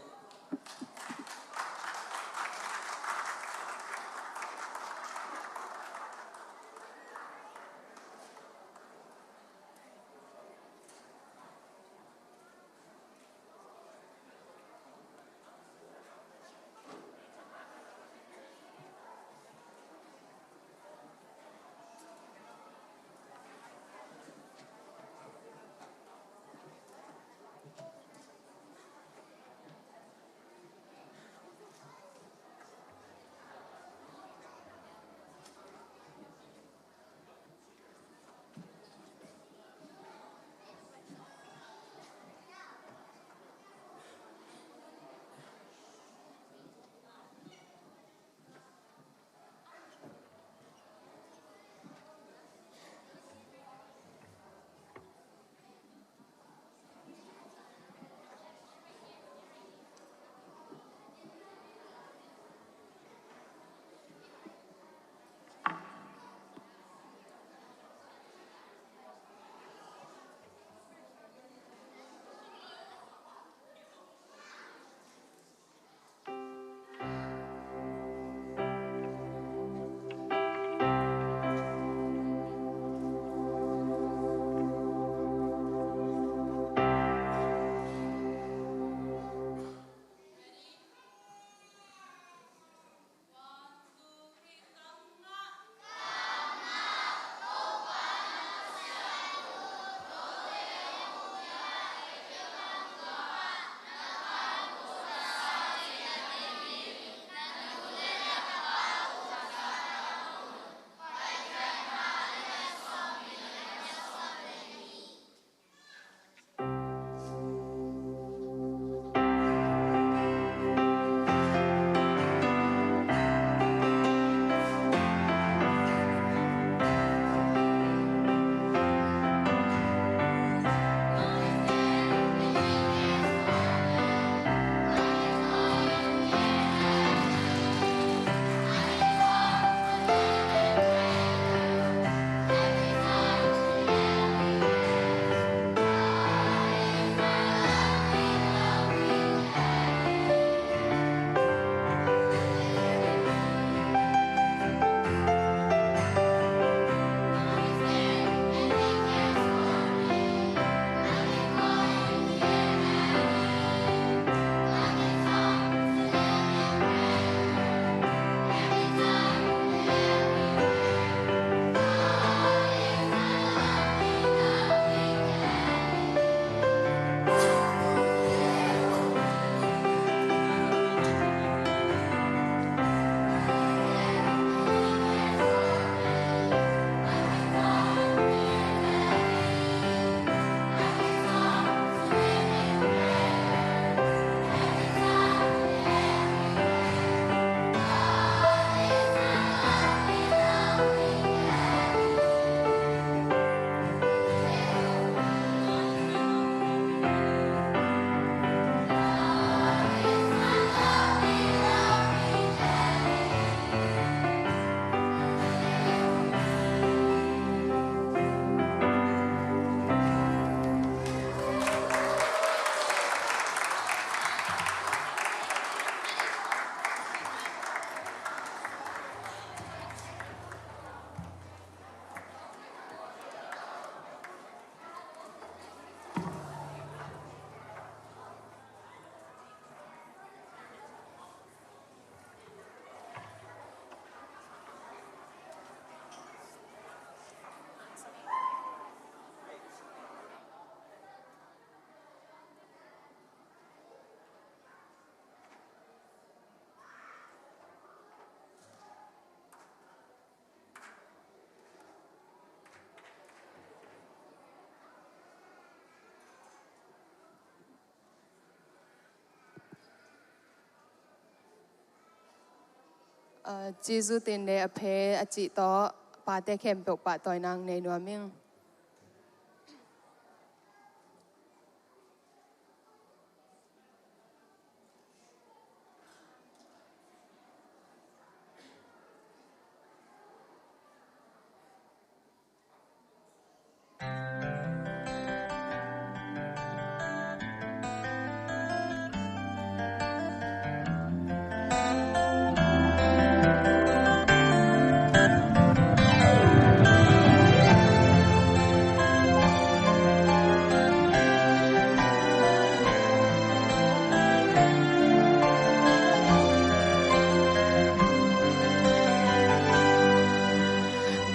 Jesuh tinte a phe a cih tawh pate khempeuh pahtawi nang nei nuam ing.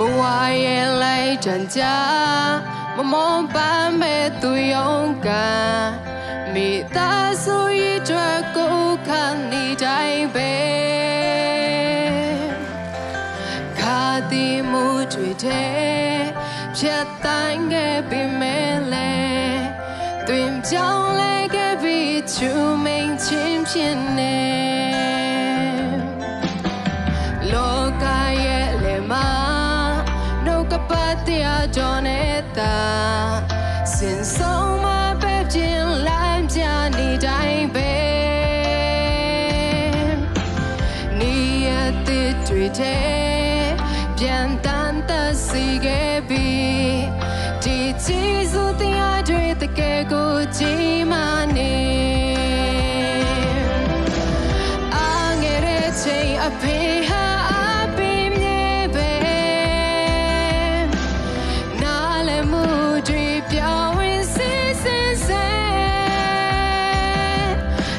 ဘဝရဲ့လှိုင်းတန်ကြား မမောပန်းမဲ့သူရုန်းကန် မိသားစုရဲ့အတွက်ကိုယ်ခံနေတိုင်းပဲ ခါသီးမှုတွေထဲ ဖြတ်သန်းခဲ့ပေမဲ့လည်း သွင်ပြောင်းလဲခဲ့ပြီး ထူးမိန်ခြင်းဖြစ်နေ လောကရဲ့လယ်မှာ နှုတ်ကပတ်တရားတော်နဲ့သာ စင်ဆုံးမပဲ့ပြင်လမ်းပြနေတိုင်းပဲ နေ့ရက်သစ်တွေထဲ ပြန်သန်သက်စေခဲ့ပြီး ဒီကျေးဇူးတရားတွေသကယ်ကိုကြီးမားနေ အားငယ်တဲ့ချိန်အဖေဟာအပင်မြေပဲ နားလည်မှုတွေပျော်ဝင်စေစင်စင်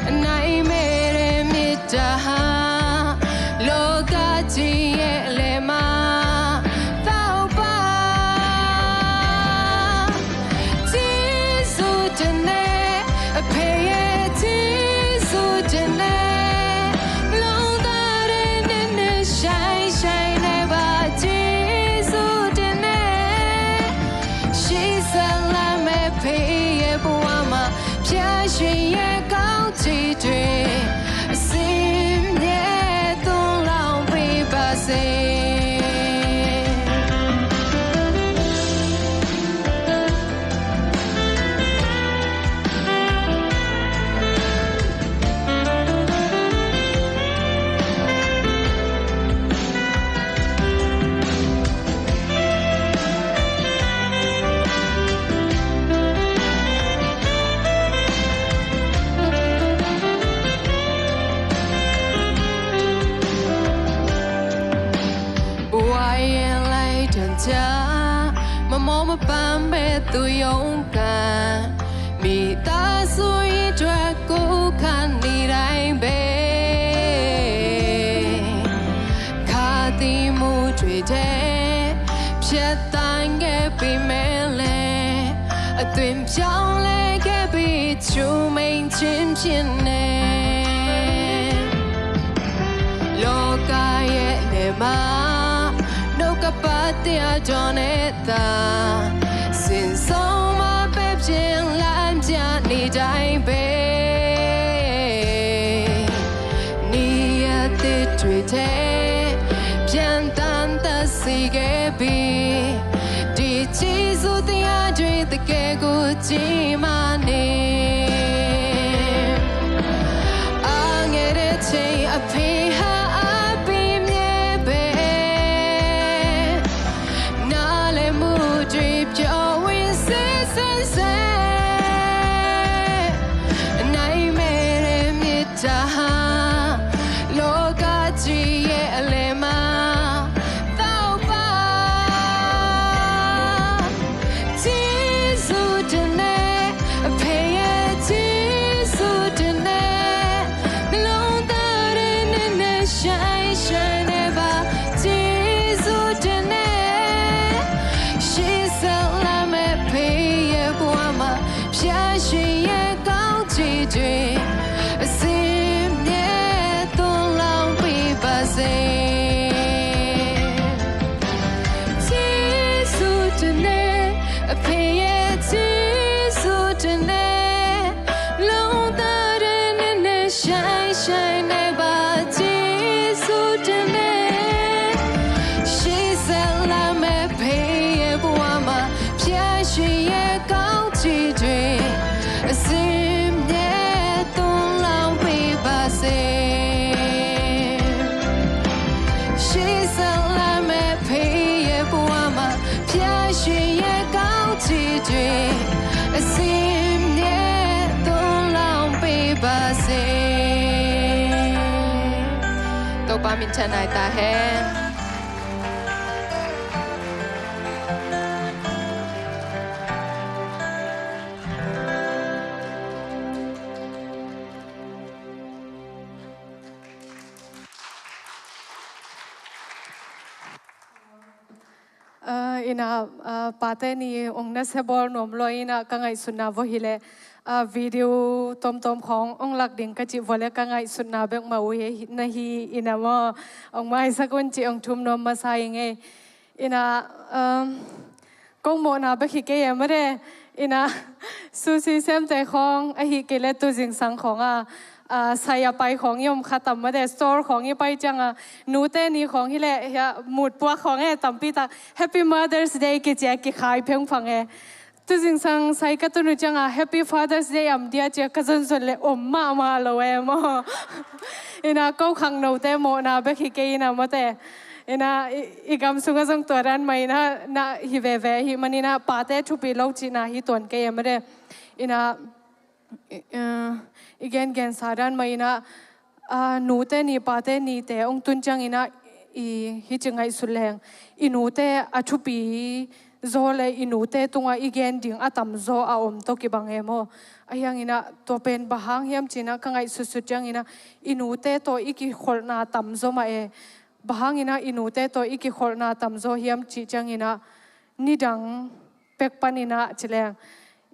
အနိုင်မဲ့တဲ့မေတ္တာဟာ လောကကြီးရဲ့အလယ်မှာ သောက်ပါ ကျေးဇူးတင်နဲ့ အဖေရဲ့ကျေးဇူးတင်နဲ့ လုံးသားတဲ့နည်းနဲ့ ရှိုင်းရှိုင်းနဲ့ပါ ကျေးဇူးတင်နဲ့ ရှေ့ဆက်လာမယ့်ဖေရဲ့ဘဝမှာ ဖျားရှင်ရဲ့ကောင်းချီးတွေ အစဉ်မြဲသွန်လောင်းပေးပါစေ။ ဘဝရဲ့လှိုင်းတန်ကြား မမောမပန်းပဲသူရုန်းကန်မိသားစုရဲ့အတွက်ကိုယ်ခံနေတိုင်းပဲ ခါသီးမှုတွေထဲ ဖြတ်သန်းခဲ့ပေမဲ့လည်း အသွင်ပြောင်းလဲခဲ့ပြီး ထူးမိန်ခြင်းဖြစ်နေ လောကရဲ့လယ်မှာ နှုတ်ကပတ်တရားတော်နဲ့သာ စင်ဆုံးမပဲ့ပြင်လမ်းပြနေတိုင်းပဲ နေ့ရက်သစ်တွေထဲ ပြန်သန်သက်စေခဲ့ပြီး ဒီကျေးဇူးတရားတွေသကယ်ကိုကြီးမားနေ အားငယ်တဲ့ချိန်အဖေဟာအပင်မြေပဲ နားလည်မှုတွေပျော်ဝင်စေစင်စင် အနိုင်မဲ့တဲ့မေတ္တာဟာ လောကကြီးရဲ့အလယ်မှာ သောက်ပါ ကျေးဇူးတင်နဲ့ အဖေရဲ့ကျေးဇူးတင်နဲ့ နှလုံးသားထဲနည်းနည်းရှိုင်းရှိုင်းနဲ့ပါ ကျေးဇူးတင်နဲ့ ရှေ့ဆက်လာမယ့်ဖေရဲ့ဘဝမှာ ဖျားရှင်ရဲ့ကောင်းချီးတွေ အစဉ်မြဲသွန်လောင်းပေးပါစေ။ ကျေးဇူးတင်နဲ့ အဖေရဲ့ကျေးဇူးတင်နဲ့ လုံးသားထဲနည်းနည်းရှိုင်းရှိုင်းနဲ့ပါ ကျေးဇူးတင်နဲ့ ရှေ့ဆက်လာမယ့်ဖေရဲ့ဘဝမှာ ဖျားရှင်ရဲ့ကောင်းချီးတွေ အစဉ်မြဲသွန်လောင်းပေးပါစေ။ ရှေ့ဆက်လာမယ့်ဖေရဲ့ဘဝမှာ ဖျားရှင်ရဲ့ကောင်းချီးတွေ အစဉ်မြဲသွန်လောင်းပေးပါစေ။ တောပါမင်္ဂလာတာဟဲ။ Ah, ina, ah, pate ni ong nasia bawl nuam lua ina ka ngaihsutna vua hileh, ah, video tomtom khawng ong lak ding ka cih vua le ka ngaihsutna bek mah uh hi, na hi ina maw, ong maisak un cih ong thum nuam masa ing ei. Ina, um, ko mawhna bek hi kei e mare. Ina, sushi semte khawng ahi kei le tu zingsang khawng a, ah, sai a pai khawng i om kha tam mare, store khawng i pai ciang a, nute ni khawng hileh, hia, mutpuak khawng e tampi tak, Happy Mother's Day kici a kikhai phengphang e. Tu zingsang sai ka tun uh ciang a, Happy Father's Day am dia ci a ka zonzon le om mahmah lo e maw. Ina, ko khangnote mawhna bek hi kei ina mawte. Ina, i, i gam sungah zong tua dan mah ina, na hi veve ahih man ina pate thupi lo cihna hi tuan kei e mare. Ina, i, eh, i gengensa dan mah ina, ah, nute ni pate nite ong tun ciang ina, i, hi ci ngaihsut leng, i nute a thupi zaw le i nute tungah i gen ding a tamzaw a om tawh kibang e maw. Ahi hang ina tua pen bang hang hiam ci ina ka ngaihsutsut ciang ina, i nute tawh i kikholhna tamzaw mah e. Bang hang ina i nute tawh i kikholhna tamzaw hiam cih ciang ina, nidang pek pan ina ci leng,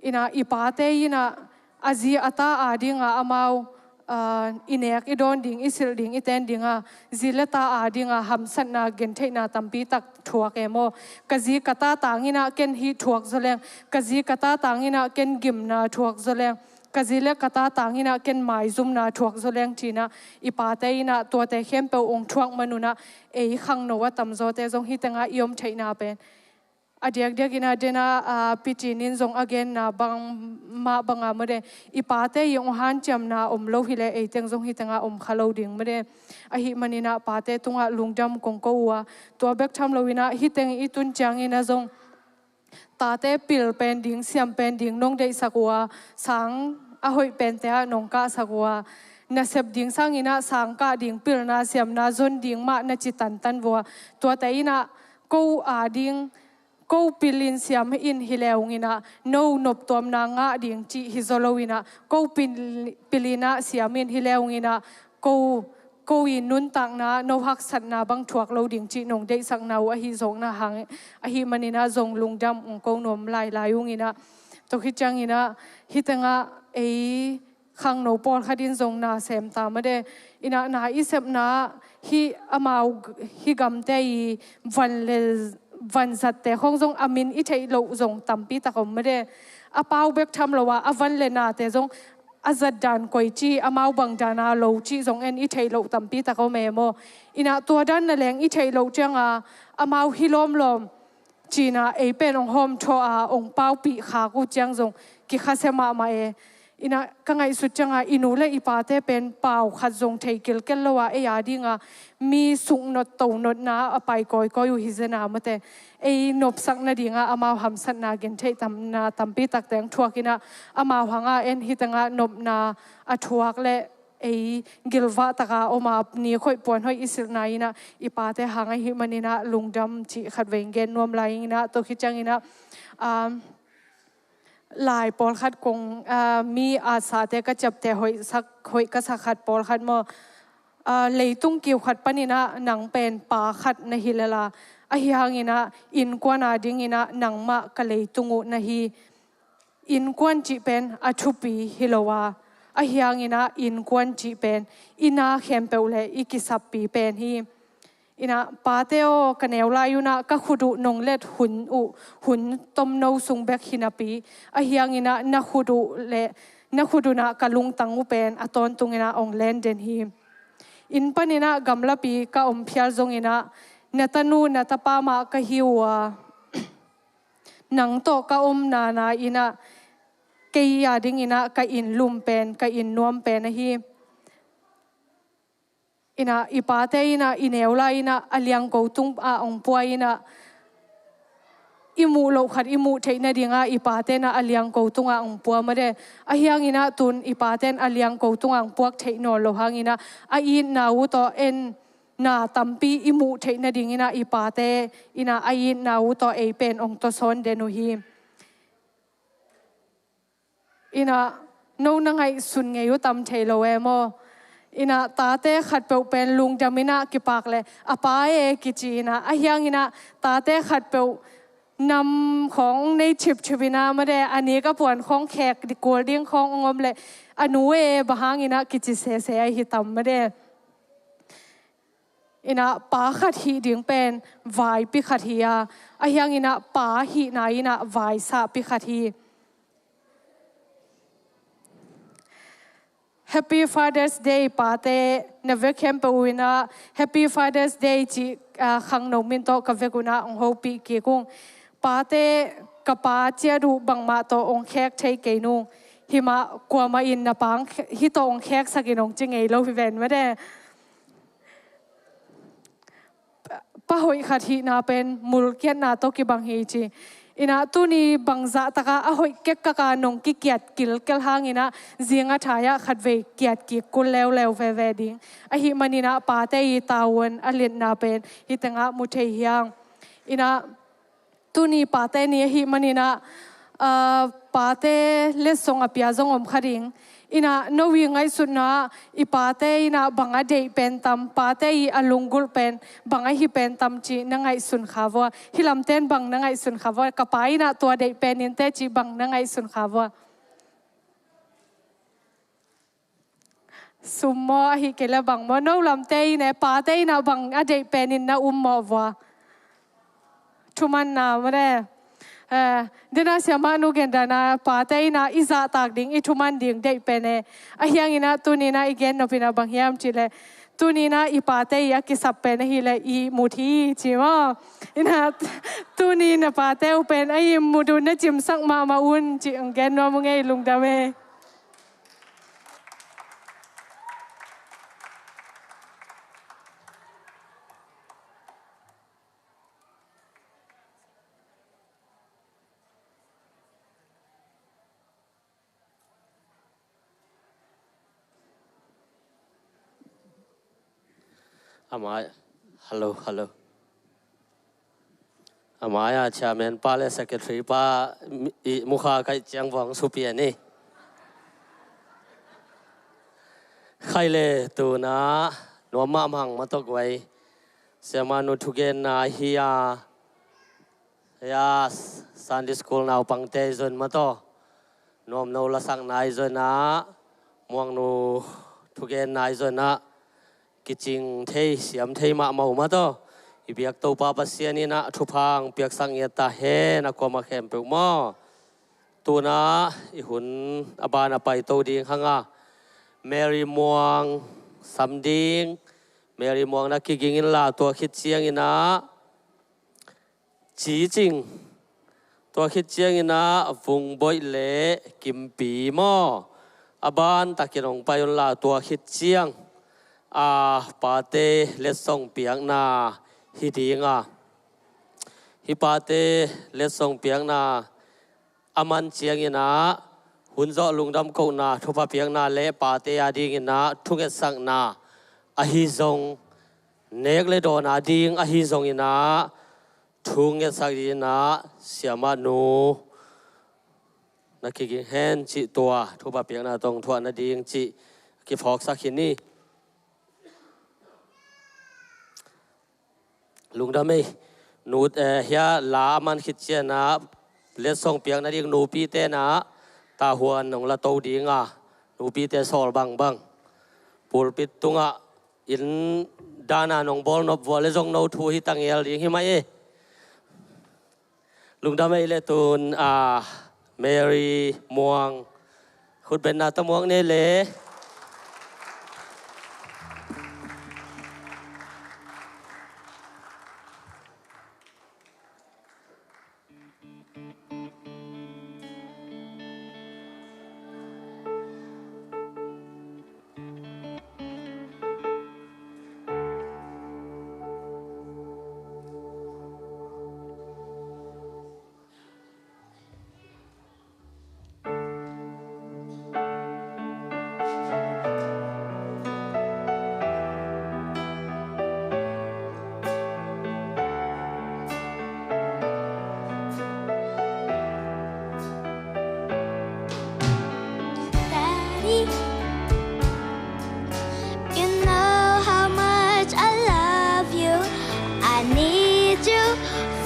ina i pate ina a zi a ta a dinga amau, ah, i nek i dawn ding, i silh ding, i ten dinga zi le ta a dinga hamsatna gentheihna tampi tak thuak e maw. Ka zi ka ta tang ina ken hih thuak zaw leng, ka zi ka ta tang ina ken gimna thuak zaw leng, ka zi le ka ta tang ina ken maizumna thuak zaw leng ci ina i pate ina tuate khempeuh ong thuak man un a, ei khangno a tamzawte zong hih tengah i om theihna pen a diakdiak ina dena, ah, Pi Cin in zong a genna bang mah banga mawte, i pate i ong hanciamna om lo hileh ei teng zong hih tengah om kha lo ding mawte. Ahih man ina pate tungah lungdam kong ko uh a, tua bek tham lo ina hih teng i tun ciang ina zong tate pil pen ding, siam pen ding nong deihsak uh a, sang a hoih pente ah nong kahsak uh a, nasep ding sang ina sang kah ding, pilna siamna zon ding mah na ci tantan vua. Tuate ina ko a ding, ko pil in siam in hi leung ina, no noptuamna ngah ding cih hi zaw lo ina, ko pil, pil ina siam in hi leung ina, ko, ko i nuntakna, no haksatna bang thuak lo ding cih nong deihsakna uh ahi zawkna hang, ahih man ina zong lungdam ong ko nuam lailai ung ina. Tua khit ciang ina hih tengah ei khangno pawlkhat in zong na sem ta mawte. Ina na i sepna hih amau, hih gamte i van le vanzatte khawng zong a min i theih loh zong tampi tak om mawte. A pau bek tham lo a, a van le nate zong a zat dan koi ci, amau bang dana lo ci zong en i theih loh tampi tak om e maw. Ina tua dan na leng i theih loh ciang a, amau hi lawmlawm ci ina ei pen ong hawm thaw a, ong paupih khak uh ciang zong kikhasia mahmah e. Ina ka ngaihsut ciang a i nu le i pate pen pau khat zong thei kilkel lo a, ei a dinga mi suknot tonotna a pai kawikawi uh hi zena mawte. Ei nopsak nadinga amau hamsatna gentheih tamna tampi tak teng thuak ina, amau hanga en hih tengah nopna a thuak le ei gilvah taka om a, ni khoih puan hoih i silhna ina i pate hang ahih man ina lungdam cih khat vei gen nuam lai ina. Tua khit ciang ina, um, lai pawlkhat kong, ah, mi atsate ka ciapteh hoih sak, hoih ka sak khat pawlkhat maw. Ah, leitung kiu khat pan ina nang pen pa khat na hi lel a, ahi hang ina innkuan a ding ina nangmah ka leitung uh na hi. Innkuan cih pen a thupi hi lo a, ahi hang ina innkuan cih pen i na khempeuh le i kisappi pen hi. Ina pate aw, ka neu lai un a ka khut uh nong let hun uh, hun tomno sung bek hi napi, ahi hang ina na khut uh le na khut un a ka lungtang uh pen a tawntung ina ong len den hi. Inn pan ina gamlapi ka om phial zong ina na tanu na tapa mah ka hi uh a, nang tawh ka om nana ina kei a ding ina ka inn lum pen, ka inn nuam pen ahi. Ina i pate ina i neu lai ina a liangko tung a ong pua ina i muh loh khat i muh theih nadinga i pate ina a liangko tunga ong pua mawte. Ahi hang ina tun i pate in a liangko tunga ong puak theih nawn lo hang ina a itna uh tawh en na tampi i muh theih nading ina i pate ina a itna uh tawh ei pen ong tawsawn den uh hi. Ina no na ngaihsun ngei uh tam thei lo e maw. Inah tate khatpeuh pen lungdam inah kipak le a pa e kici inah, ahi hang inah tate khatpeuh nam khawng nei cipcip inah made, a nik a puan khawng khek ding, kual ding khawng ong om le a nu e bang hang inah kici sese ahi tam made. Inah pa khat hih ding pen vaipi khat hi a, ahi hang inah pa hihna inah vaisahpi khat hi. Happy Father's Day, pate na vek khempeuh uh inah Happy Father's Day cih, ah, khangno min tawh ka vek uh inah ong hopih kik ung. Pate, ka pa ciat uh bangmah tawh ong khek thei kei nung. Himah kuamah in na pa hih tawh ong kheksak in ong ci ngei lo hi ven made. Pa hoih khat hihna pen mulkiatna tawh kibang hi ci. Inah tuni bangzah taka a hoih kekkaka nong kikiat kilkel hang inah zing a thai ah khatvei kiat kik kul leuleu veve ding. Ahih man inah pate i tavuan a liatna pen hih tengah mu thei hi hang. Inah tuni pate ni ahih man inah, ah, pate letsong a pia zong om kha ding. Inah no i ngaihsutna i pate inah bang a deih pen tam, pate i a lunggulh pen bang ahi pen tam cih na ngaihsun kha vua. Hih lamten bang na ngaihsun kha vua. Ka pa inah tua deih pen in te cih bang na ngaihsun kha vua. Sum maw, ahih kei leh bang maw, no lamte in e, pate inah bang a deih pen in na um mawh vua. Thumanna maw ne. Eh, dena siamah nu gen dan a pate inah i zahtak ding, i thuman ding deih pen e. Ahi hang inah tuni inah i gen nop inah bang hiam cih leh, tuni inah i pate i a kisap pen ahih leh i ihmut hi ci maw. Inah tuni na pate uh pen a ihmut uh na cimsak mahmah un cih ong gen nuam ung ei, lungdam e. A mai, hello, hello. A mai-a chairman pa le secretary pa mi, i mukha kaih ciang vang supi a ni. Khai le tuna nuam mahmah maw tawh guai. Siamah nu thugenna hi a. Ya, Sunday school naupangte zon maw tawh. Nuamno lasakna i zon a, muangnu thugenna i zon a, kicing thei, siam thei mahmah uh maw tawh. I biak Topa Pasian inah thupha ong piaksak ngiat ta hen, a kuamah khempeuh maw. Tuna i hun a ban a paito ding hang a, Mary Muang sam ding, Mary Muang na kiging inla tua khit ciang inah Cicing. Tua khit ciang inah Vungboih le Kimpi maw. A ban takin ong pai unla tua khit ciang a pate letsong piakna hi ding a. Hih pate letsong piakna a man ciang inah hun zawh lungdam kohna thupha piakna le pate a ding inah thungetsakna ahi zong, nek le dawn a ding ahi zong inah thu ngetsak ding inah siamah nu na kiging hen cih tua thupha piakna tawh thuah nading cih kiphawksak hi ni. Lungdam ei. Nu, eh, hia la a man khit ciang inah letsong piak nading nupite inah tavuan nong la to ding a, nupite sawl bangbang. Pulpit tungah inn dana nong bawl nop vua le zong no thu hi ta ngel ding hi mai e. Lungdam ei le tun, ah, Mary Muang. Khutbenna ta muang ne le.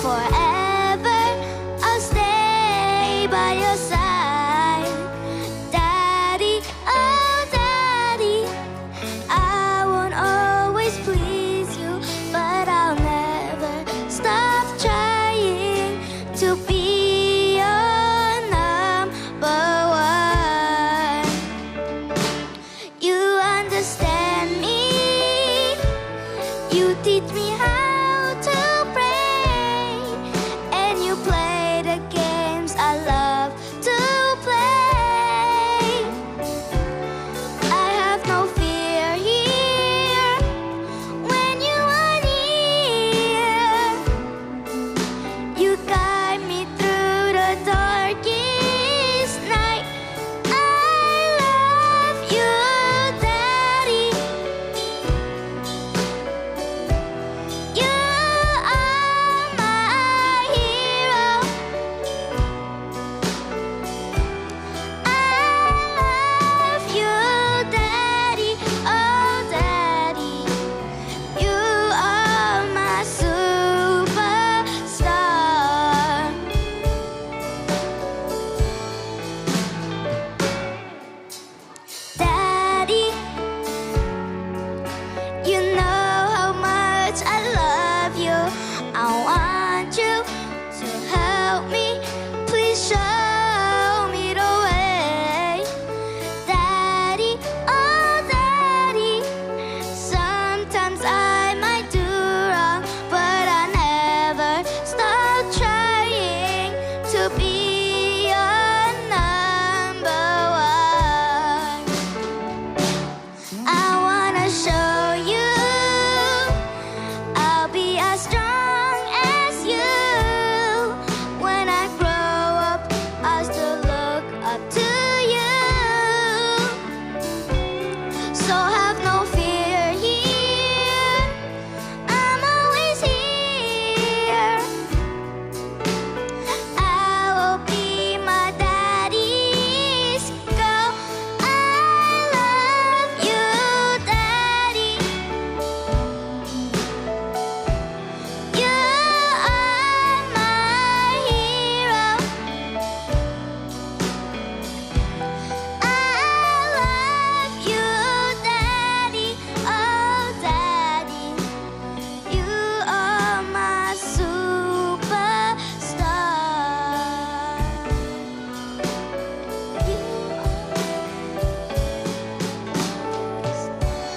Forever, I'll stay by your side. Daddy, oh Daddy, I won't always please you, but I'll never stop trying to be your number one. You understand me. You teach me how to pray, and you play the games I love to play. I have no fear here when you are near. You guide me through the darkest night. I love you, Daddy. You are my hero. I love you, Daddy. Oh, Daddy. You are my superstar. Daddy, you know how much I love you. I want you to help me. Please show me the way. Daddy, oh Daddy, sometimes I might do wrong, but I never stop trying to be your number one. I wanna show you I'll be as strong as you. When I grow up, I'll still look up to you. So have no fear here. I'm always here. I will be my daddy's girl. I love you, Daddy. You are my hero. I love you, Daddy. Oh, Daddy. You are my superstar. You are my superstar.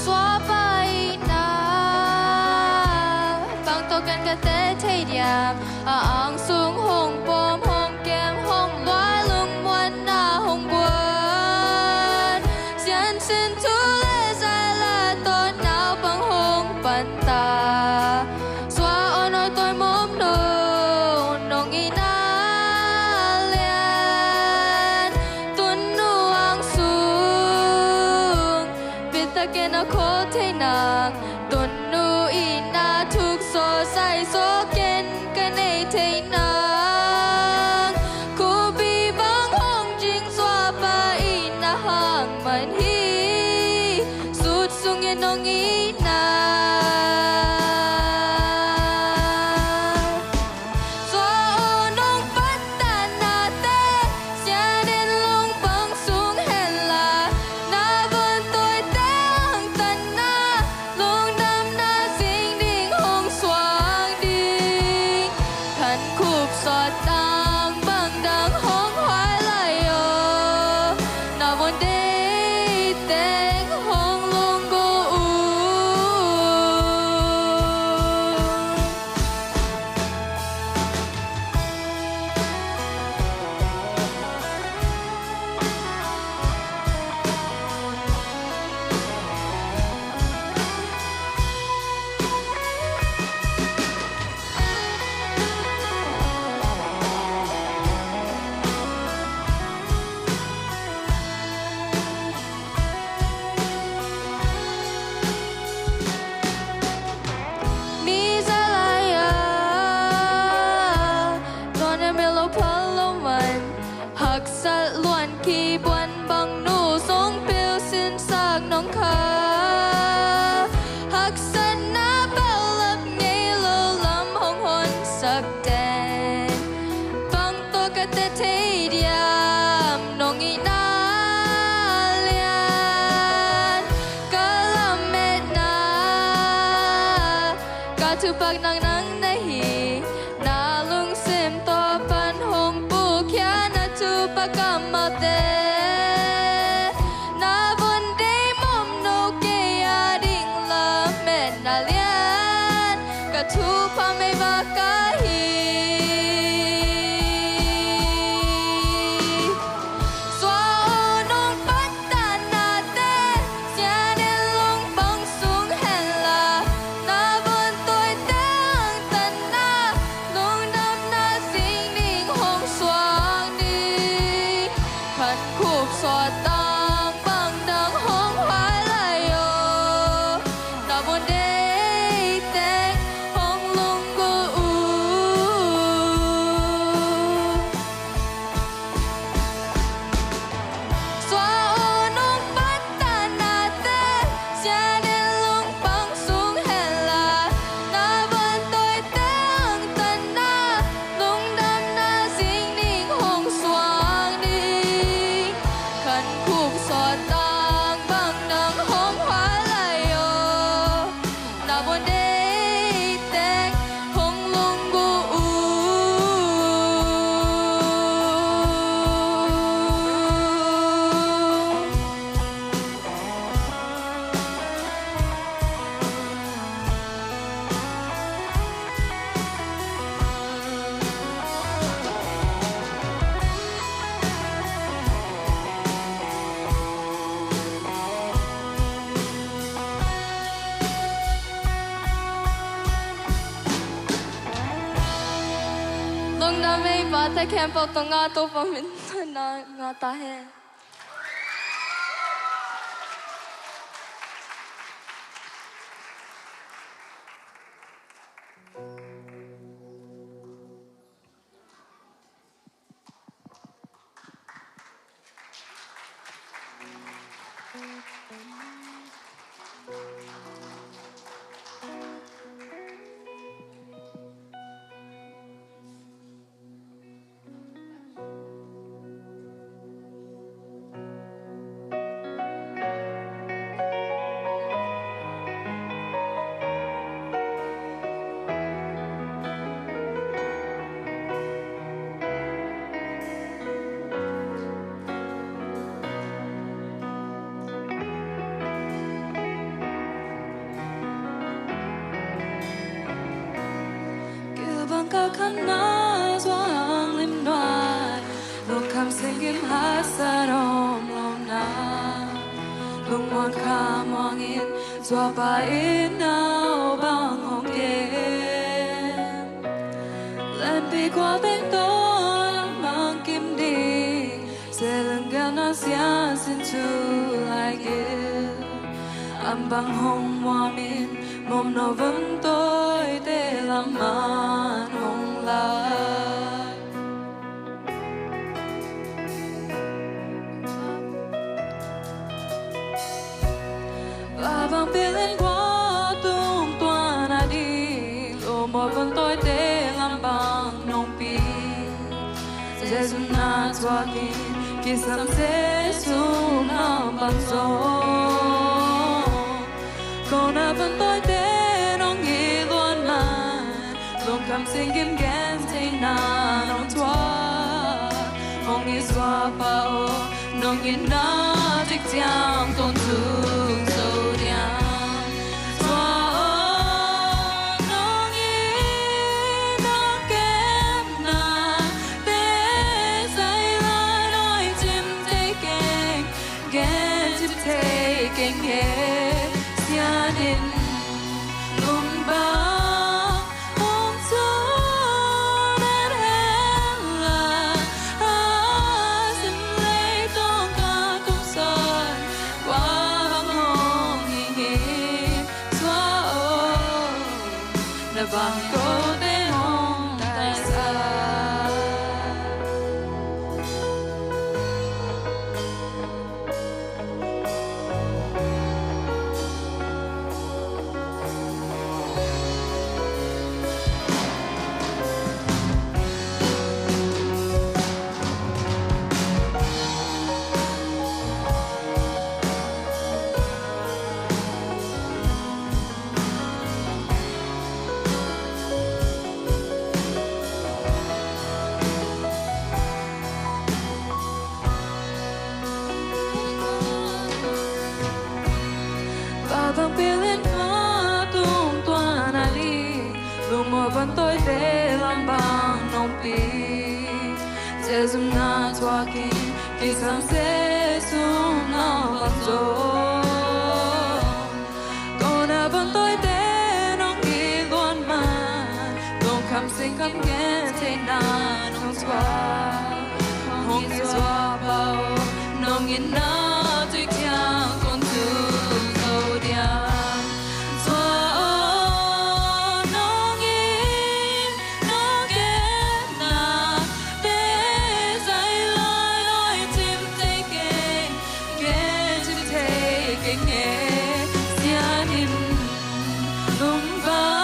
Suahpa itna bang tawh ken ka teh thei diam? A ang sung hong pawm, hong kem, hong luai, lungmuanna hong buan. Siansin thu le zala tawh naupang hong panta. Suah aw nawi tawi mawm nung, nong itna lian. Tunnu ang sung pitak in a khawl thei nang. Tunnu itna thuk zaw zai zaw ken ka nei thei nang. Khuapi bang hong cing suahpa itna hang man hi. Sut sungin nong itna. Suah aw nong pantanna te, sianin lung bang sung hen la, na vun tawite hong tan nong kha. Haksatna paulap ngei lo lam hong honsak teng, bang tawh ka teh thei diam? Nong itna lian, ka lametna, ka thupha nang nang na hi. Na lungsim tawh pan hong pukkhia na thupha kammalte, na vun deih mawk no kei a ding lametna lian, ka thupha meivak ka hi. Sua aw nong pattannate, sian in lungpang sung henla, na vun tawite angtanna, lungdamna sing ding hong suak ni. Khankhup suahtang bang dang hong huai lai aw, na vun deih teng hong lunggulh uh. Sua aw nong pattannate, sian in lungpang sung henla, na vun tawite angtanna, lungdamna sing ding hong suak ni. Khankhup suahtang bang dang hong huai lai aw, na vun deih teng hong lunggulh uh. Lungdam ei, pate khempeuh tungah Topa min thang ngah ta hen. Kilvang kalkhanna, zuang lim nuai, lungkham singgim haksat om lohna, lungmuang khamuang in zuapa in na aw bang hong gen. Lenpi khual teng tawh mang kim ding, se lunggelna siansin thu lai gil, am bang hong muam in, mawmno vun tawite lam man hong lak. Vavang pil in khual tung tuan a ding, lumuak vun tawite lam bang nong pil. Jesu na thuak in kisam Jesu na bang zong, kona vun tawite nong it luat man, lungkham singgim gentheihna nong thuak. Hong it zuapa aw, nong itna dik ciang tawntung zo diam? Zua aw, nong it nong kepna te, zai la nong cim thei keng, gen cim thei keng e. Sian in lungba hong cun en hen la, a sin leitong ka tung sawn, kua bang hong hi hi. Zua aw, na bang kote hong taisan. Vangpilin nga tung tuan a li, lungmual van tawite lam bang nong pi. Cezum na tuakin kisam se sung na bang zo. Kona van tawite nong kiluan man, nong kham sing kham gen thei na nong tua. Hong i zuak bau, nong in na tui thiang kong tu zo dia. Tua o, nong in nong gen na te zai lai loi tim te keng, gen tim te keng e, sian in lum bang.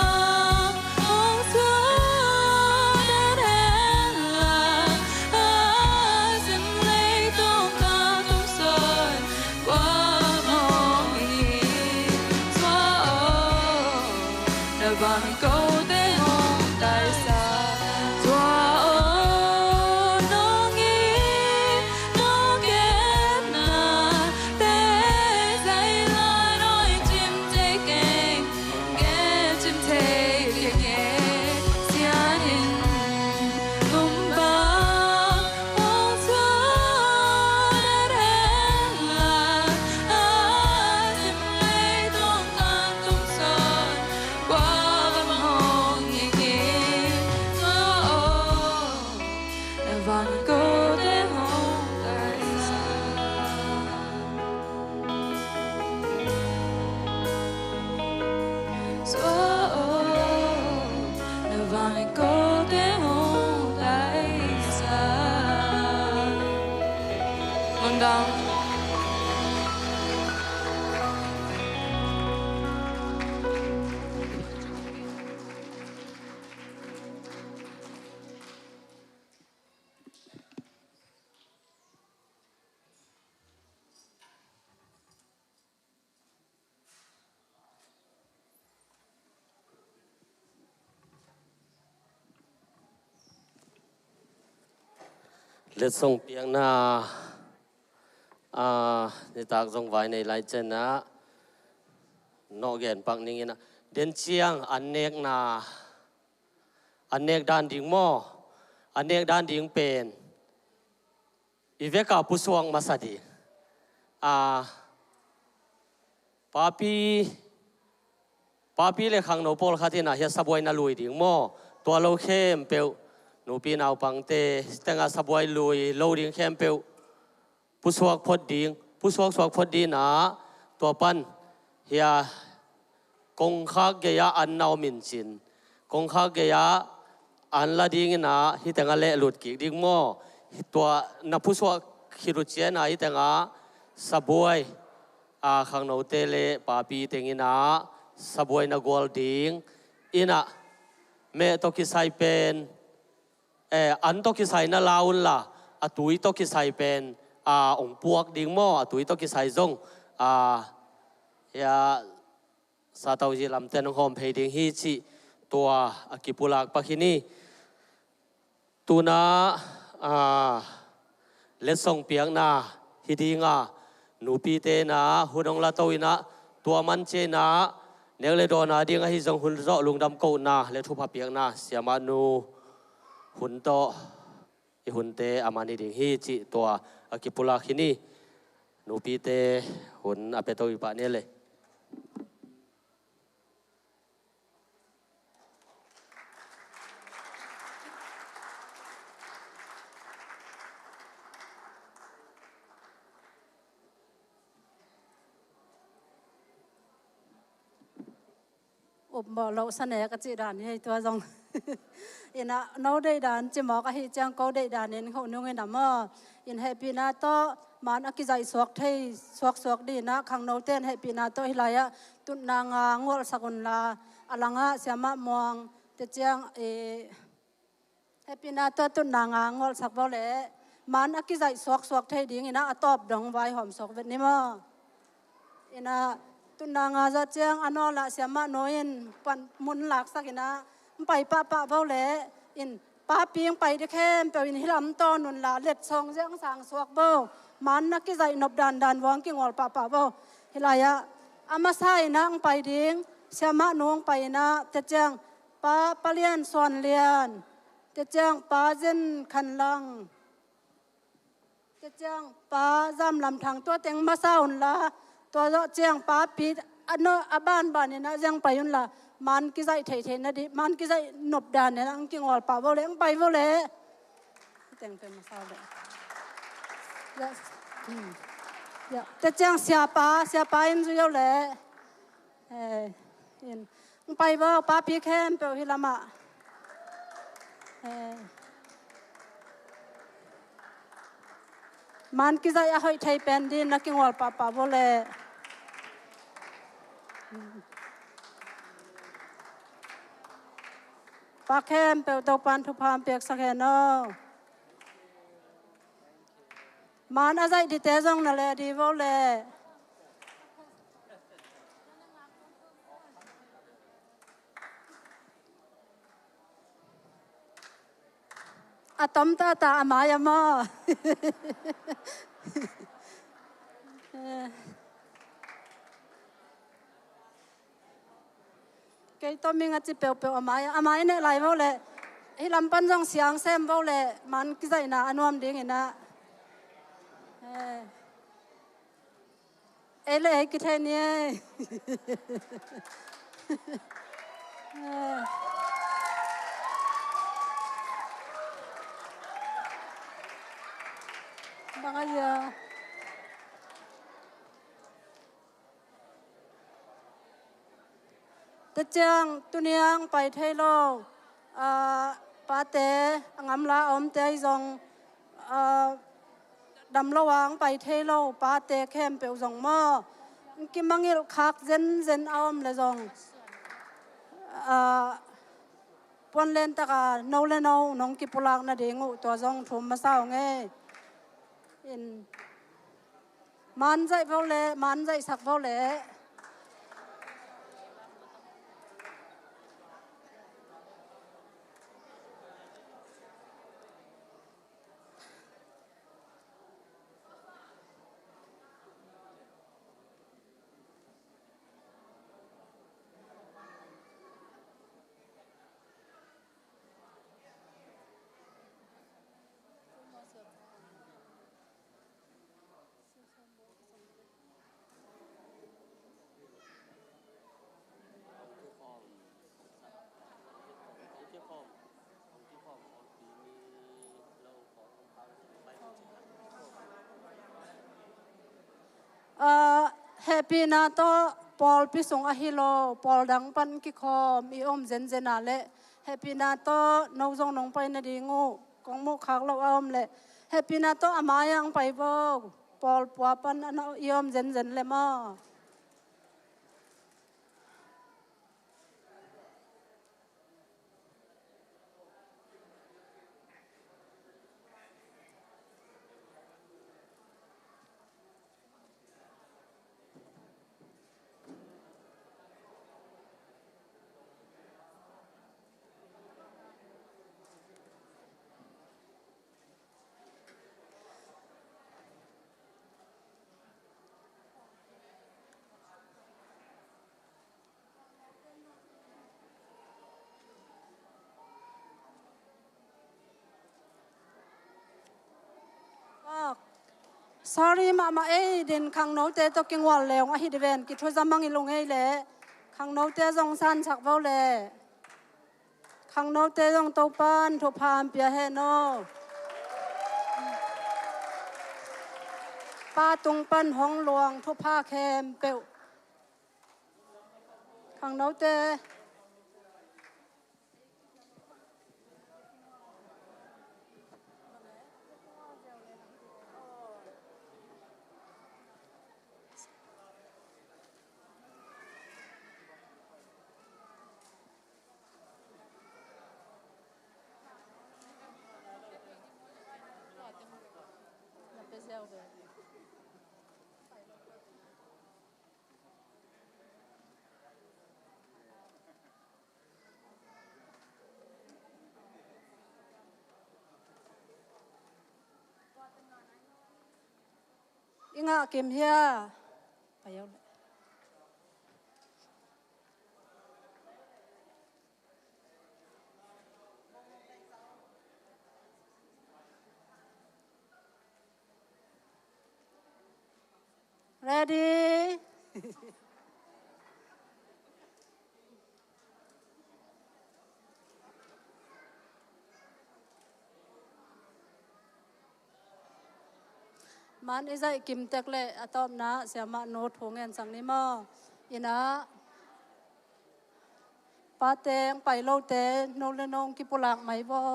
Letsong piakna, a, nitak zong vai nei lai ciangin ah, nawh gen pak ning in ah, den ciang an nekna, an nek dan ding maw, an nek dan ding pen i vek a pusuak masa ding. A, papi, papi le khangno pawlkhat in ah hia sabuai na lui ding maw? Tua lo khempeuh, nupi naupangte, teng a sabuai lui lo ding khempeuh pusuak phot ding, pusuak suak phot ding ah, tua pan hia kongkhak gei ah an na om in cin, kongkhak gei ah an la ding in ah, hih teng ah lehlut kik ding maw? Tua na pusuak khit uh ciangin ah, hih teng ah sabuai, a, khangnote le papi teng in ah sabuai na gual ding in ah, meh tawh kisai pen, eh, an tawh kisai na la un la, a tui tawh kisai pen, a, ong puak ding maw? A tui tawh kisai zong, a, hia, satau zi lamte nong hawm phei ding hi cih tua a kipulak pak hi ni. Tuna, a, letsong piakna hi ding a, nupite na hun hong la to in ah, tua man ciang in ah, nek le dawn a ding ahi zong hun zawh lungdam kohna le thupha piakna siamah nu hun tawh i hunte a man hi ding hi cih tua a kipulak hi ni. Nupite hun a pia to i pah ni le. Upmawh loh sa nek a cih dan hi hei tua zong. In ah no deih dan cimawk ahi ciang ko deih dan in hoh nung in ah maw? In hehpihna tawh man a kizaih suak thei suaksuak ding in ah khangnote in hehpihna tawh hih lai-ah tutna nga ngawlhsak unla, a langah siamah muang te ciang, eh, hehpihna tawh tutna nga ngawlhsak vo leh man a kizaih suaksuak thei ding in ah a tawp dong vaihawm suak vet ni maw? In ah tutna nga zawh ciang a nawl ah siamah nu in pan mun laksak in ah pai pahpah vo leh in papi ong pai ding khempeuh in hih lam tawn unla letsong ziang sang suak vo. Man a kizaih nop dandan vawng kingawl pahpah vo. Hih lai-ah A masa in ah hong pai ding, siamah nu hong pai in ah, tua ciang Pa, Pa Lian Suan Lian, tua ciang Pa Zen Khan Lang, tua ciang Pa Zam Lam Thang, tua teng masa un la, tua zawh ciang Pa Pi, a no, a banban in ah ziang pai un la, man kizaih theihtheih na dih, man kizaih nop dan in ah hong kingawl pah vo leh, hong pai vo leh. Teng pen masa leh. Ya. Hmm. Ya. Tua ciang siapa, siapa in zui o leh. Eh, in. Hong pai vo, Pa Pi khempeuh hih lamah. Eh. Man kizaih a hoih thei pen dih na kingawl pahpah vo leh. Pa khempeuh Topan thupha hong piaksak hen aw. Man a zaih dite zong na leh dih vo leh. A tom tata a mai a maw. Kei tawh ming a ci peuhpeuh a mai, a mai neh lai vo leh. Hih lam pan zong siang sem vo leh, man kizaihna a nuam ding in ah. Eh. Ei le ei kithei ni ei. Bang a hia. Tua ciang tuni a hong pai thei lo, ah, pate, a gamla a omte ahi zong, ah, dam lo a hong pai thei lo pate khempeuh zong maw, hong kimangngilh khak zenzen a om leh zong, ah, puanlen taka no le no nong kipulak nading uh, tua zong thum masa ung ei. In. Man zaih vo leh, man zaihsak vo leh. Ah, hehpihna tawh pawlpi sung ahi lo, pawl dang pan kikhawm i om zenzen a leh, hehpihna tawh no zong nong pai nading uh kong muh khak loh a om leh, hehpihna tawh a mai-ah hong pai vo. Pawl pua pan a no i om zenzen leh maw. Ah, sorry mahmah ei, din khangnote tawh kingual leng ahi di ven, kithuza mangngilh ung ei leh. Khangnote zong sansak vo leh. Khangnote zong Topan thupha hong pia hen aw. Pa tung pan hong luang thupha khempeuh. Khangnote. I ngah kim hia? Pai o leh. Ready? Man i zaih kim tek leh a tawpna siamah nu thu ngen sang ni maw? Ina, pate hong pai lote, no le no hong kipulak mai vo.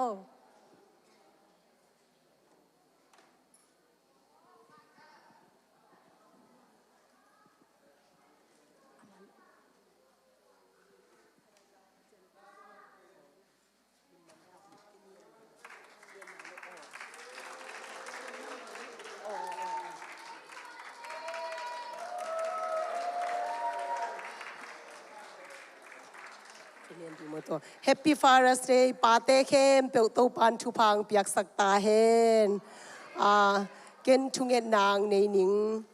Happy Father's Day, pate khempeuh Topan thupha hong piaksak ta hen. Ah, ken thungetna hong nei ning.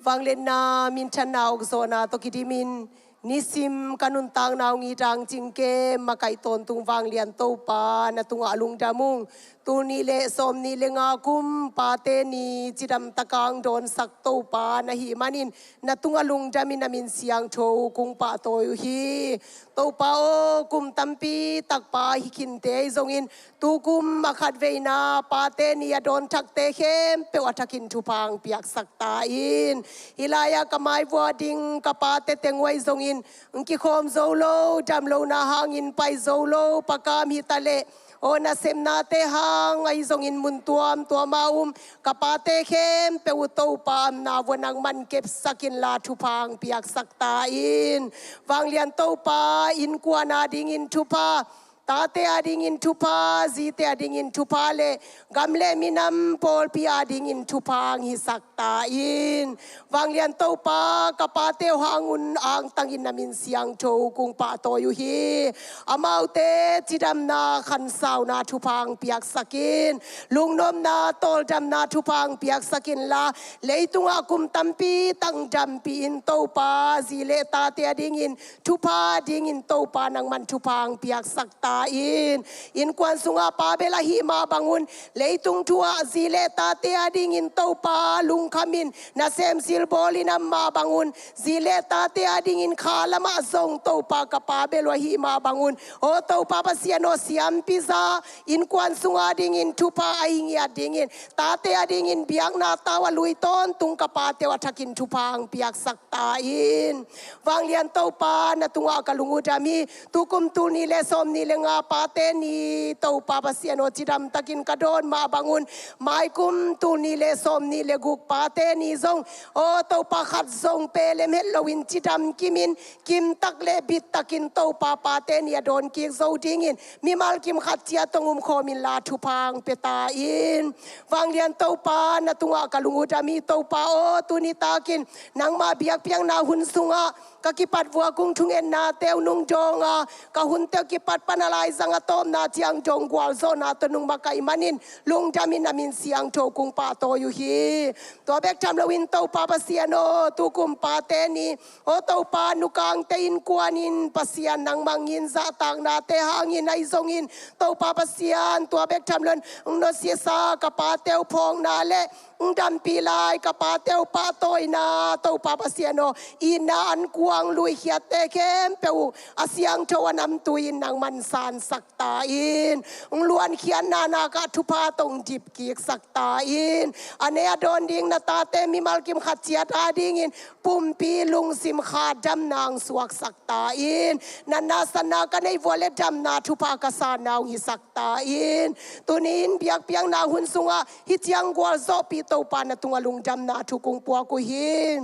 Vangliatna minthanna ukzawhna tawh kidimin, nisim ka nuntakna hong it a hong cingkem makaih tawntung vanglian Topa na tungah lungdam ung. Tul nih le sawm nih le nga kum pate ni cidamtak a hong dawnsak Topa na hih manin, na tungah lungdamin na min siangtho kong pahtawi uh hi. Topa aw, kum tampi takpa hi khinte ahi zongin, tu kum a khatveina pate ni a dawn thakte khempeuh a thakin thupha hong piaksak ta in. Hih lai-ah ka maivua ding ka pate teng uh ahi zongin, hong kikhawm zo lo, dam lohna hangin pai zo lo, pakam hi ta leh, aw, nasepnate hang ahi zongin mun tuamtuam a um ka pate khempeuh uh Topa, a omna vuah nangman kepsak inla thupha hong piaksak ta in. Vanglian Topa, innkuan adingin thupha, tate adingin thupha, zite adingin thupha le gam le minam pawlpi adingin thupha hong hisak ta in. Vanglian Topa, ka pate uh hang un angtangin na min siangtho kong pahtawi uh hi. Amaute cidamna khansauna thupha hong piaksak in. Lungnopna, tawldamna thupha hong piaksak inla, leitungah kum tampi tak hong dampih in Topa, zi le tate adingin thupha dingin Topa nangman thupha hong piaksak ta in. Innkuan sungah pa bel ahih mah bangun, leitung thu-ah zi le tate adingin Topa lungkhamin nasem silbawlin a om mah bangun, zi le tate adingin kha lamah zong Topa ka pa bel uh ahih mah bangun, aw Topa Pasian aw, siampi za, innkuan sung adingin thupha a hi ngiat dingin, tate adingin biakna tau a lui tawntung ka pate uh a thakin thupha hong piaksak ta in. Vanglian Topa, na tungah ka lung uh dam hi. Tukum tul nih le sawm nih le nga pate ni Topa Pasian aw, cidamtakin ka dawn mah bangun, maikum tul nih le sawm nih le guk pate ni zong, aw Topa, khat zong pelem het loin cidam kimin, kimtak le bittakin Topa pate ni a dawn kik zo dingin mimal kim khat ciat hong umkhawm inla thupha hong pia ta in. Vanglian Topa, na tungah ka lung uh dam hi. Topa aw, tuni takin nangmah biakpiakna hun sungah ka kipat vua kong thungetnate uh nung dawng a, ka hunte uh kipat pan a laizang a tawpna ciang dong gualzawhna tawh nung makaih manin lungdamin na min siangtho kong pahtawi uh hi. Tua bek tham loin Topa Pasian aw, tukum pate ni, aw Topa, nukangte innkuanin Pasian nangmah hong in zahtaknate hangin ahi zongin, Topa Pasian, tua bek tham loin hong nusiasa ka pate uh phawkna le hong dampih lai ka pate uh pahtawina, Topa Pasian aw, itna ankuang luikhiatte khempeuh uh a siangtho a namtui in nangman sansak ta in. Hong luankhiatna nakah thupha tawh hong dipkiksak ta in. A ne a dawn ding na tate mimal kim khat ciat adingin pumpi lungsim kha damna hong suaksak ta in. Natna satna ka neih vua le damna thupha ka sanna hong hisak ta in. Tuni-in biakpiakna hun sungah hih ciang gualzawhpih Topa, na tungah lungdamna thu kong puak uh hi.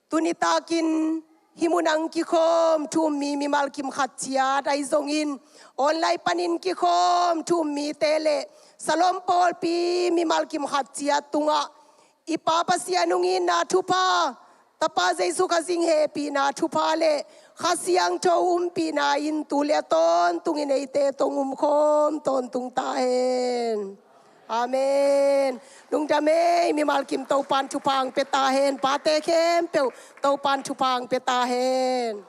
Tuni takin hih munah hong kikhawm thu um mi mimal kim khat ciat ahi zongin, online panin kikhawm thu um mite le Salom pawlpi mimal kim khat ciat tungah i Pa Pasian hong itna thupha, Tapa Jesu Khazih hehpihna thupha le Kha Siangtho umpihna in tu le a tawntungin eite tawh hong umkhawm tawntung ta hen. Amen. Lungdam ei, mimal kim Topan thupha hong pia ta hen. Pate khempeuh Topan thupha hong pia ta hen.